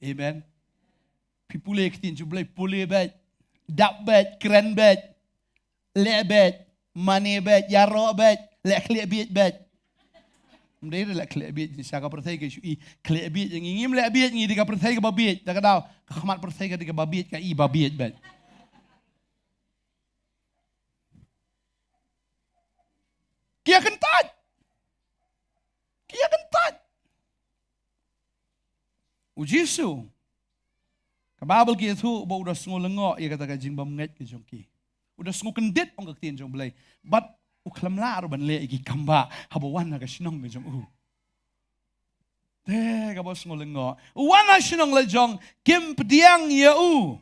Amen. Phi pule ktien jong u Blei, pule beit. Dap beit, kren beit. Leh beit, mane beit, ïaroh beit, leh khleh bieit beit. Ym dei re leh khleh bieit, sha ka pyrthei ka shu i khleh bieit, ngi ngim leh bieit, ngi dei ka pyrthei kaba bieit, da ka daw, ka khmat pyrthei ka dei kaba bieit, ka i ba bieit beit. Ki ïa kyntait. Ki ïa kyntait. U Jisu, ka Baibl ka ïathuh ba u da sngew lyngngoh ïa kata ka jingbymngeit ka jong ki. U da sngew kyndit, ong ka ktien jong u Blei. Bad u khlem lah ruh ban leh ïa ki kam ba haba wan ha ka shnong ka jong u. Te kaba sngew lyngngoh. U wan ha shnong la jong, kim pdiang ïa u.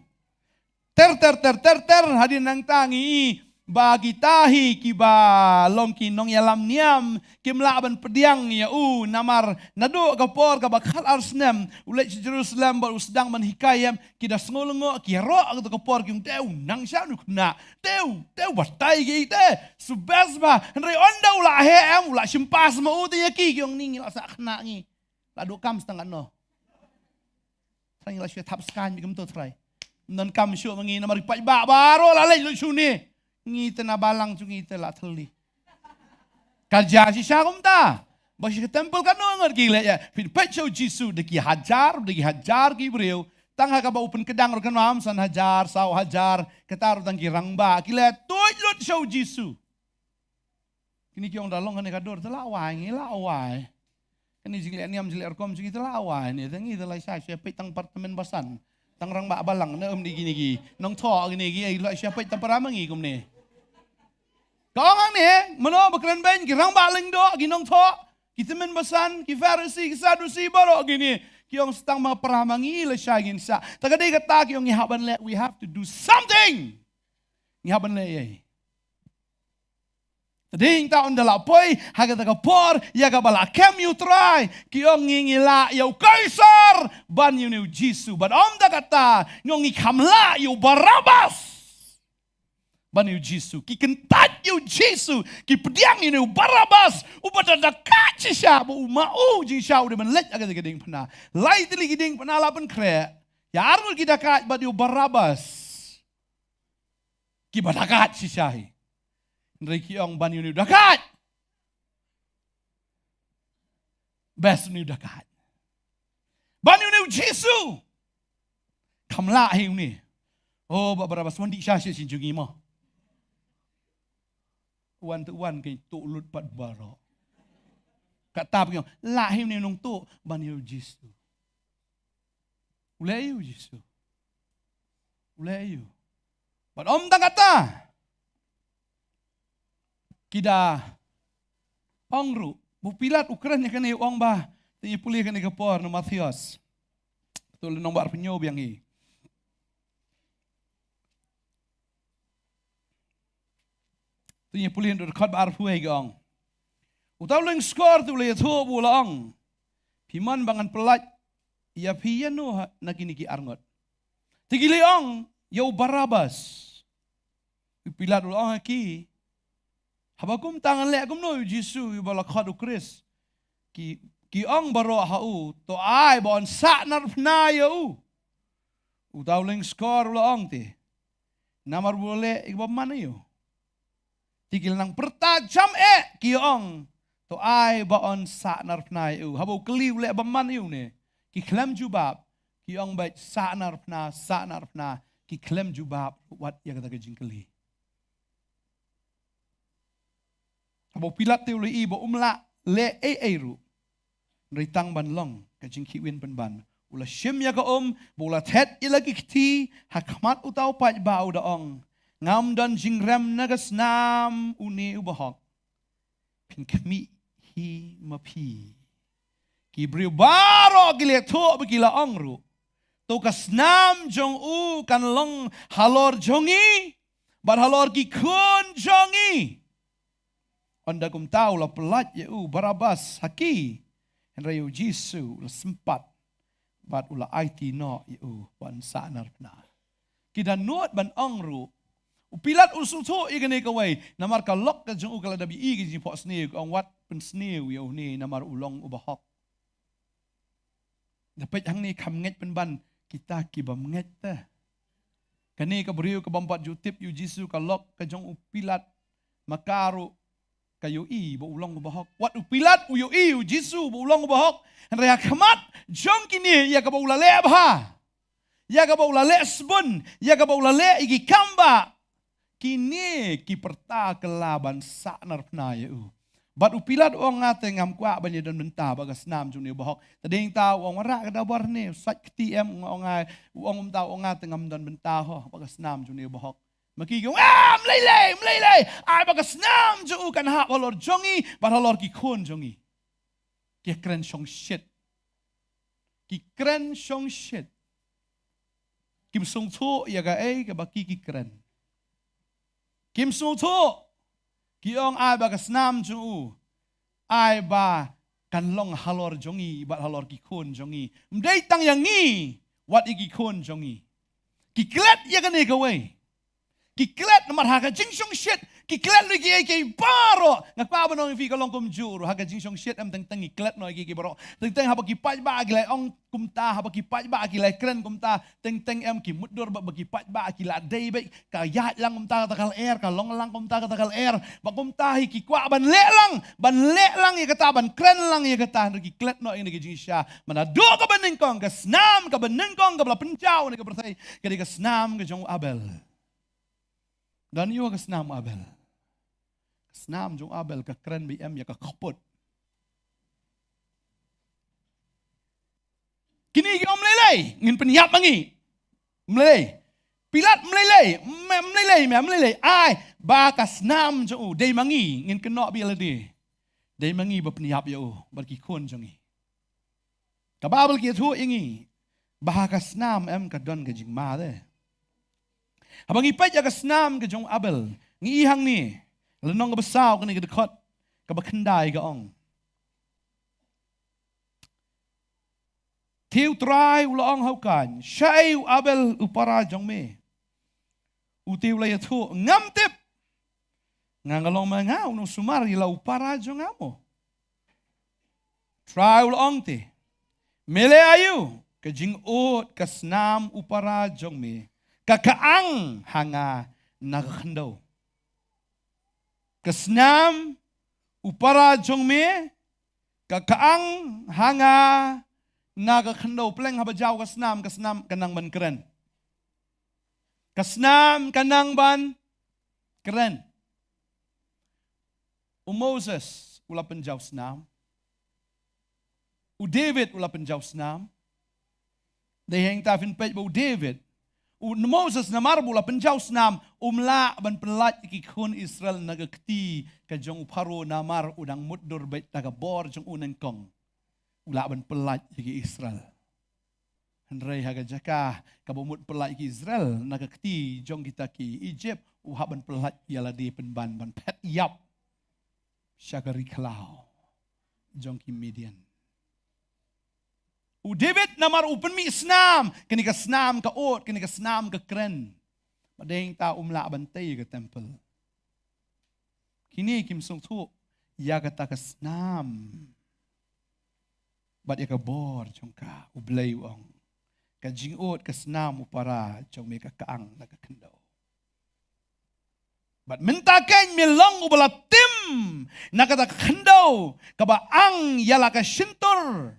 Ter, ter, ter, ter, ter, hadien nangta ngi i ba kita hi kiba long ki nongïalam niam, kim lah ban pdiang ïa u, namar naduh ka por kaba khatar snem u leit sha Jerusalem bad u sdang ban hikai ïa ki, da sngew lyngngoh, ki ïaroh ha kato ka por, ki ong, te u nang sha u khynnah, te u, te u batai ki, te shu best ba, hynrei ynda u la heh em, u la shim pass ma u te ïa ki, ki ong, ni ngi la sah khynnah ngi, la duh kam tang katno. Trai ngi la shu thap skaiñ bad kumto trai. Ym don kam shuh ma ngi namar ki paidbah baroh la leit lut shuh ne. Ngi te na balang jong ngi te la thylli. Ka jia shisha kumta. Ba sha ka temple katno ngut ki leit ïa. Phin peit sha u Jisu da ki hajar, da ki hajar ki briew. Tang ha kaba u pynkdang ruh kan ym san hajar, saw hajar, kata ruh tang ki rangbah ki la tuid lut sha u Jisu. Kine ki ong da long kane ka dur te la wai, ngi la wai. Kane jingleh niam jingleh rukom jong ngi te la wai ne, te ngi te la sha sha peit tang apartment ba san. Tang rangbah balang ne, ym dei kine ki nongthoh kine ki, ai la sha peit tang para ma ngi kumne. Ka ong hangne, mano ba kren beiñ, ki rangbah lyngdoh, ki nongthoh, ki tymmen basan, ki Pharisi, ki Sadusi, baroh kine ki ong sa tang ma para ma ngi la shai ngin sah. Ta ka dei kata ki ong ngi hap ban leh, we have to do something. Ngi hap ban leh ei ei. Ta dei ta ynda la poi ha kata ka por ïa kaba la kem ïa u Trai, ki ong ngi, ngi lah ïa u Kaisar ban ïa une u Jisu. Bad ym da kata, ngi ong ngi kham lah ïa u Barabbas ban ïa u Jisu. Ki kyntait ïa u Jisu, ki pdiang ïa une u Barabbas, uba da dakait shisha, ba u ma u jingshah u dei ban leit ha kata ka diengphna. Lai tylli ki diengphna la pynkhreh ïa arngut ki dakait bad ïa u Barabbas. Kiba dakait shisha hi. Hynrei ki ong ban ïa une u dakait, best une u dakait. Ban ïa une u Jisu, kham lah hi une. Oh, Bah Barabbas, wan dih sha shisha jong ngi mo. Wan te wan, ki tuh lut pat baroh. Kata ba ki ong lah hi une nongtuh, ban ïa u Jisu. U leh aïu u Jisu? U leh aïu? Bad ym tang kata, ki da ong ruh, ba u Pilat u kren ïa kane, u ong ba, te ngi pule kane ka por na Mathaios, to lynnong ba arphew hynñiew biang hi. Te ngi pule na dkhot ba arphew, ki ong, uta u lyngskor te u la ïathuh bad u la ong, phi mon ba ngan pyllait ïa phi ïano ha, na kine ki arngut? Te ki la ong, ïa u Barabbas. U Pilat u la ong ha ki, haba kumta ngan leh kumno ïa u Jisu uba la khot u Khrist? Ki, ki ong baroh ha u, to ai ba yn sahnarphna ïa u. Uta u lyngskor u la ong te, namar u la leh ïa kaba man ïa u. Te ki la nang pyrta jam eh, ki ong, to ai ba yn sahnarphna ïa u. Haba u kylli u leh ba man ïa u ne, ki khlem jubab. Ki ong beit sahnarphna, sahnarphna, ki khlem jubab wat ïa kata ka jingkylli. Haba u Pilat te u la i ba um lah leh ei ei ruh, hynrei tang ban long ka jingkhih win pynban, u la shim ïa ka um bad u la thet ïa la ki kti ha khmat uta u paidbah, u da ong, ngam don jingrem na ka snam une uba hok. Phin khmih hi ma phi. Ki briew baroh ki la ïathuh bad ki la ong ruh, to ka snam jong u kan long halor jong ngi bad halor ki khun jong ngi. Ynda kumta u la pyllait ïa u Barabbas ha ki, hynrei ïa u Jisu u la sympat bad u la aiti noh ïa u ban sahnarphna. Ki da nud ban ong ruh, u Pilat u sngewthuh ïa kane kawei, namar ka lok ka jong u ka la dep ïohi ka jingphohsniew, ka ong wat pynsniew ïa une namar u long uba hok. Da peit hangne kham ngeit pynban kita ki bym ngeit te. Kane ka briew ka bym pat ju tip ïa u Jisu, ka lok ka jong u Pilat, ma ka ruh ka ïohi ba u long uba hok. Wat u Pilat u ïohi u Jisu ba u long uba hok, hynrei ha khmat jong kine ïa kaba u la leh bha, ïa kaba u la leh sbun, ïa kaba u la leh ïa ki kam bah, kine ki pyrta kylla ban sahnarphna ïa u. Bad u Pilat u ong, nga te ngam kwah ban ïadon bynta bad ka snam jong une uba hok. Ta dei ta u ong, rah ka da bor ne, u sait kti em, u ong ai, u ong um ta u ong, nga te ngam don bynta ho bad ka snam jong une uba hok. Ma ki ki ong, ah, ym lei lei, ym lei lei. Ai ba ka snam jong u kan hap halor jong ngi bad halor ki khun jong ngi. Ki kren shongshit. Ki kren shongshit. Kim sngewthuh ïa kaei kaba ki ki kren. Kim sngewthuh. Ki ong ai ba ka snam jong u, ai ba kan long halor jong ngi bad halor ki khun jong ngi. Ym dei tang ïa ngi, wat ïa ki khun jong ngi. Ki klet ïa kane kawei. Ki klet namar ha ka jingshongshit ki klet noh ïa kiei kiei baroh. Nga kwah ban ong ïa phi ka long kumjuh ruh, ha ka jingshongshit em teng teng ki klet noh ïa kiei kiei baroh. Teng teng haba ki paidbah ki la ong kumta, haba ki paidbah ki la kren kumta, teng teng em ki mutdur bad ba ki paidbah ki la dei beit. Ka ïaid lang kumta kata ka lyer, ka long lang kumta kata ka lyer. Bad kumta hi ki kwah ban leh lang, ban leh lang ïa kata, ban kren lang ïa kata, hynrei ki klet noh ïa kane ka jingshisha. Naduh kaba nyngkong, ka snam kaba nyngkong kaba la pynjaw na ka pyrthei ka dei ka snam ka jong u Abel. Don aiu ka snam u Abel? Ka snam jong u Abel ka kren beit em ïa ka kput. Kine ki ong, ym lei lei, ngin pynïap ma ngi. Ym lei lei. Pilat, ym lei lei, me, ym lei lei, me, ym lei lei. Ai, ba ka snam jong u dei ma ngi, ngin kynnoh beit ïa lade. Dei ma ngi ba pynïap ïa u bad ki khun jong ngi. Ka Baibl ka ïathuh ïa ngi ba ha ka snam em ka don ka jingma de. Haba ngi peit ïa ka snam ka jong u Abel, ngi i hangne, lynnong kaba saw, kane ka dkhot kaba khyndai ka ong: Te U Trai u la ong ha u Kain, shaei u Abel u para jong me? U te u la ïathuh, ngam tip. Nga, nga long ma nga u nongsumar ïa la u para jong nga mo? Trai u la ong te, me leh aïu? Ka jingud ka snam u para jong me ka kyang ha nga na ka khyndew. Ka snam u para jong me ka kyang ha nga na ka khyndew. Pleng haba jaw ka snam, ka snam ka nang ban kren. Ka snam ka nang ban kren. U Moses u la pynjaw snam. U David u la pynjaw snam. Dei hangta phin peit ba u David, u Moses namar ba u la pynjaw snam, um lah ban pyllait ïa ki khun Israel na ka kti ka jong u Pharaoh namar u dang mutdur beit, da ka bor jong u nyngkong u lah ban pyllait ïa ki Israel. Hynrei ha ka jaka kaba mut pyllait ïa ki Israel na ka kti jong kita ki Egypt, u hap ban pyllait ïa lade pynban ban phet ïap sha ka ri khlaw jong ki Midian. U David namar u pynmih snam, kane ka snam ka ud, kane ka snam ka kren. Bad dei hangta um lah ban tei ïa ka temple. Kine kim sngewthuh ïa kata ka snam bad ïa ka bor jong ka. U Blei u ong, ka jingud ka snam u para jong me ka kyang na ka khyndew. Bad mynta kein me long uba la tim na kata ka khyndew kaba ang ïa la ka shyntur,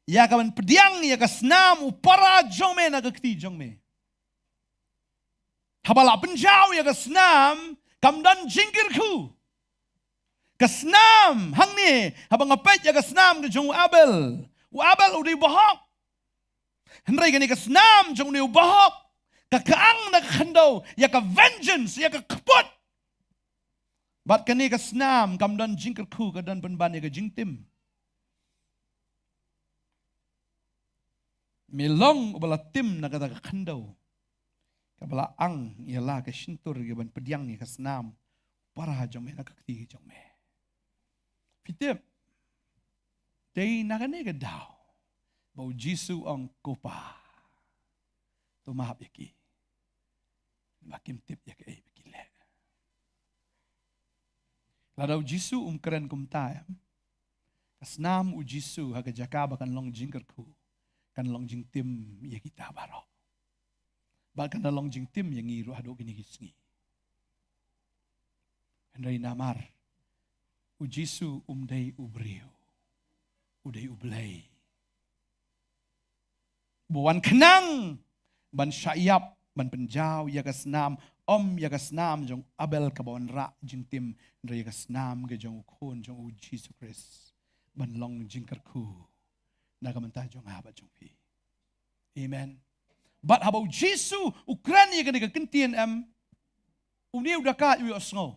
ïa kaban pdiang ïa ka snam u para jong me na ka kti jong me. Haba la pynjaw ïa ka snam kam don jingkyrkhu. Ka snam hangne, haba nga peit ïa ka snam ka jong u Abel, u Abel u dei u bahok. Hynrei kane ka snam jong une u bahok ka kyang na ka khyndew ïa ka vengeance, ïa ka kput. Bad kane ka snam kam don jingkyrkhu, ka don pynban ïa ka jingtim. Me long uba la tim na kata ka khyndew kaba la ang ïa la ka shyntur kaban pdiang ïa ka snam para jong me na ka kti jong me. Phi tip, dei na kane ka daw ba u Jisu u ong, ko Pa, to map ïa ki, ba kim tip ïa kaei ba ki leh. Lada u Jisu um kren kumta, em, ka snam u Jisu ha ka jaka ba kan long jingkyrkhu, kan long jingtim ïa kita baroh. Bad kan long jingtim ïa ngi ruh haduh kine ki sngi. Hynrei namar u Jisu um dei u briew, u dei u Blei ba wan khnang ban shah ïap, ban pynjaw ïa ka snam, ym ïa ka snam jong Abel kaba wanrah jingtim, hynrei ïa ka snam ka jong u Khun jong u Jisu Khrist, ban long jingkyrkhu na ka bynta jong nga bad jong phi. Amen. Bad haba u Jisu u kren ïa kane ka kyntien, em, une u dakaid u ïohsngew.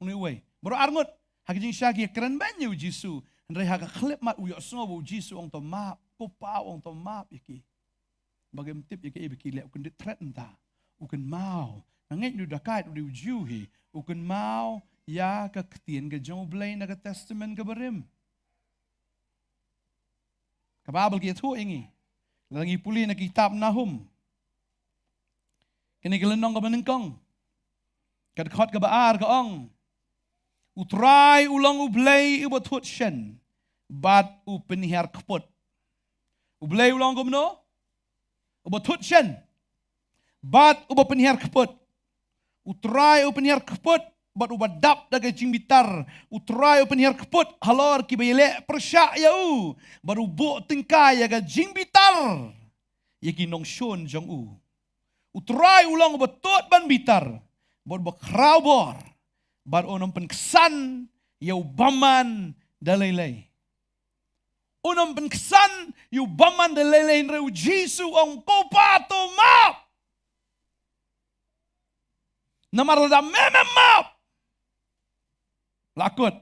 Une uwei. Baroh arngut ha ka jingshisha ki ïakren beiñ ïa u Jisu. Hynrei ha ka khyllipmat u ïohsngew ba u Jisu u ong to map, ko Pa, u ong to map ïa ki, ba kim tip ïa kaei ba ki leh. U kyndit threat mynta. U kynmaw. Nga ngeit une u dakaid u dei u Jiw hi. U kynmaw ïa ka ktien ka jong U Blei na ka Testament kaba rim. Ka Baibl ka ïathuh ïa ngi, lada ngi pule na ka kitab Nahum, kane ka lynnong kaba nyngkong, Ka dkhot kaba ar ka ong, U Trai u long U Blei uba thut shen bad u pynhiar kput. U Blei u long kumno? Uba thut shen bad uba pynhiar kput. U Trai u pynhiar kput bad uba dap da ka jingbitar. U Trai u pynhiar kput halor kiba ïaleh pyrshah ïa u, bad u buh tyngkai ïa ka jingbitar ïa ki nongshun jong u. U Trai u long uba thut ban bitar bad uba khraw bor, bad un ym pynksan ïa u bymman da lei lei. Un ym pynksan ïa u bymman da lei lei. Hynrei U Jisu u ong, Ko Pa, to map. Namar lada me mem map, la kut.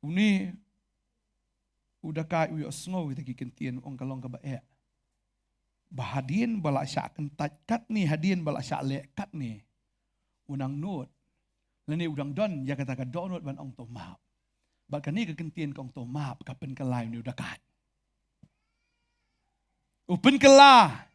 Une u dakaid u ïohsngew ïa kita ki ktien, u ong ka long kaba eh. Ba hadien ba la shah kyntait katne, hadien ba la shah leh katne, u nang nud, lane u dang don ïa kata ka dohnud ban ong to map. Bad kane ka ktien ka ong to map ka pynkylla ïa une u dakaid. U pynkylla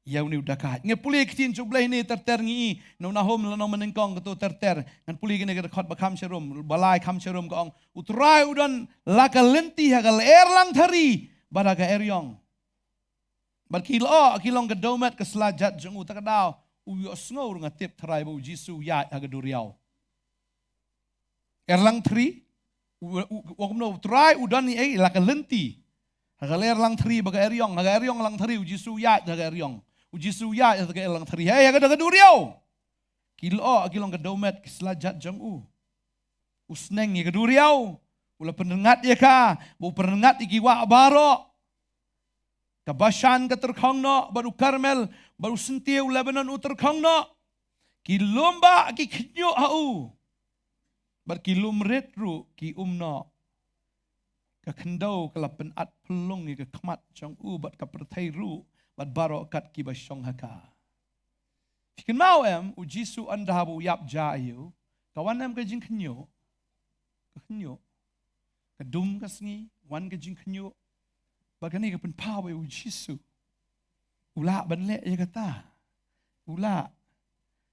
ïa une u dakaid. Ngi pule ktien jong U Blei hangne ter ter, ngi i na u Nahum lynnong ba nyngkong, kato ter ter. Ngan pule kane ka dkhot ba kham sharum, ba lai kham sharum, ka ong, U Trai u don la ka lynti ha ka lyer langthari bad ha ka eriong. Bad ki lyoh ki long ka dewmet ka sla jat jong u. Ta ka daw u ïohsngew ruh, nga tip, tharai ba U Jisu u ïaid ha ka duriaw. Lyer langthari, u, u, u, kumno U Trai u don, eh, la ka lynti ha ka lyer langthari bad ka eriong, ha ka eriong langthari. U Jisu u ïaid ha ka eriong. U Jisu u ïaid ha ka lyer langthari. Hei, ha ka, ha ka duriaw, ki lyoh ki long ka dewmet ka sla jat jong u. U sneng ïa ka duriaw, u la pynrngat ïa ka, bad u pynrngat ïa ki wah baroh. Ka Bashan ka tyrkhong noh, bad u Karmel, bad u syntiew Lebanon u tyrkhong noh. Ki lum bah ki khñiuh ha u, bad ki lum rit ruh ki um noh. Ka khyndew ka la pynat pynlong ïa ka khmat jong u, bad ka pyrthei ruh, bad baroh kat kiba shong ha ka. Phi kynmaw em, U Jisu ynda haba u ïap ja ïa u, ka wan em ka jingkhñiuh? Ka khñiuh. Ka dum ka sngi, wan ka jingkhñiuh. Bad kane ka pynpaw ba U Jisu u lah ban leh ïa kata. U lah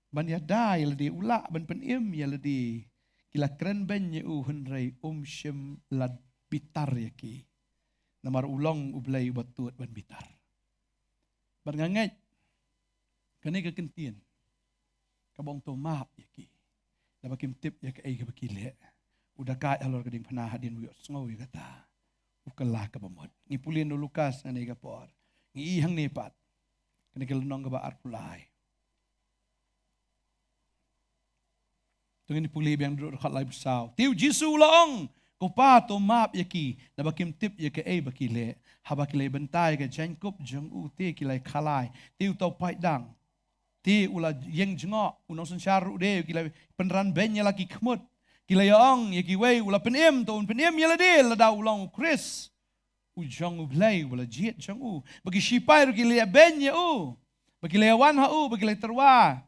ban ïada ïa lade, u lah ban pynim ïa lade. Ki la kren beiñ ïa u, hynrei um shym la bitar ïa ki. Namar u long U Blei uba thut ban bitar. Bad nga ngeit kane ka ktien kaba ong to map ïa ki, naba kim tip ïa kaei kaba ki leh. U dakaid halor ka diengphna, hadien u ïohsngew ïa kata, u kylla kaba mut. Ngi pule na u Lukas hangne ka por. Ngi i hangne pat, kane ka lynnong kaba arphew lai. To ngin pule biang, dkhot laiphew saw. Te U Jisu u la ong, Ko Pa, to map ïa ki, naba kim tip ïa kaei ba ki leh. Haba ki la bynta ïa ka jaiñkup jong u, te ki la khalai. Te uta u paidbah, te u la ïeng jngoh, u nongsynshar ruh de, ki la pynran beiñ ïa la ki khmut. Ki la ïa ong ïa kiwei, u la pynim, to un pynim ïa lade lada u long U Khrist, U jong U Blei, u la jied jong u. Bad ki shipai ruh ki la ïa beiñ ïa u, bad ki la ïa wan ha u, bad ki la tyrwa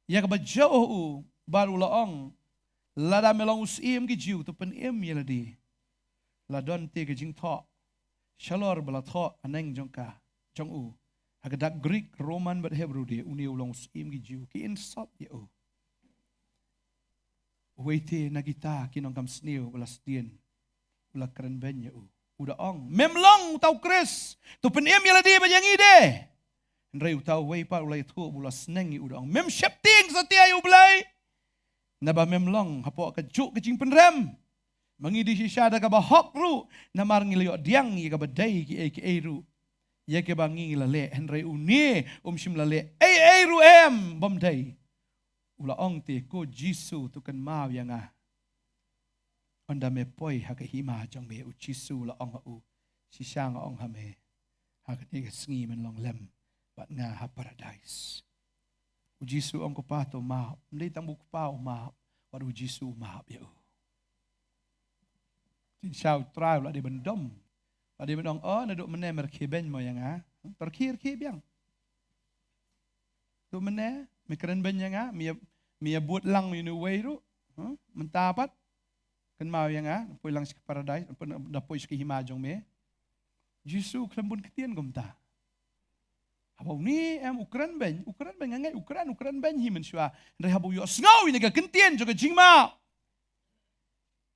ïa kaba jia ha u. Bad u la ong, Lada me long u Syiem ki Jiw, to pynim ïa lade. La don te ka jingthoh shalor ba la thoh haneng jong ka, jong u, ha ka dak Greek, Roman bad Hebru de, une u long u Syiem ki Jiw. Ki insult ïa u. Uwei te na kita ki nongkam sniew ba la sdien, u la kren beiñ ïa u. U da ong, Mem long uta U Khrist, to pynim ïa lade bad ïa ngi de. Hynrei uta uwei pat u la ïathuh, u la sneng ïa u, da ong, Mem sheptieng satia ïa U Blei, naba mem long hapoh kajuh ka jingpynrem. Ma ngi dei shisha da kaba hok ruh, namar ngi la ïoh pdiang ïa kaba dei kiei kiei ruh ïa kiba ngi la leh, hynrei une um shym la leh ei ei ruh em bym dei. U la ong te, Ko Jisu, to kynmaw ïa nga ynda me poi ha ka hima jong me. U Jisu u la ong ha u, Shisha nga ong ha me, ha kane ka sngi men long lem bad nga ha Paradais. U Jisu u ong, Ko Pa, to map. Ym dei tang ba u Kpa u map, wat U Jisu u map ïa u. Jingshisha U Trai u la dei ban dom, u la dei ban ong, O, naduh mynne me rkhie beiñ mo ïa nga? To rkhie, rkhie biang. Naduh mynne me kren beiñ ïa nga, me ïa, me ïa bud lang ïa une uwei ruh, mynta pat kynmaw ïa nga, poi lang sha ka Paradais, da poi sha ka hima jong me. Jisu khlem bun ktien kumta. Haba une em u kren beiñ, u kren beiñ, nga ngeit u kren, u kren beiñ hi mynshuwa. Hynrei haba u ïohsngew ïa kane ka kyntien jong ka jingmap,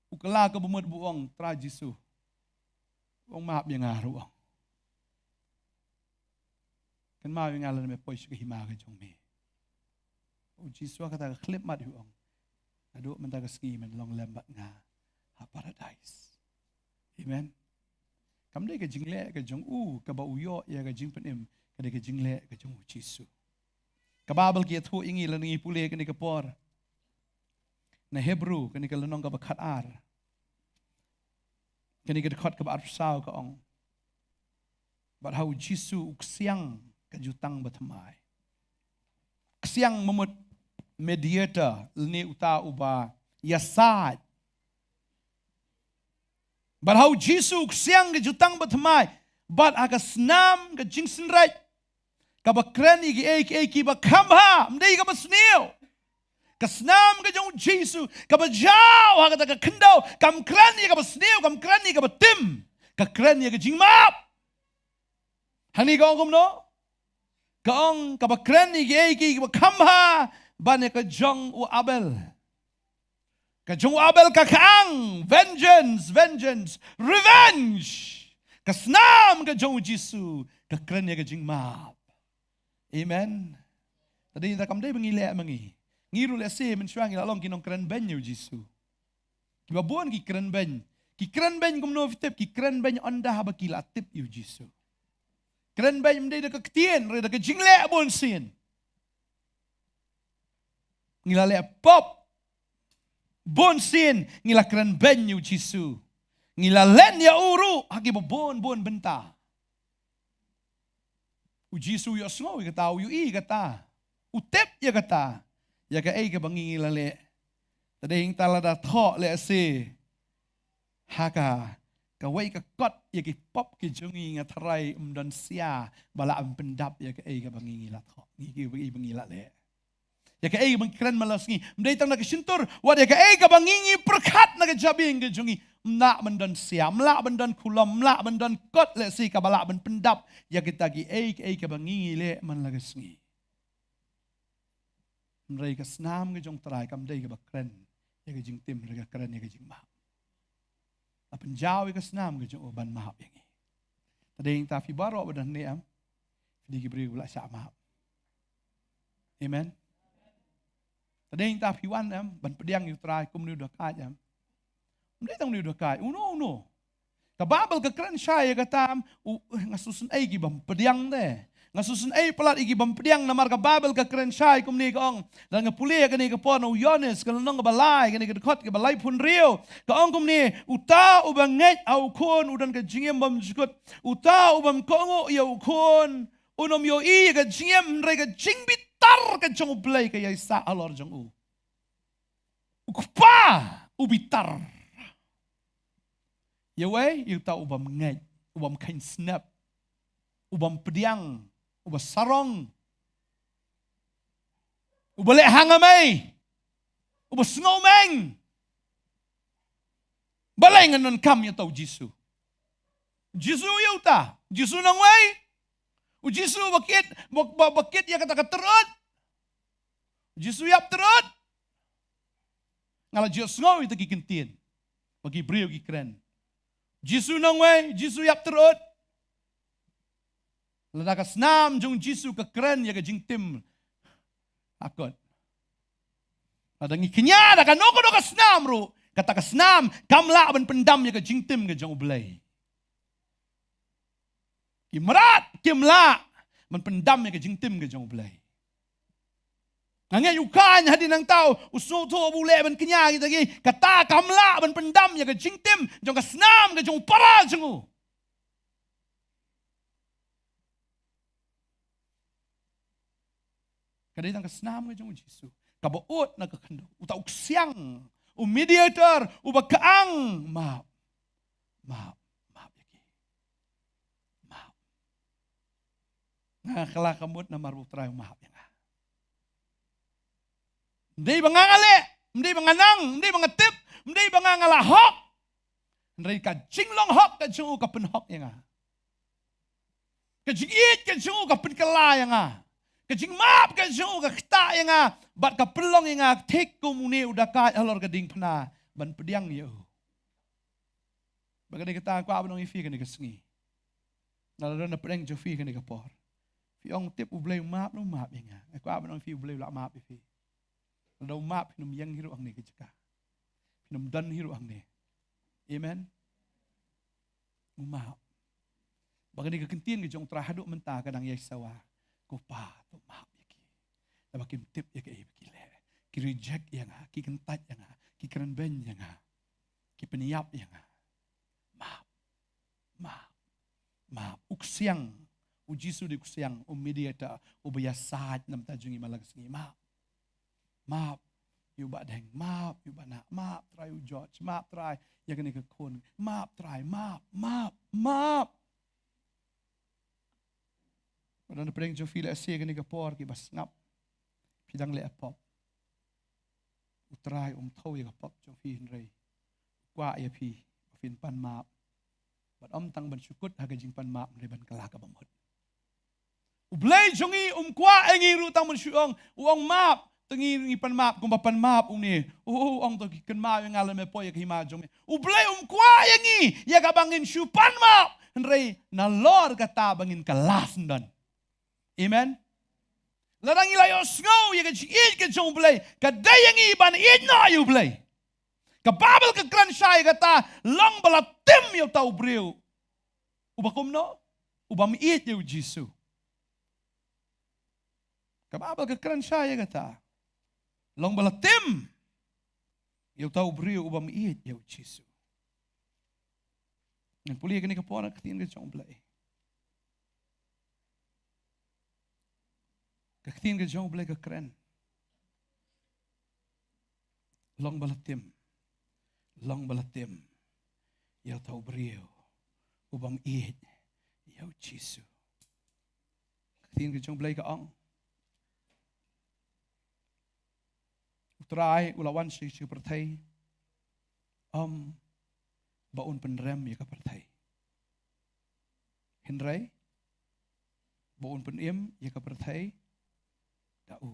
u kylla ka bamut bad u ong, Trai Jisu. U ong, map ïa nga ruh, u ong. Kynmaw ïa nga lada me poi sha ka hima ka jong me. U Jisu ha kata ka khyllipmat u ong, naduh mynta ka sngi men long lem bad nga ha paradais. Amen. Kam dei ka jingleh ka jong u kaba u ïoh ïa ka jingpynim, ka dei ka jingleh ka jong u Jisu. Ka Baibl ka ïathuh ïa ngi lada ngi pule kane ka por. Na Hebru kane ka lynnong kaba khatar, kane ka dkhot kaba arphew saw ka ong, bad ha u Jisu u ksiang ka jutang bathymmai. Ksiang, mut mediator, lane uta uba ïasaid. Bad ha u Jisu u ksiang ka jutang bathymmai, bad ha ka snam ka jingsynreit kaba kren ïa kiei kiei kiba kham bha, ym dei kaba sniew. Ka snam ka jong u Jisu kaba jaw ha kata ka khyndew, kam kren ïa kaba sniew, kam kren ïa kaba tim. Ka kren ïa ka jingmap. Hangne ka ong kumno? Ka ong kaba kren ïa kiei kiei kiba kham bha ban ïa ka jong u Abel. Ka jong u Abel ka khang, vengeance, vengeance, revenge. Ka snam ka jong u Jisu ka kren ïa ka jingmap. Amen. Te dei, te kam dei ba ngi leh ma ngi. Ngi ruh lehse mynshuwa ngi la long ki nongkren beiñ ïa u Jisu. Kiba bun ki kren beiñ. Ki kren beiñ kumno phi tip? Ki kren beiñ ynda haba ki la tip ïa u Jisu. Kren beiñ ym dei da ka ktien, hynrei da ka jingleh bunsien. Ngi la leh pop, bunsien ngi la kren beiñ ïa u Jisu. Ngi la len ïa u ruh ha kiba bun bun bynta. U Jisu u ïohsngew ïa kata, u ïohi ïa kata, u tip ïa kata, ïa kaei kaba ngi ngi la leh. Te dei hangta lada thoh lehse ha ka, kawei ka kot ïa ki pop ki jong ngi, nga tharai ym don sia ba lah ban pyndap ïa kaei kaba ngi ngi la thoh, ngi, ïa kaei ba ngi la leh. Ïa kaei ba ngi kren man la sngi. Ym dei tang na ka shyntur, wat ïa kaei kaba ngi ngi pyrkhat na ka jabieng ka jong ngi, ym lah ban don sia, ym lah ban don khulom, ym lah ban don kot lehse kaba lah ban pyndap ïa kita kiei kiei kaba ngi ngi leh man la ka sngi. Hynrei ka snam ka jong u Trai kam dei kaba kren ïa ka jingtim, hynrei ka kren ïa ka jingmap. La pynjaw ïa ka snam ka jong u ban map ïa ngi. Te dei hangta phi baroh ba don hangne em, phi dei ki briew ba la shah map. Amen. Te dei hangta phi wan em ban pdiang ïa u Trai kum une u dakaid em. Ym dei tang une u dakaid, uno uno. Ka Baibl ka kren shai ïa kata em, u, eh, nga sngewsynei ki bym pdiang te. Nga sngewsynei palat ïa ki bym pdiang, namar ka Baibl ka kren shai kumne, ka ong. Lada nga pule ïa kane ka por na u Ïoannis, ka lynnong kaba lai, kane ka dkhot kaba laiphew hynriew. Ka ong kumne, uta uba ngeit ha u Khun u don ka jingim bymjukut. Uta u bym kohnguh ïa u Khun un ym ïohi ïa ka jingim, hynrei ka jingbitar ka jong U Blei ka ïaisah halor jong u. U Kpa u bitar ïa uei? Ïa uta u bym ngeit, u bym kheiñ snep, u bym pdiang, uba sarong, uba leh hanga mei, uba sngewmeng. Balei ngan donkam ïa uta u Jisu? Jisu ïa uta, Jisu nongwei? U Jisu ba kit, ba, ba, ba kit ïa kata ka tyrut? U Jisu ïap tyrut? Nga la ju sngew ïa kita ki kyntien ba ki briew ki kren, Jisu nongwei, Jisu ïap tyrut. Lada ka snam jong u Jisu ka kren ïa ka jingtim, akut. Lada ngi kñia da kano kano ka snam ruh, kata ka snam kam lah ban pyndam ïa ka jingtim ka jong U Blei. Ki mrad kim lah ban pyndam ïa ka jingtim ka jong U Blei. Nga ngeit u Kain hadien nangta u sngewthuh ba u leh ban kñia kita ki, kata kam lah ban pyndam ïa ka jingtim jong ka snam ka jong u para jong u. Ka dei tang ka snam ka jong u Jisu kaba ud na ka khyndew, uta u ksiang, u mediator, uba khang, map, map, map ïa ki. Map. Nga kylla ka mut namar ba U Trai u map ïa nga. Ym dei ba nga nga leh, ym dei ba nga nang, ym dei ba nga tip, ym dei ba nga nga la hok. Hynrei ka jinglong hok ka jong u ka pynhok ïa nga. Ka jingïeit ka jong u ka pynkylla ïa nga. Ka jingmap ka jong u ka ktah ïa nga. Bad ka pynlong ïa nga thik kum une u dakaid halor ka diengphna ban pdiang ïa u. Bad kane kata nga kwah ban ong ïa phi kane ka sngi. Lada don na pdeng jong phi kane ka por, phi ong tip U Blei u map, u map ïa nga. Nga kwah ban ong ïa phi U Blei u la map ïa phi. Lada um map phin ym ïeng hi ruh hangne ka jaka. Phin ym don hi ruh hangne. Amen. Um map. Ba kane ka kyntien ka jong U Trai haduh mynta ka dang ïai sawa. Ko Pa, to map ïa ki. Naba kim tip ïa kaei ba ki leh. Ki reject ïa nga, ki kyntait ïa nga, ki kren beiñ ïa nga, ki pynïap ïa nga. Map. Map. Map. U ksiang. U Jisu dei u ksiang, u mediator, uba ïasaid na bynta jong ngi man la ka sngi. Map. Map ïa u Bah Deng, map ïa u Bah Nah, map Trai ïa u George, map Trai ïa kane ka khun, map Trai, map, map, map. Ba don na pdeng jong phi lehse kane ka por kiba sngap phi dang leh pop. U Trai um thew ïa ka pop jong phi hynrei u kwah ïa phi ba phin pan map. Bad ym tang ban shu kut ha ka jingpan map hynrei ban kylla kaba mut. U Blei jong ngi um kwah ïa ngi ruh tang ban shu ong, u ong map, te ngi, ngi pan map kumba pan map une. U, u ong to ki kynmaw ïa nga lada me poi ïa ka hima jong me. U Blei um kwah ïa ngi ïa kaba ngin shu pan map, hynrei nalor kata ba ngin kylla syndon. Amen. Lada ngi la ïohsngew ïa ka jingïeit ka jong U Blei, ka dei ïa ngi ban ïeit noh ïa U Blei. Ka Baibl ka kren shai ïa kata, long ba la tim ïa uta u briew uba kumno? Uba ym ïeit ïa U Jisu. Ka Baibl ka kren shai ïa kata, long ba la tim ïa uta u briew uba ym ïeit ïa U Jisu. Ngan pule kane ka por ka ktien ka jong U Blei. Ka ktien ka jong U Blei ka kren, long ba la tim, long ba la tim ïa uta u briew uba ym ïeit ïa U Jisu. Ka ktien ka jong U Blei ka ong, U Trai u la wan sha ka pyrthei, ym ba un pynrem ïa ka pyrthei, hynrei ba un pynim ïa ka pyrthei da u.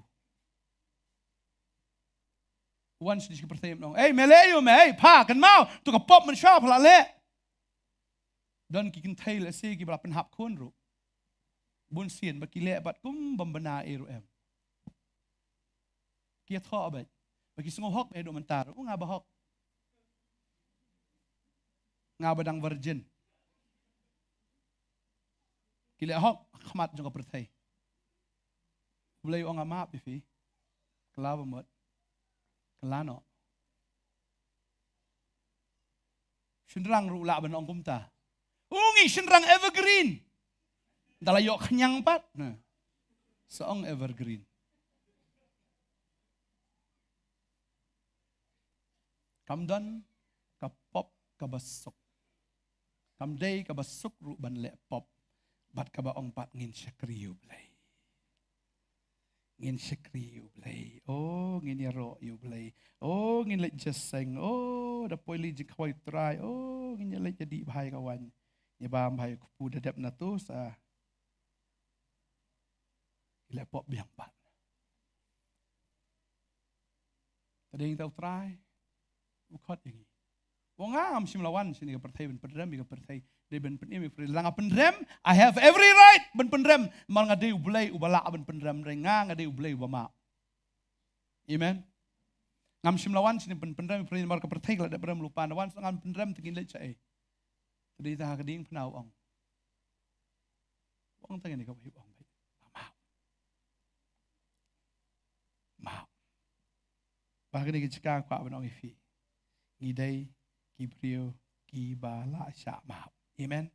U wan sha ka pyrthei, um ong, ei, me leh aïu me, ei, pha, kynmaw, to ka pop mynshuwa pha la leh. Don ki kynthei lehse kiba la pynhap khun ruh, bun sien ba ki leh bad kum bym bna ei ruh em. Ki ïathoh beit ba ki sngew hok, eh, haduh mynta ruh, nga ba hok, nga ba dang virgin. Ki leh hok ha khmat jong ka pyrthei. U Blei u ong nga map ïa phi. Kylla ba mut. Kylla noh. Shynrang ruh lah ban ong kumta. U ngi shynrang evergreen. Da la ïoh khñiang pat, na, sa ong evergreen. Kam don ka pop kaba suk. Kam dei kaba suk ruh ban leh pop bad kaba ong pat ngin shakri ïa U Blei. Ngin shakri ïa U Blei. Oh, ngin ïaroh ïa U Blei. Oh, ngin leit jingïaseng. Oh, da poi leit jingkhawai U Trai. Oh, ngin ïaleit ïadih bha ïa ka waiñ. Ïa bam bha ïa u kpu, da dep na tu sa. Ki leh pop biang pat. Te dei ïa kata U Trai u khot ïa ngi. U ong, ngam shym la wan shane ka pyrthei ban pynrem ïa ka pyrthei, dei ban pynim ïa ka pyrthei. Lada nga pynrem, I have every right ban pynrem. Namar nga dei U Blei uba lah ban pynrem, hynrei nga, nga dei U Blei uba map. Amen. Ngam shym la wan shane ban pynrem ïa ka pyrthei, namar ka pyrthei ka la dep rem lypa. Nga wan, ngam pynrem, te ngin leit shaei? Te dei ta ha ka diengphna u ong. U ong tang ïa kane kawei, u ong beit, map. Map. Ba ha kane ka jaka nga kwah ban ong ïa phi, ngi dei ki briew kiba la shah map. Amen.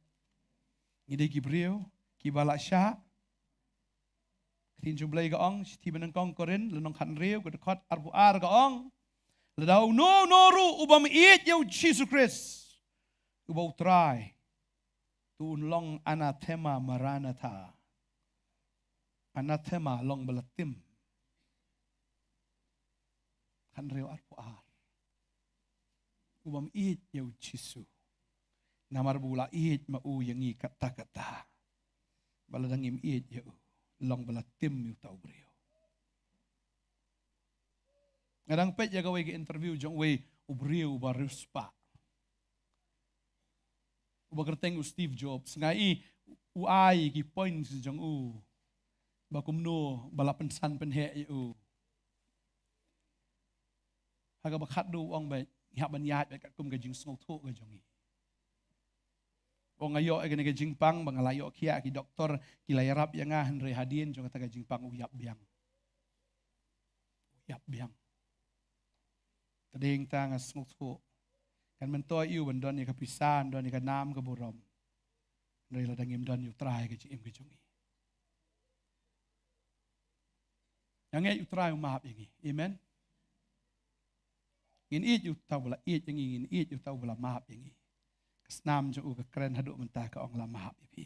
Ngi dei ki briew kiba la shah. Ka ktien jong U Blei ka ong, shithi ba nyngkong Korinth, lynnong khathynriew, ka dkhot arphew ar ka ong, lada uno uno ruh uba ym ïeit ïa U Jisu Khrist uba U Trai, to un long anathema maranatha. Anathema long ba la tim. Khathynriew arphew ar. Uba ym ïeit ïa U Jisu. Namar ba u la ïeit ma u ïa ngi katta katta. Ba lada ngim ïeit ïa u, long ba la tim ïa uta u briew. Nga dang peit ïa kawei ka interview jong uwei u briew uba riewspah, uba kyrteng u Steve Jobs. Nga i u ai ki points jong u ba kumno ba la pynsan pynheh ïa u. Ha kaba khatduh u ong ba ngi hap ban ïaid bad katkum ka jingsngewthuh ka jong ngi. U ong nga ïoh ïa kane ka jingpang ba nga la ïoh khiah, ki doktor ki la ïarap ïa nga, hynrei hadien jong kata ka jingpang u ïap biang. U ïap biang. Te dei hangta nga sngewthuh, kan myntoi ïa u ban don ïa ka pisa, ban don ïa ka nam ka burom, hynrei lada ngim don ïa u Trai ha ka jingim ka jong ngi. Nga ngeit u Trai u map ïa ngi. Amen. Ngin ïeit ïa uta uba la ïeit ïa ngi, ngin ïeit ïa uta uba la map ïa ngi. Ka snam jong u ka kren haduh mynta, ka ong la map ïa phi.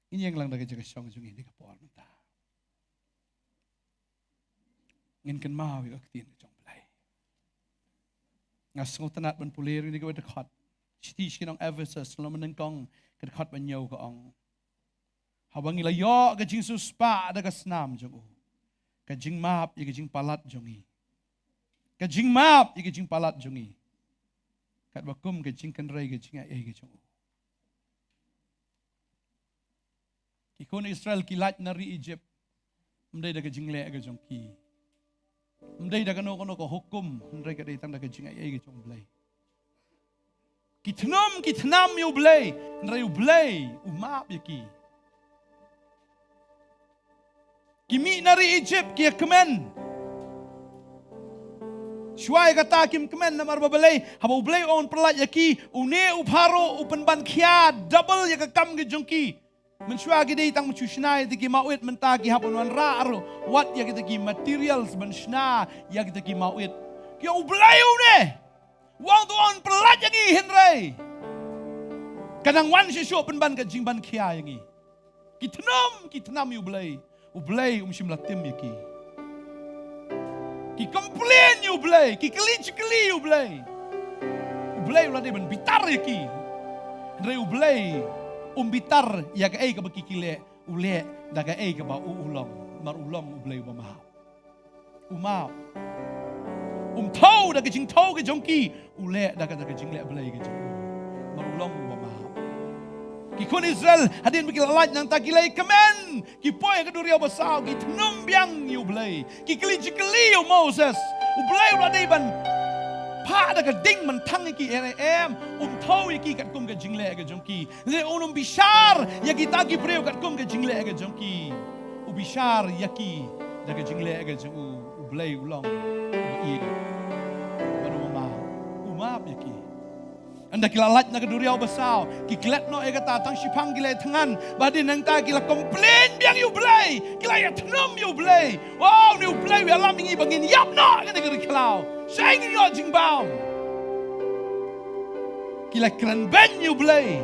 Ngin ïeng lang da ka jaka shong jong ngi ha ka por mynta. Ngin kynmaw ïa ka ktien ka jong u Blei. Nga sngewtynnat ban pule ïa kawei ka dkhot. Shithi sha ki nong Ephesus, lynnong ba nyngkong, ka dkhot ba hynñiew, ka ong: Haba ngi la ïoh ka jingsiewspah da ka snam jong u, ka jingmap ïa ka jingpalat jong ngi, ka jingmap ïa ka jingpalat jong ngi, katba kum ka jingkynrei ka jingaiei ka jong u. Ki khun Israel ki lait na ri Egypt, ym dei da ka jingleh ka jong ki, ym dei da kano kano ka hukum, hynrei ka dei tang da ka jingaiei ka jong u Blei. Ki thnum, ki thnam ïa u Blei, hynrei u Blei u map ïa ki. Ki mih na ri Egypt, ki ïa kmen. Shuwa ïa kata kim kmen namar ba balei? Haba u Blei u ong un pyllait ïa ki, une u Pharaoh u pynban khia double ïa ka kam ka jong ki. Mynshuwa ki dei tang ban shu shna ïa kita ki mawit, mynta ki hap ban wanrah ruh wat ïa kita ki materials ban shna ïa kita ki mawit. Ki ong u Blei une u ong to, un pyllait ïa ngi, hynrei ka nang wan shuh shuh pynban ka jingban khia ïa ngi. Ki thnum, ki thnam ïa u Blei. U Blei um shym la tim ïa ki. Ki complain ïa u Blei, ki kylli jingkylli ïa u Blei. U Blei u la dei ban bitar ïa ki, hynrei u Blei um bitar ïa kaei kaba ki, ki leh. U leh da kaei kaba u, u long, namar u long u Blei uba map. U map. Um thew da ka jingthew ka jong ki, u leh da ka, da ka jingleh Blei ka jong u, namar u long uba map. Ki khun Israel hadien ba ki la lait nangta ki la ïa kmen, ki poi ha ka duriaw basaw, ki thnum biang ïa u Blei, ki kylli jingkylli ïa u Moses. U Blei u la dei ban phah da ka ding mynthang ïa ki, em, em, um thew ïa ki katkum ka jingleh ka jong ki. Leh un um bishar ïa kita ki briew katkum ka jingleh ka jong ki. U bishar ïa ki da ka jingleh ka jong u. U Blei u long uba ïeit bad uba map. U map ïa ki. Ynda ki la lait na ka duriaw basaw, ki klet noh ïa kata, tang shiphang ki la ïathngan. Ba hadien nangta ki la complain biang ïa u Blei, ki la ïathnum ïa u Blei. Wow, une u Blei u ïalam ïa ngi ba ngin ïap noh ha kane ka ri khlaw. Shaei ngin ïoh jingbam? Ki la kren beiñ ïa u Blei.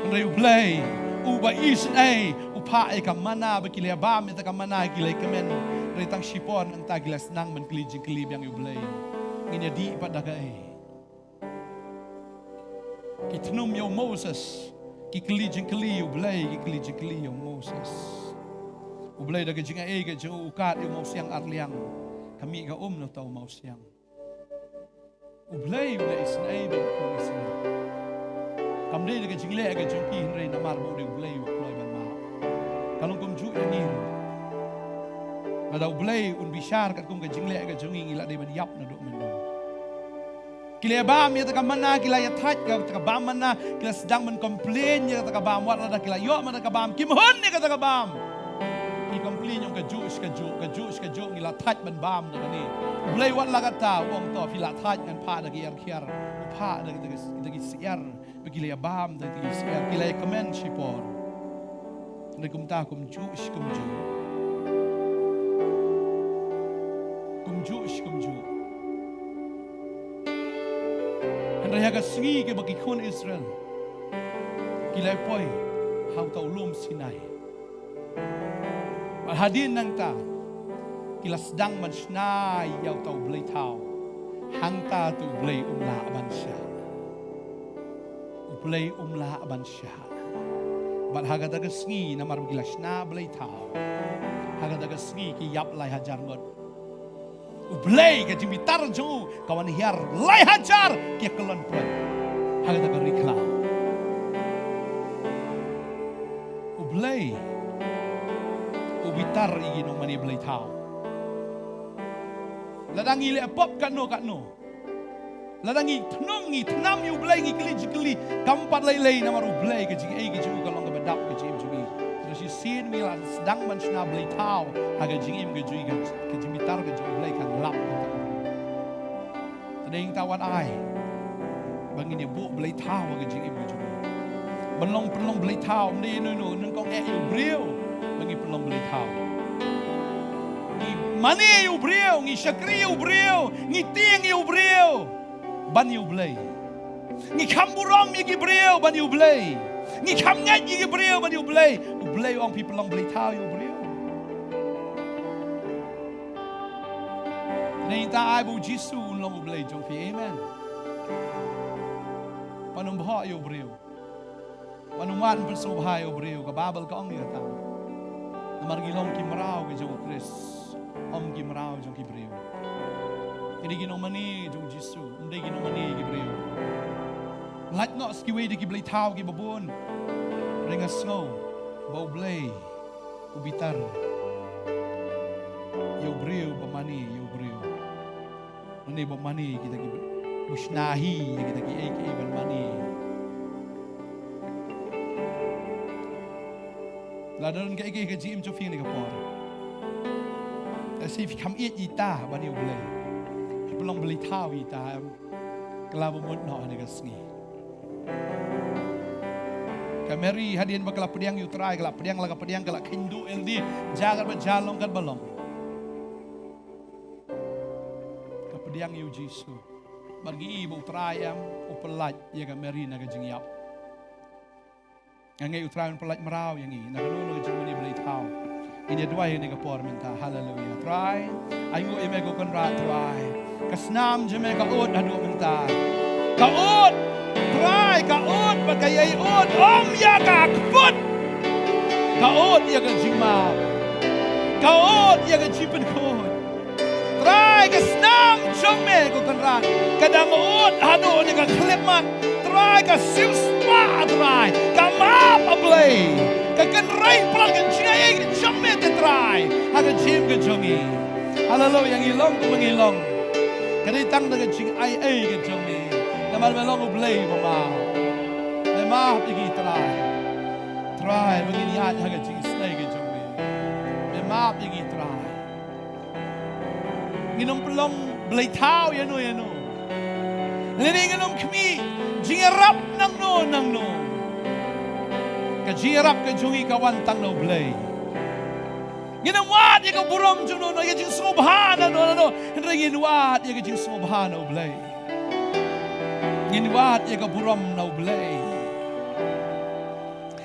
Hynrei u Blei uba isynei u phah ïa ka manna ba ki la ïa bam ïa kata ka manna, ki la ïa kmen. Hynrei tang shipor nangta ki la sdang ban kylli jingkylli biang ïa u Blei. Ngin ïa dih pat da kaei? Ki thnum ïa u Moses, ki kylli jingkylli ïa u Blei, ki kylli jingkylli ïa u Moses. U Blei da ka jingaiei ka jong u, u kad ïa u mawsiang arliang, ka mih ka um na uta u mawsiang. U Blei u la isynei bad u Israel. Kam dei da ka jingleh ka jong ki, hynrei namar ba u dei u Blei uba kloi ban map. Ka long kumjuh ïa ngi ruh. Lada u Blei un bishar katkum ka jingleh ka jong ngi, ngi la dei ban ïap naduh mynno. Ki la ïa bam ïa kata ka manna, ki la ïa thait ïa kata ka bam manna, ki la sdang ban complain ïa kata ka bam, wat lada ki la ïoh ma kata ka bam, kim hun ïa kata ka bam. Ki complain, ong kajuh shi kajuh, kajuh shi kajuh ngi la thait ban bam da kane. U Blei wat la katta u ong to, phi la thait, ngan phah da ki ïar khiar, u phah da ki, da ki, da ki syiar, ba ki la ïa bam da ki syiar, ki la ïa kmen shipor. Hynrei kumta kumjuh shi kumjuh. Kumjuh shi kumjuh. Hynrei ha ka sngi kaba ki khun Israel ki la poi ha uta u lum Sinai. Bad hadien nangta ki la sdang ban shna ïa uta u blei thaw. Hangta te u Blei um lah ban shah. U Blei um lah ban shah. Bad ha kata ka sngi namar ba ki la shna blei thaw, ha kata ka sngi ki ïap lai hajar ngut. U Blei ka jingbitar jong u ka wan hiar lai hajar ki kyllon pyrthei ha kata ka ri khlaw. U Blei u bitar ïa ki nongmane blei thaw. Lada ngi leh pop katno katno, lada ngi thnum, ngi thnam ïa U Blei, ngi kylli jingkylli, kam pat lei lei, namar U Blei ka jingaiei ka jong u ka long kaba dap ha ka jingim jong ngi. Te shisien ngi la sdang ban shna blei thaw ha ka jingim ka jong ngi, ka jingbitar ka jong U Blei kan lap. Te dei nangta wat ai ba ngin ïa buh blei thaw ha ka jingim ka jong ngi. Ban long pynlong blei thaw ym dei ïano ïano, nyngkong eh ïa u briew ba ngi pynlong blei thaw. Ngi mane ïa u briew, ngi shakri ïa u briew, ngi tieng ïa u briew ban ïa U Blei. Ngi kham burom ïa ki briew ban ïa U Blei. Ngi kham ngeit ïa ki briew ban ïa U Blei. U Blei u ong phi pynlong blei thaw ïa u briew. Te nangta ai ba U Jisu un long U Blei jong phi. Amen. Pan ym bhoh ïa u briew. Ban ym wan pynsngewbha ïa u briew, ka Baibl ka ong ïa kata. Namar ngi long ki mraw ki jong u Khrist, ym ki mraw jong ki briew. Ngi dei ki nongmane jong u Jisu, ym dei ki nongmane ki briew. Lait noh sa kiwei de ki blei thaw kiba bun. Hynrei nga sngew ba U Blei u bitar ïa u briew ba mane ïa u briew. Une ba mane kita ki, ba shna hi ïa kita kiei kiei ban mane. Lada don kaei kaei ha ka jingim jong phi kane ka por, lehse phi kham ïeit ïa ita ban ïa U Blei. Phi pynlong blei thaw ïa ita, em? Ka la bamut noh ha kane ka sngi. Ka Mary hadien ba ka la pdiang ïa U Trai, ka la pdiang la ka pdiang, ka la kheiñ duh ïalade, jia katba jia, long katba long. Ka pdiang ïa U Jisu. Bad ngi i ba U Trai, em, u pyllait ïa ka Mary na ka jingïap. Nga ngeit U Trai un pyllait mraw ïa ngi na kano kano ka jingmane blei thaw. Ngin ïa duwai ha kane ka por mynta. Haleluya. Trai, ainguh ïa me ko Kynrad Trai. Ka snam jong me ka ud haduh mynta. Ka ud, Trai, ka ud bad ka ïai ud, ym ïa ka kput. Ka ud ïa ka jingmap. Ka ud ïa ka jingpynkhuid. Trai, ka snam jong me ko Kynrad ka dang ud haduh ne ka khyllipmat. Trai, ka siewspah, Trai, ka map, A Blei, ka kynrei palat ka jingaiei ka jong me te Trai ha ka jingim ka jong ngi. Haleluya, ngi long kumba ngi long ka dei tang da ka jingaiei ka jong me. Namar me long U Blei ba map. Me map ïa ngi Trai. Trai, ba ngin ïaid ha ka jingisynei ka jong me. Me map ïa ngi Trai. Ngin ym pynlong blei thaw ïano ïano. Lane ngin ym khmih jingïarap nangno nangno. Ka jingïarap ka jong ngi ka wan tang na U Blei. Ngin ym wad ïa ka burom jong no no, ïa ka jingsngewbha nangno nangno. Hynrei ngin wad ïa ka jingsngewbha na U Blei. Ngin wad ïa ka burom na U Blei.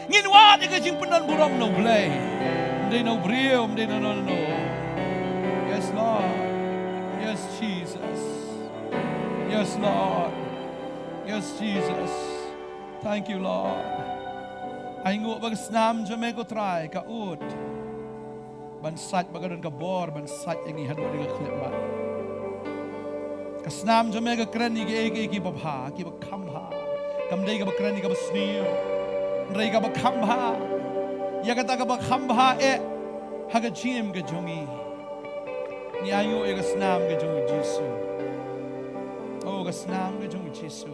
Ngin wad ïa ka jingpyndonburom na U Blei. Ym dei na u briew, ym dei na no no no. Yes, Lord. Yes, Jesus. Yes, Lord. Yes, Jesus. Thank you, Lord. Ainguh ba ka snam jong me ko Trai ka ud ban sait, ba ka don ka bor ban sait ïa ngi haduh da ka khyllipmat. Ka snam jong me ka kren ïa kiei kiei kiba bha, kiba kham bha. Kam dei kaba kren ïa kaba sniew, hynrei kaba kham bha. Ïa kata kaba kham bha eh ha ka jingim ka jong ngi. Ngi ainguh ïa ka snam ka jong U Jisu. Oh, ka snam ka jong U Jisu.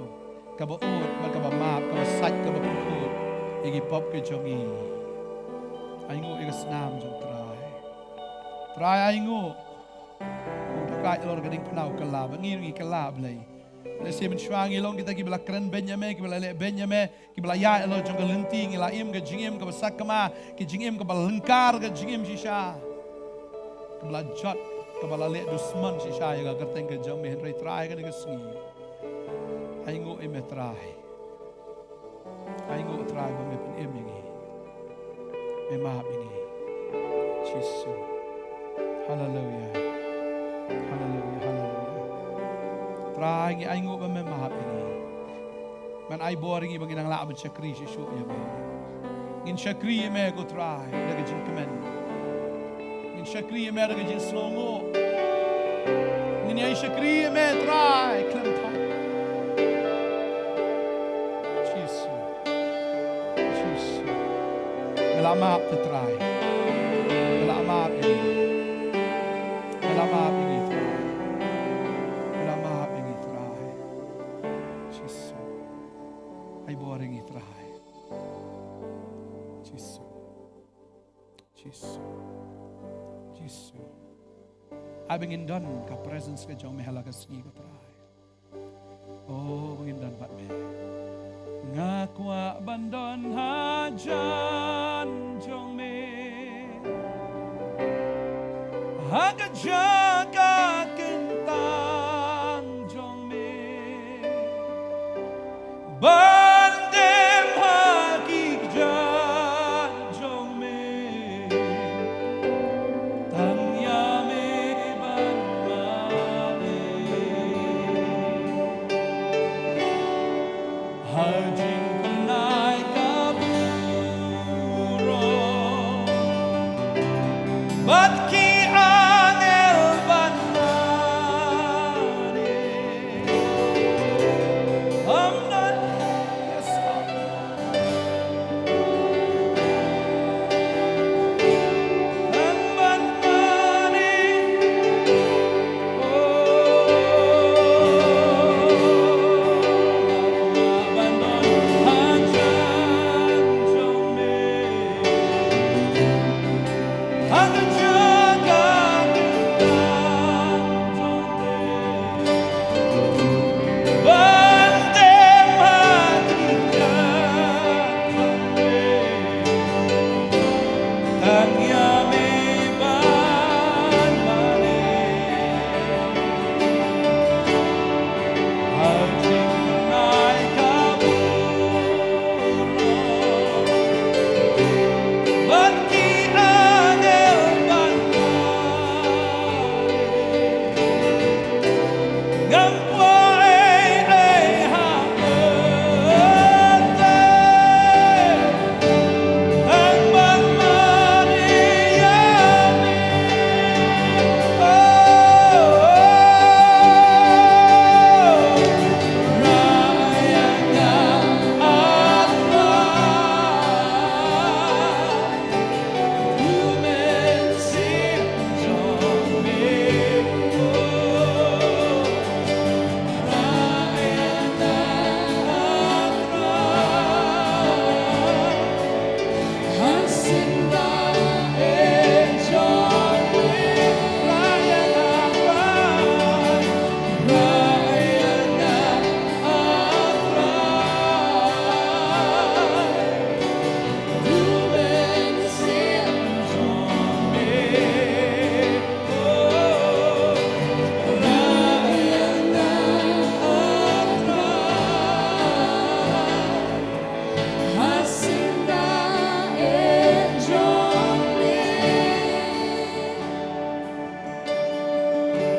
Kaba ud bad kaba map, kaba sait, kaba pynkhuid ïa ki pop ki jong ngi. Ainguh ïa ka snam jong Trai. Trai ainguh. U da ka ïalor ka diengphna u kylla, ba ngi ngi kylla Blei. Lehse mynshuwa ngi long kita kiba la kren beiñ ïa me, kiba la leh beiñ ïa me, kiba la ïaid halor jong ka lynti, ngi la im ka jingim kaba sakma, ka jingim kaba lyngkar ka jingim shisha. Kaba la jot, kaba la leh dusmon shisha ïa ka kyrteng ka jong me, hynrei Trai kane ka sngi. Ainguh ïa me Trai. Ainguh Trai ba me pynim ïa ngi. Me map ïa ngi. Jisu. Haleluya. Haleluya. Haleluya. Trai ngi ainguh ba me map ïa ngi. Men ai bor ïa ngi ba ngin nang lah ban shakri shisha ïa me. Ngin shakri ïa me ko Trai da ka jingkmen. Ngin shakri ïa me da ka jingsngewnguh. Ngin ïai shakri ïa me Trai khlem thait. Jisu. Jisu. Me la map te Trai. Me la map ïa ngi. Me la map ïa ngi Trai. Me la map ïa ngi Trai. Jisu. Ai bor ïa ngi Trai. Jisu. Jisu. Jisu. Ai ba ngin don ka presence ka jong me ha la ka sngi ko Trai. Oh, ba ngin don bad me. Nga kwah ban don hajan jong me. Ha ka jaka kyntang jong me. Ban dem ha ki kjat jong me. Tang ïa me ban mane. Ha jingpynai ka burom. Bad ki angel ban mane. Amen. Yes, Lord. Amen.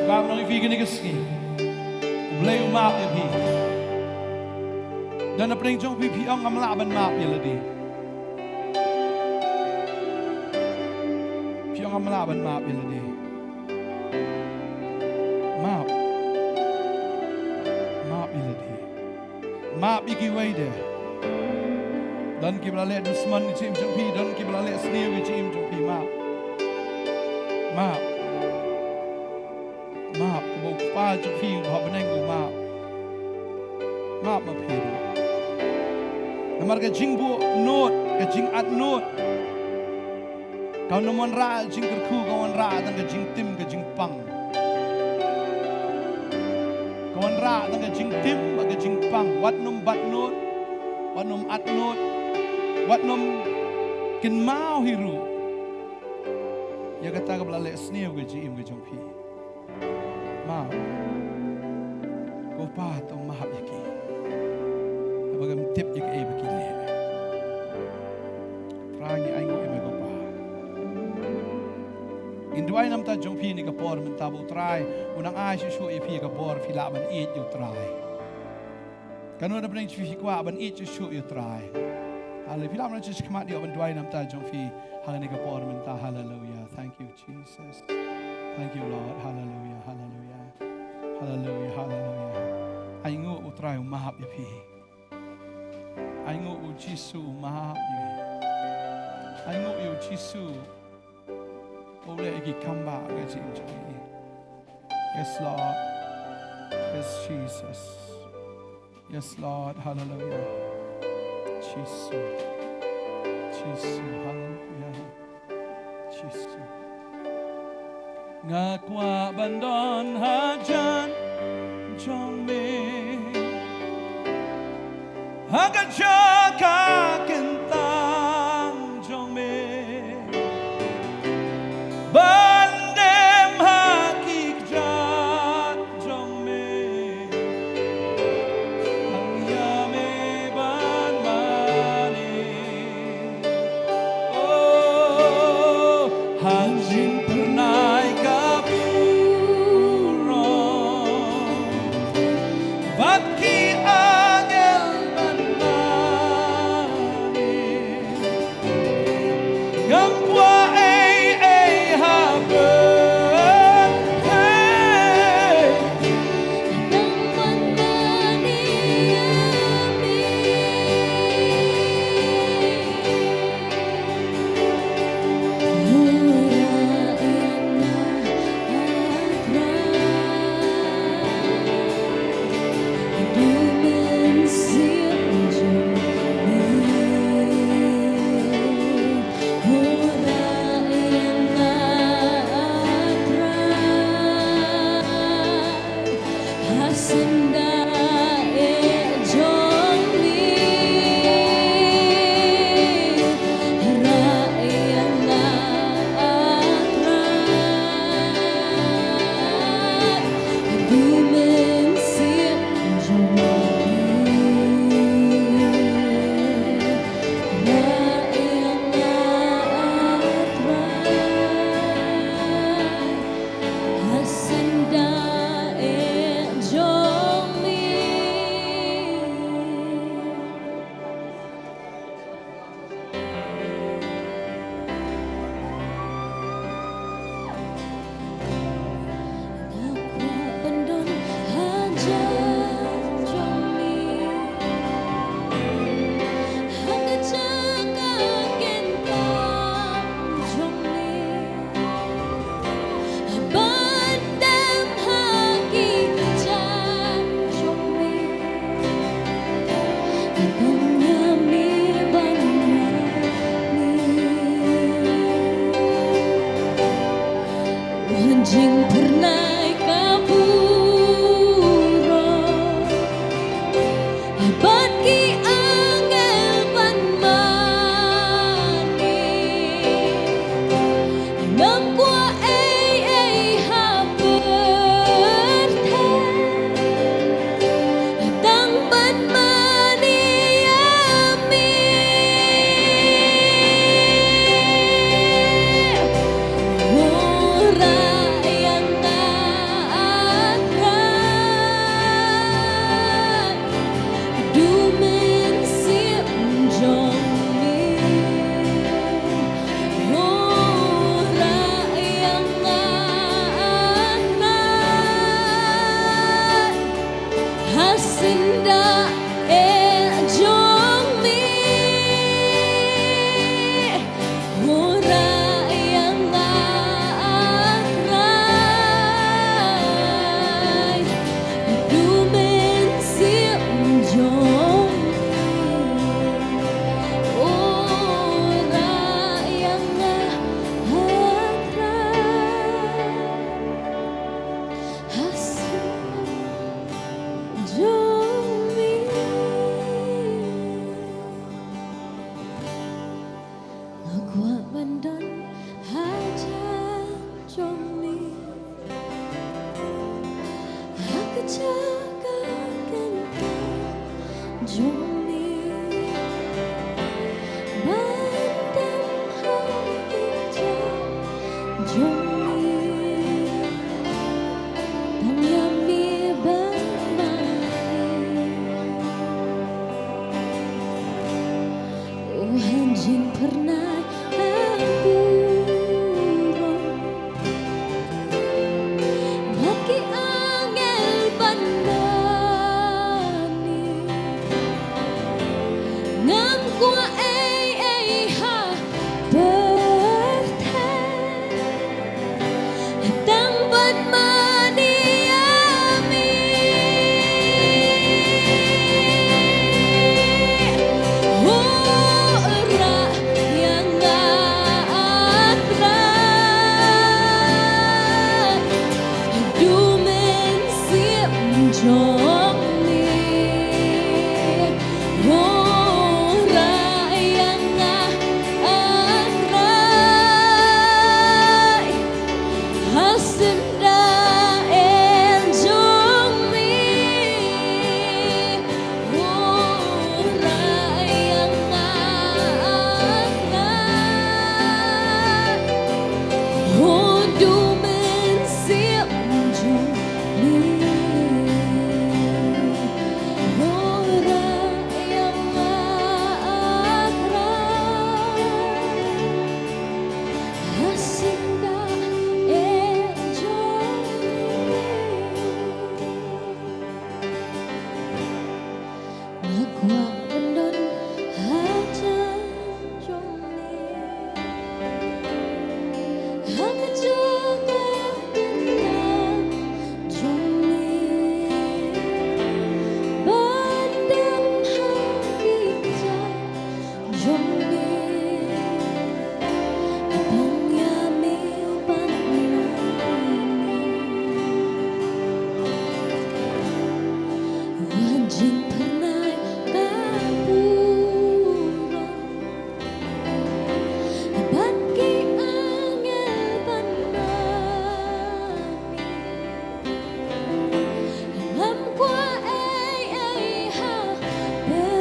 Kam nong ïa phi kane ka sngi. U Blei u map ïa phi. Don na pdeng jong phi, phi ong ngam lah ban map ïa lade. Phi ong ngam lah ban map ïa lade. Map. Map ïa lade. Map ïa kiwei de. Don kiba la leh dusmon ïa ka jingim jong phi, don kiba la leh sniew ïa ka jingim jong phi, map. Map. Map, kumba u Kpa jong phi uba ha bneng u map. Map ma phi ruh. Namar ka jingbuh nud, ka jingat nud, ka nym wanrah jingkyrkhu, ka wanrah tang ka jingtim, ka jingpang. Ka wanrah tang ka jingtim bad ka jingpang. Wat nym bat nud, wat nym at nud, wat nym kynmaw hi ruh ïa kata kaba la leh sniew ka jingim ka jong phi. Map. Ko Pa, to map ïa ki. Haba ngam tip ïa kaei ba ki leh. Trai, ngi ainguh ïa me ko Pa. Ngin duwai namar jong phi ha kane ka por mynta ba U Trai un nang ai shuh shuh ïa phi ka bor phi lah ban ïeit ïa U Trai. Katno na pdeng jong phi phi kwah ban ïeit shuh shuh ïa U Trai. Haleluia. Phi lah ban leit shakhmat, ïoh ban duwai namar jong phi ha kane ka por mynta. Haleluia. Thank you, Jesus. Thank you, Lord. Haleluia. Haleluia. Haleluia. Haleluia. Ainguh U Trai u map ïa phi. Ainguh U Jisu u map ïa phi. Ainguh ïa U Jisu u leh ïa ki kam ba ka jingim jong phi. Yes, Lord. Yes, Jesus. Yes, Lord. Hallelujah. Jisu. Jisu. Hallelujah. Jisu. Nga kwah ban don hajan jong me. Ha ka jaka kyntang jong me. Ban dem ha ki kjat jong me. Tang ïa me ban mane. Oh, ha jingphyrnai ka burom. Bad ki angel ban mane. Ngam kwah ei ei ha pyrthei. Tang ban mane ïa me. Murah ïa nga, ah Trai. Jingphyrnai ka burom. Bad ki angel ban mane. Ngam kwah ei ei ha pyrthei. Tang ban mane ïa me. Murah ïa nga, ah Trai. Du mynsiem jong me. Murah ïa nga, ah Trai. Ha syndah eh jong me. Murah ïa nga, ah Trai. Du mynsiem jong me. Murah ïa nga, ah Trai. Ha syndah jong me. Nga kwah ban don hajan jong me. Ha ka jaka kyntang jong me. Ban dang ha ka jaka jong me. Tang ïa me ban mane. Tang ïa me ban ïa me. Wat jingphyrnai ka burom bad ki angel ban ïa me. Ngam kwah ei ei ha pyrthei.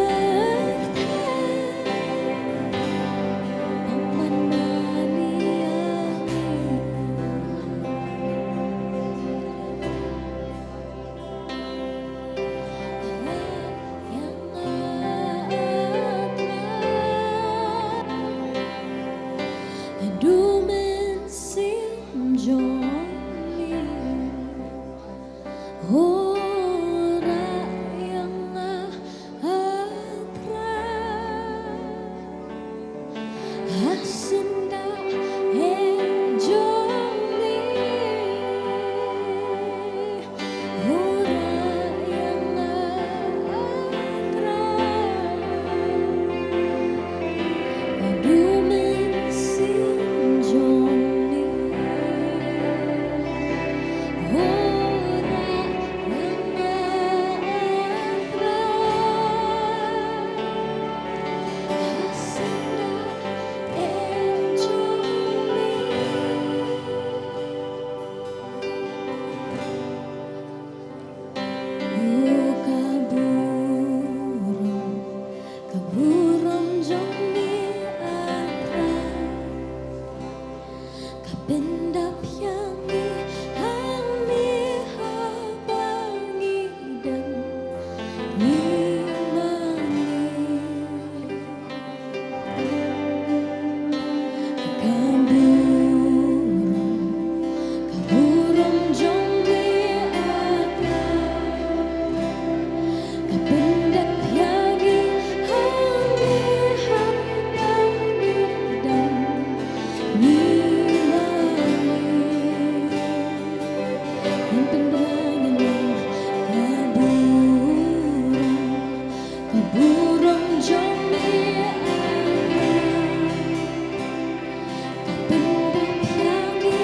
Ngam kwah mane ïa me. Ïa nga, A Trai, haduh mynsiem jong me. Hura ïa nga, A Trai, ha syndah eh jong me. Hura ïa nga, A Trai, haduh mynsiem jong me. Ka burom jong me, A Trai, ka pyndap ïa ngi hangne haba ngi dang ngi mane. Ka burom, ka burom jong me, A Trai, ka pyndap ïa ngi hangne haba ngi dang ngi mane. Ngin pynbna, ngin ong, ka burom, ka burom jong me, A Trai, ka pyndap ïa ngi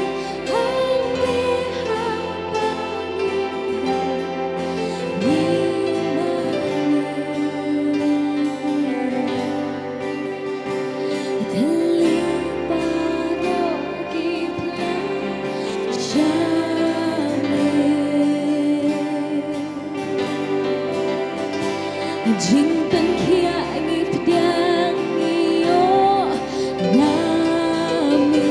hangne haba ngi dang ngi mane. Thylliej baroh ki phla sha me. Jingpynkhiah ngi pdiang ngi ïoh na me.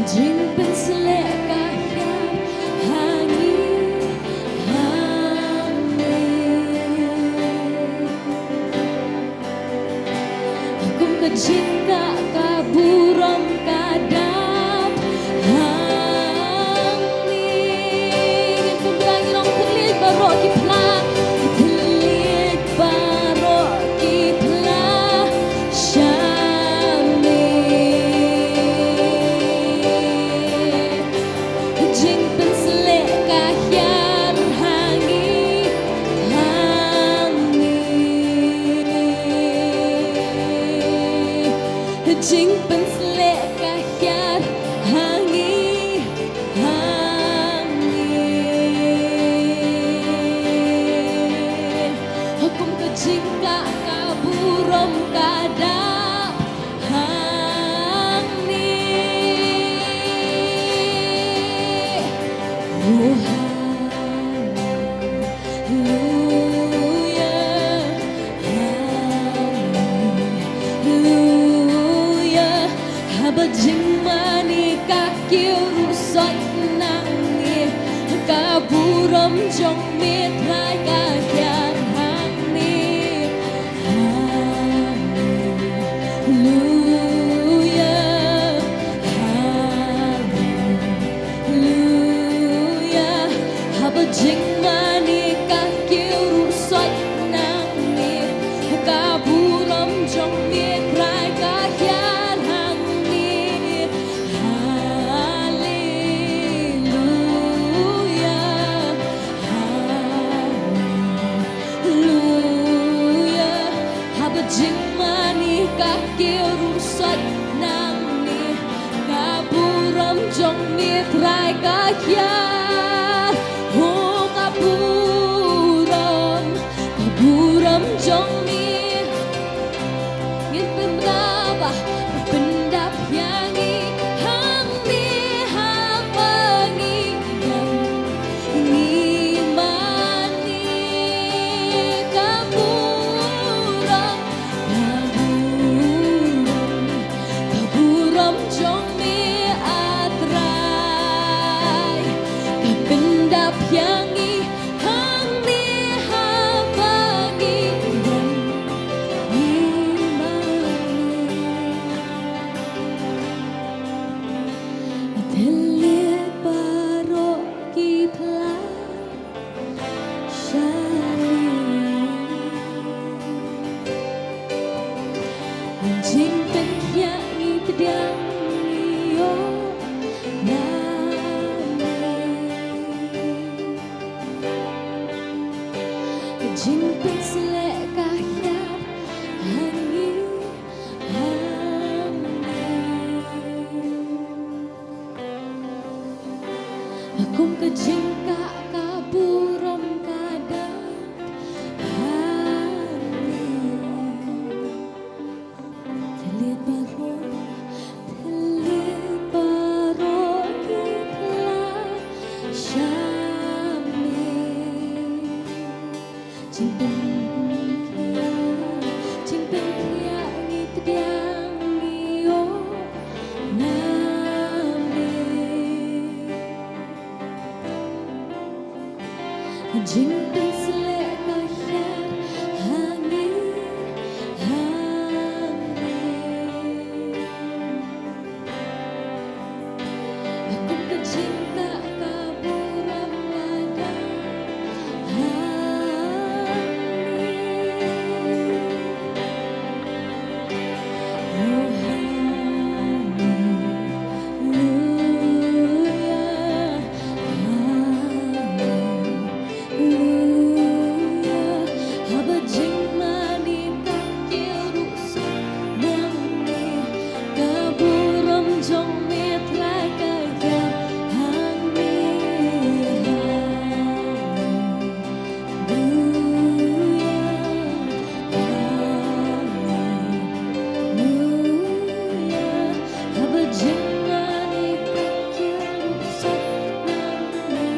Jingpynsleh ka hiar ha ngi, ha me. Kum ka jingkah ka burom ka dap hangne. Ngin pynbna, ngin ong, thylliej baroh ki phla, thylliej baroh ki phla sha me. Jingpynsleh ka hiar ha ngi, ha me. Jingpynsleh ka hiar ha ngi, ha me. Kum ka jingkah ka burom ka dap hangne. Oh, haleluya, haleluya. Haba jingmane ka kiew ruh sot nangne, ka burom jong me Trai ka hiar hangne. Haleluya, haleluya. Haba jingmane ka kiew ruh sot nangne, ka burom jong me Trai ka hiar hangne. Haleluya, haleluya. Haba jingma Ki ruh sot nangne, ka burom jong me Trai ka hiar. Ho ka burom, ka burom jong me. Ngin pynrap, pyndap ïa ngi hangne ha ba ngi dang. Ngi mane ka burom, ka burom, ka burom jong me A Trai. Ka pyndap ïa ngi hangne ha ba ngi dang. Ngi mane. Thylliej baroh ki pla sha me. Jingpynkhiah ngi pdiang ngi ïoh na me. Jingpynsleh ka hiar ha ngi, ha ngi. Kum ka jingkah ka burom ka dang ha ngi. Thylliej baroh, thylliej baroh ki pla sha me. Jingpynkhiah, jingpynkhiah ngi pdiang ngi ïoh na me. Jingpynsleh ka hiar ha ngi, ha ngi. Kum ka jingkah ka burom ka dang ha ngi. Oh, haleluya, haleluya. Haba jingmane ka kiew ruh sot nangne, ka burom jong me Trai ka hiar ha ngi. Haleluya, haleluya. Haba jingmane ka kiew ruh sot nangne,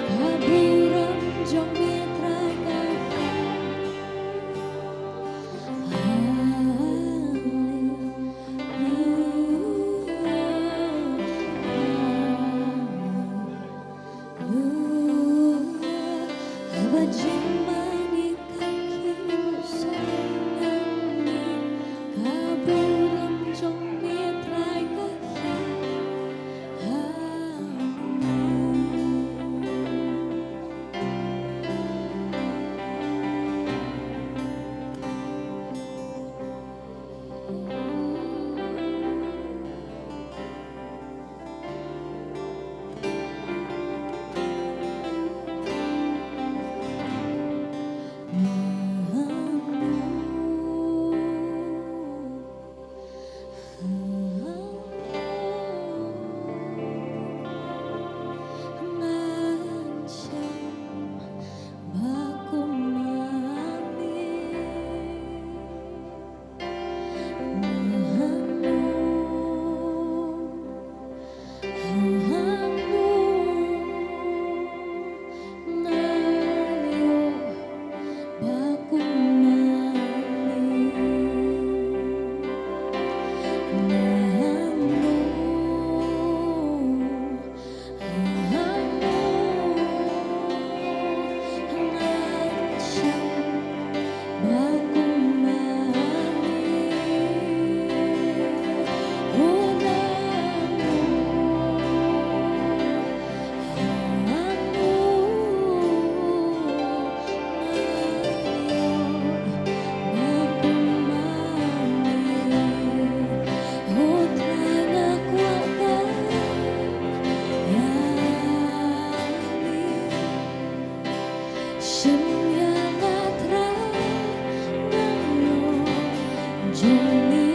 ka burom jong me Trai ka hiar. Haleluya, haleluya. Haba jingmane ka kiew ruh sot nangne, ka burom jong me Trai ka hiar ha ngi. Shim ïa nga Trai, nga long jong me.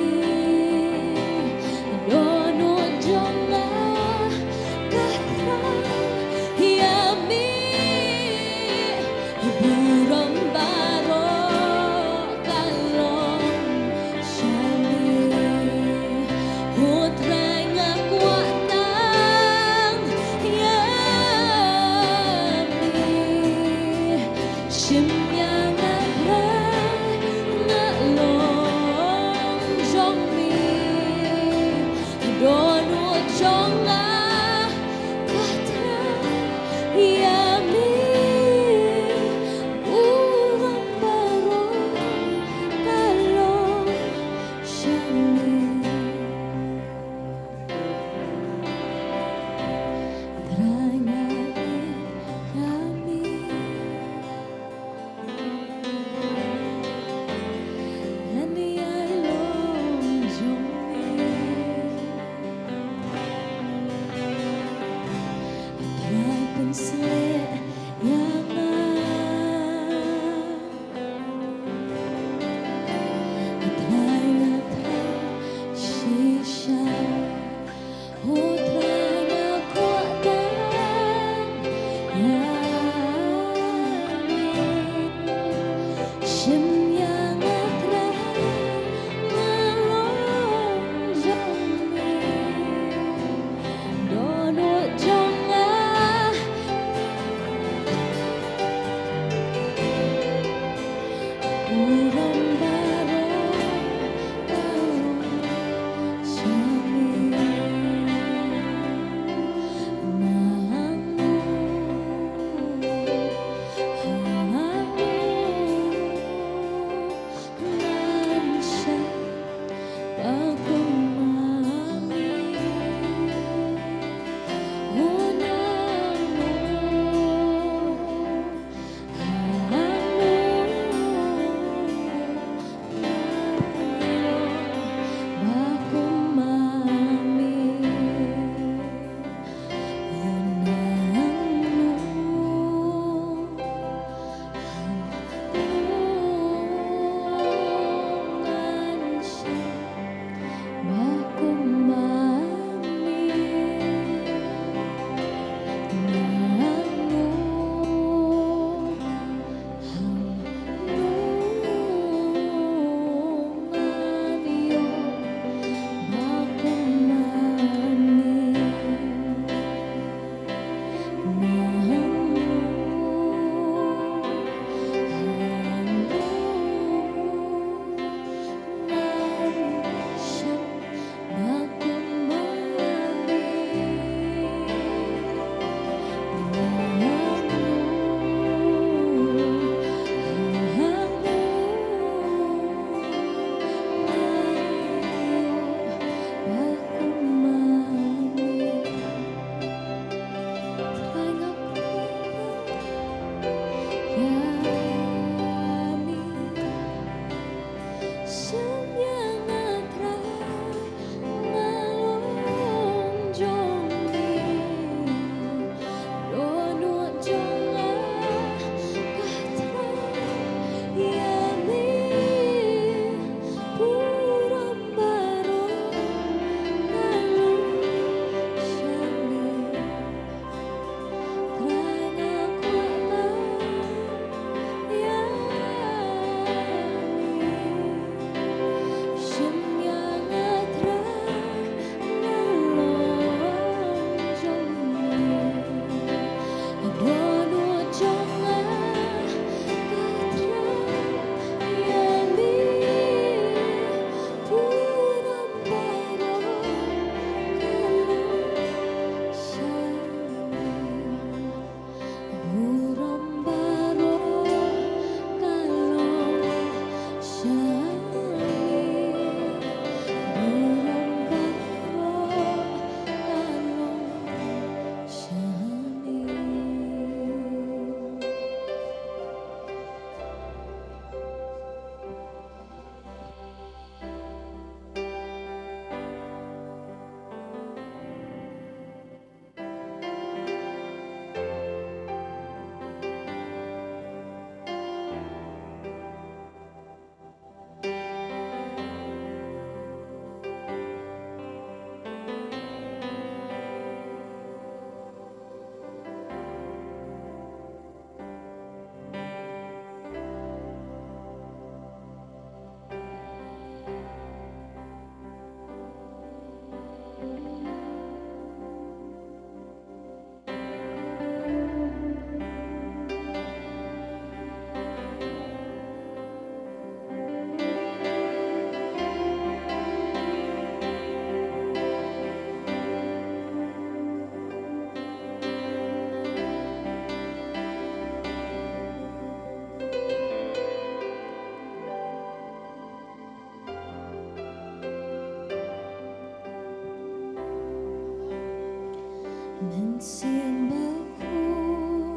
Mynsiem Bakhuid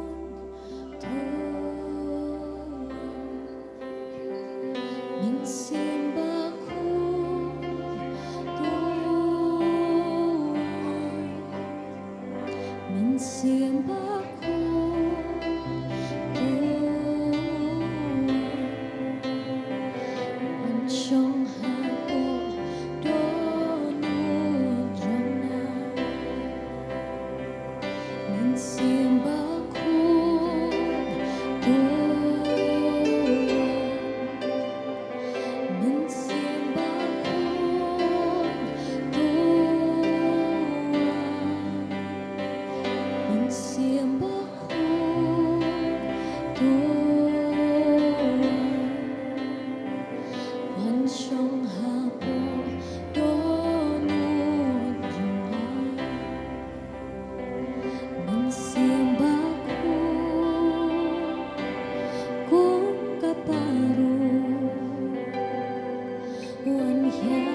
to wan. Mynsiem Bakhuid to wan. Mynsiem Bakhuid to wan. Wan shong hapoh dohnud jong nga. Mynsiem Bakhuid to wan. Mynsiem Bakhuid to wan. Mynsiem Bakhuid to wan. Wan shong hapoh dohnud jong nga. Mynsiem Bakhuid kum ka parun, wan hiar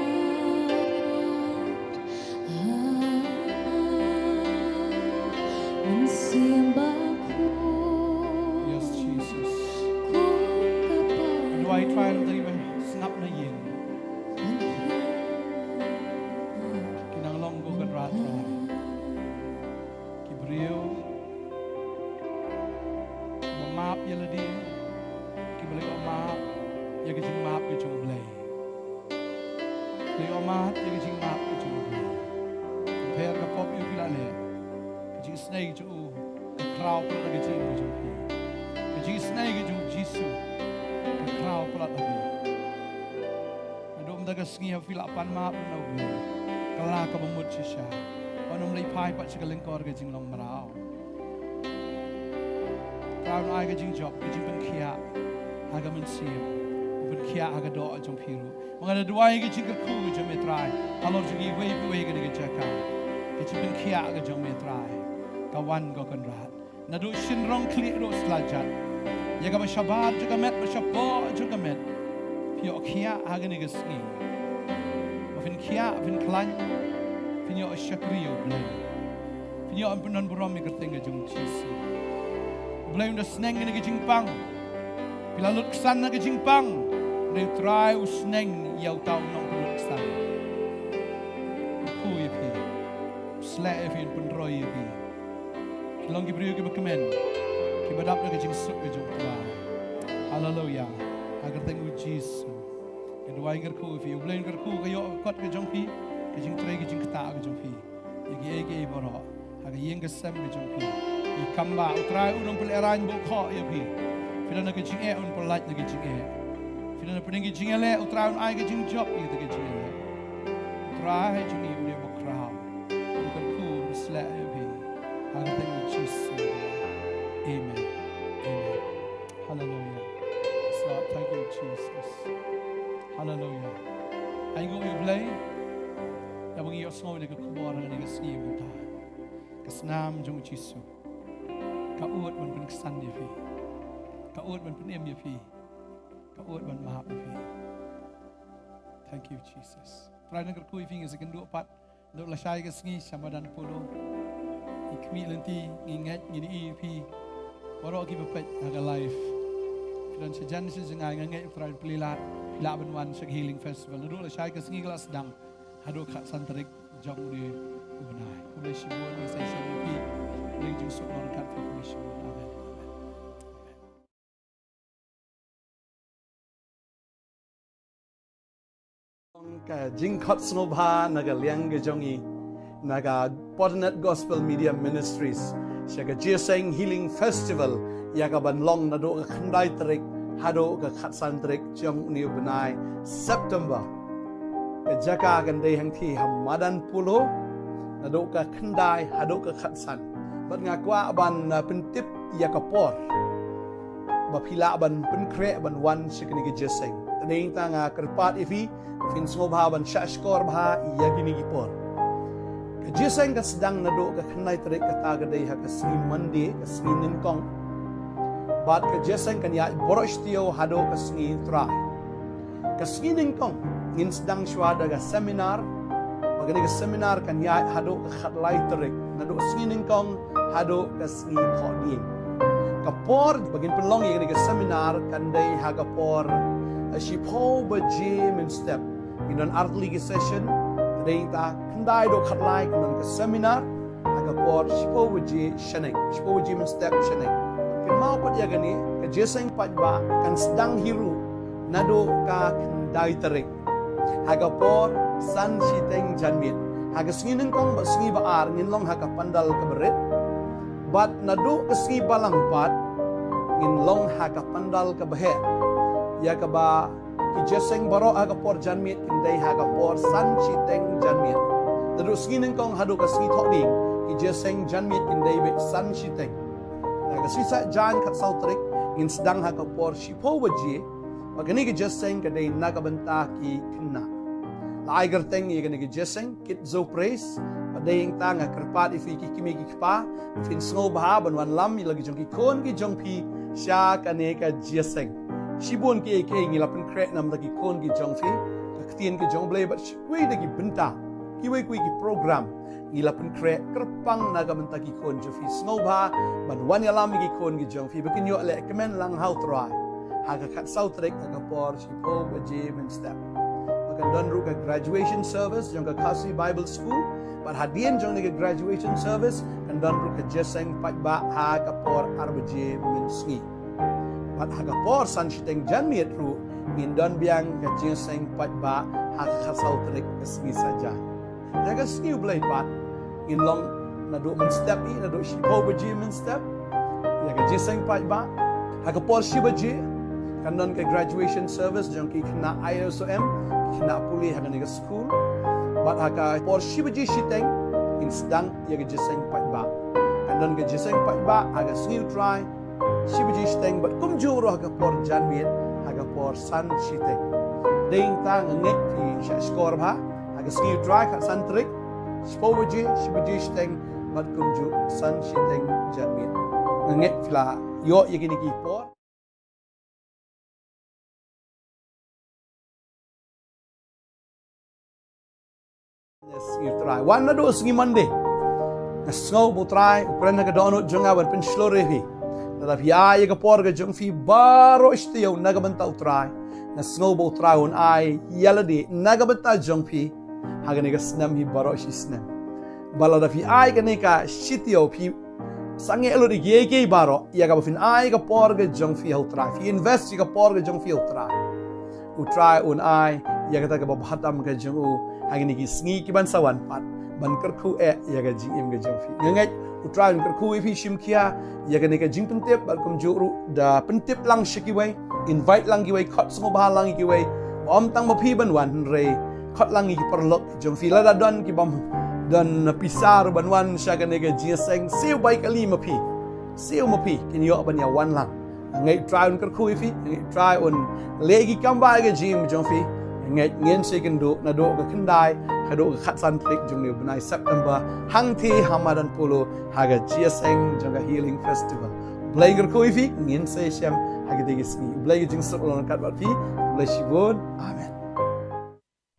ha nga. Mynsiem Bakhuid. Yes, Jesus. Kum ka parun. Duwai Trai, lada kiba sngap na ïing, wan hiar ha nga. Ki nang long ko Kynrad Trai. Ki briew kiba map ïa lade, kiba la ïoh map ïa ka jingmap ka jong U Blei. Ki la ïoh map ïa ka jingmap ka jong U Blei. Pher ka pop ïa u phi la leh, ka jingisynei ka jong u ka khraw palat ka jingim ka jong phi. Ka jingisynei ka jong U Jisu ka khraw palat ka jingim. Naduh mynta ka sngi haba phi la pan map na U Blei, kylla kaba mut shisha. Wat nym leit phai pat sha ka lyngkor ka jinglong mraw. Trai un ai ka jingjop, ka jingpynkhiah ha ka mynsiem, pynkhiah ha ka doh jong phi ruh. Ba nga da duwai ka jingkyrkhu ka jong me Trai halor jong kiwei kiwei kane ka jaka. Ka jingpynkhiah ka jong me Trai, ka wan ko Kynrad. Naduh shynrong khlieh haduh slajat, ïa kaba shabar jong ka met, ba shapoh jong ka met, phi ïoh khiah ha kane ka sngi. Ba phin khiah, phin khlaiñ, phin ïoh shakri ïa U Blei. Phin ïoh pynban burom ïa ka kyrteng ka jong U Jisu. U Blei un da sneng ïa kane ka jingpang. Phi la lut ksan na ka jingpang, hynrei U Trai u sneng ïa uta u nongpynlut ksan. U kyrkhu ïa phi, u sleh ïa phi, un pynroi ïa phi. Phi long ki briew kiba kmen, kiba dap na ka jingsuk ka jong U Trai. Haleluya. Ha ka kyrteng U Jisu nga duwai, nga kyrkhu ïa phi. U Blei un kyrkhu, ka ïoh ka kot ka jong phi, ka jingtrei ka jingktah ka jong phi, ïa kiei kiei baroh ha ka ïing ka sem ka jong phi. Ïa kam ba U Trai un ym pynlehrain bukhoh ïa phi. Phi don na ka jingeh, un pyllait na ka jingeh. Phi don na pdeng ka jingïaleh, U Trai un ai ka jingjop ïa ka jingïaleh. U Trai jong ngi u dei ba khraw. Un kyrkhu, un sleh ïa phi. Ha ka kyrteng U Jisu. Amen. Amen. Haleluya. Yes, Lord. Thank you, Jesus. Haleluya. Ai nguh ïa U Blei ïa ba ngi ïohsngew ïa ka khubor ha kane ka sngi mynta. Ka snam jong U Jisu ka ud ban pynksan ïa phi. Ka ud ban pynim ïa phi. Ka ud ban map ïa phi. Thank you, Jesus. Trai un kyrkhu ïa phi. Ngi sa ïakynduh pat naduh lashai ka sngi sha madan Polo. Ngi khmih lynti, ngi ngeit, ngin ïohi ïa phi baroh kiba peit ha ka live. Phi don shajan sha jngai, nga ngeit U Trai un plie lad, phi lah ban wan sha ka Healing Festival. Naduh lashai ka sngi ka la sdang haduh khatsan tarik jong une u bnai. Khublei shibun, ngi sa ïashem ïa phi. Khublei jingsuk nongryngkat phi, khublei shibun. Amen. Amen. Ka jingkhot sngewbha na ka liang ka jong ngi, na ka Portinet Gospel Media Ministries, sha ka Jingïaseng Healing Festival, ïa kaban long naduh ka khyndai tarik haduh ka khatsan tarik jong une u bnai September. Ka jaka kan dei hangtei ha madan Polo, naduh ka khyndai haduh ka khatsan. Bad nga kwah ban, uh, pyntip ïa ka por ba phi lah ban pynkhreh ban wan sha kane ka jingïaseng. Te nangta nga kyrpad ïa phi, phin sngewbha ban shahshkor bha ïa kine ki por. Ka jingïaseng ka sdang naduh ka khyndai tarik, kata ka dei ha ka sngi Monday, ka sngi nyngkong. Bad ka jingïaseng kan ïaid baroh shi taïew haduh ka sngi Trai. Ka sngi nyngkong ngin sdang shuwa da ka seminar. Bad kane ka seminar kan ïaid haduh ka khatlai tarik. Naduh sngi nyngkong haduh ka sngi thohdieng. Ka por ba ngin pynlong ïa kane ka seminar kan dei ha ka por, eh, shiphew baje mynstep. Ngin don artylli ki session, ka dei ta khyndai haduh khatlai kan don ka seminar, ha ka por shiphew baje shaneng, shiphew baje mynstep shaneng. Kynmaw pat ïa kane, ka jingïaseng paidbah kan sdang hi ruh naduh ka khyndai tarik, ha ka por san shiteng janmiet. Ha ka sngi nyngkong bad sngi ba ar ngin long ha ka pandal kaba rit, bad naduh ka sngi balang pat ngin long ha ka pandal kaba heh. Ïa kaba ki jingïaseng baroh ha ka por janmiet kin dei ha ka por san shiteng janmiet. Naduh sngi nyngkong haduh ka sngi thohdieng, ki jingïaseng janmiet kin dei beit san shiteng. Ha ka sngi saitjaiñ khatsaw tarik ngin sdang ha ka por shiphew baje. Bad kane ka jingïaseng ka dei na ka bynta ki khynnah. La ai kyrteng ïa kane ka jingïaseng Kids of Praise. Bad dei ïa kata nga kyrpad ïa phi ki kmie ki kpa, phin sngewbha ban wanlam ïa la ki jong ki khun ki jong phi sha kane ka jingïaseng. Shibun kiei kiei ngi la pynkhreh namar ki khun ki jong phi. Ka ktien ka jong U Blei bad shibun de ki bynta, kiwei kiwei ki program ngi la pynkhreh kyrpang na ka bynta ki khun jong phi. Sngewbha ban wan ïalam ïa ki khun ki jong phi ba kin ïoh leh kmen lang ha U Trai ha ka khatsaw tarik ha ka por shiphew baje mynstep. Bad kan don ruh ka graduation service jong ka Khasi Bible School. Bad hadien jong kane ka graduation service kan don ruh ka jingïaseng paidbah ha ka por ar baje mynsngi. Bad ha ka por san shiteng janmiet ruh ngin don biang ka jingïaseng paidbah ha ka khatsaw tarik ka sngi saitjaiñ. Ïa ka sngi U Blei pat ngin long naduh mynstep hi, naduh shiphew baje mynstep, ïa ka jingïaseng paidbah. Ha ka por shi baje kan don ka graduation service jong ki khynnah I S O M, ki khynnah pule ha kane ka school. Bad ha ka por shi baje shiteng ngin sdang ïa ka jingïaseng paidbah. Kan don ka jingïaseng paidbah ha ka sngi U Trai shi baje shiteng bad kumjuh ruh ha ka por janmiet ha ka por san shiteng. Dei ïa kata nga ngeit phi shah shkor bha ha ka sngi U Trai khatsan tarik, shiphew baje, shi baje shiteng bad kumjuh san shiteng janmiet. Nga ngeit phi la ïoh ïa kine ki por. Sngi U Trai. Wan naduh sngi Monday. Nga sngew ba U Trai u kren ha ka dohnud jong nga ban pynshlur ïa phi. Lada phi ai ïa ka por ka jong phi baroh shi taïew na ka bynta U Trai, nga sngew ba U Trai un ai ïa lade na ka bynta jong phi ha kane ka snem hi baroh shi snem. Bad lada phi ai kane ka shi taïew, phi sangeh lut ïa kiei kiei baroh ïa kaba phin ai ka por ka jong phi ha U Trai, phi invest ïa ka por ka jong phi ha U Trai, U Trai un ai ïa kata kaba bha tam ka jong u ha kine ki sngi ki ban sa wan pat ban kyrkhu eh ïa ka jingim ka jong phi. Nga ngeit U Trai un kyrkhu ïa phi shim khia ïa kane ka jingpyntip bad kumjuh ruh da pyntip lang sha kiwei, invite lang kiwei, khot sngewbha lang ïa kiwei. Ym tang ma phi ban wan, hynrei khot lang ïa ki paralok jong phi. Lada don ki bym don pisa ruh ban wan sha kane ka jingïaseng, siew bai kali ma phi, siew ma phi, kin ïoh ban ïa wan lang. Nga ngeit U Trai un kyrkhu ïa phi, nga ngeit U Trai un leh ki kam ba ha ka jingim jong phi. Nga ngeit ngin sa ïakynduh naduh ka khyndai haduh ka khatsan tarik jong une u bnai September, hangtei ha Madan Polo ha ka jingïaseng jong ka Healing Festival. U Blei un kyrkhu ïa phi, ngin sa ïashem ha kitei ki sngi. U Blei un jingsuk long ryngkat bad phi. U Blei shibun. Amen.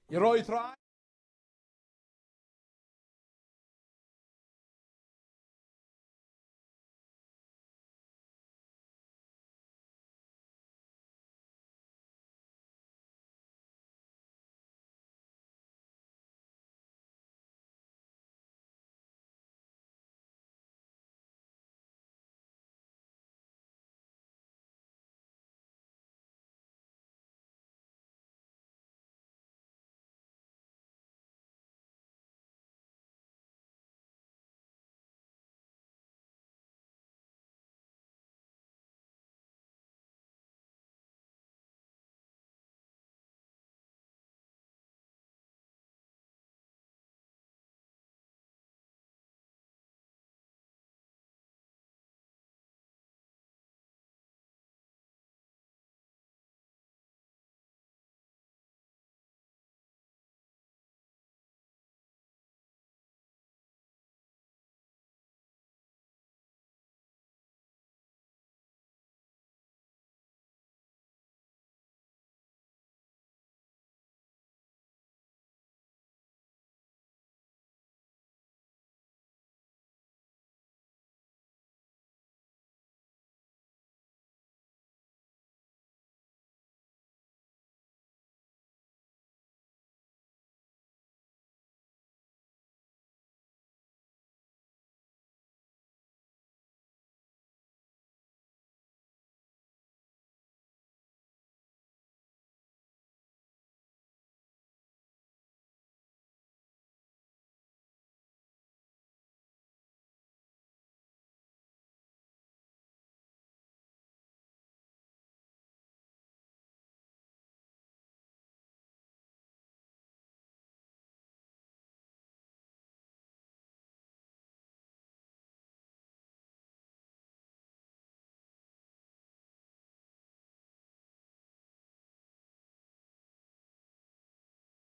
Ïaroh ïa U Trai.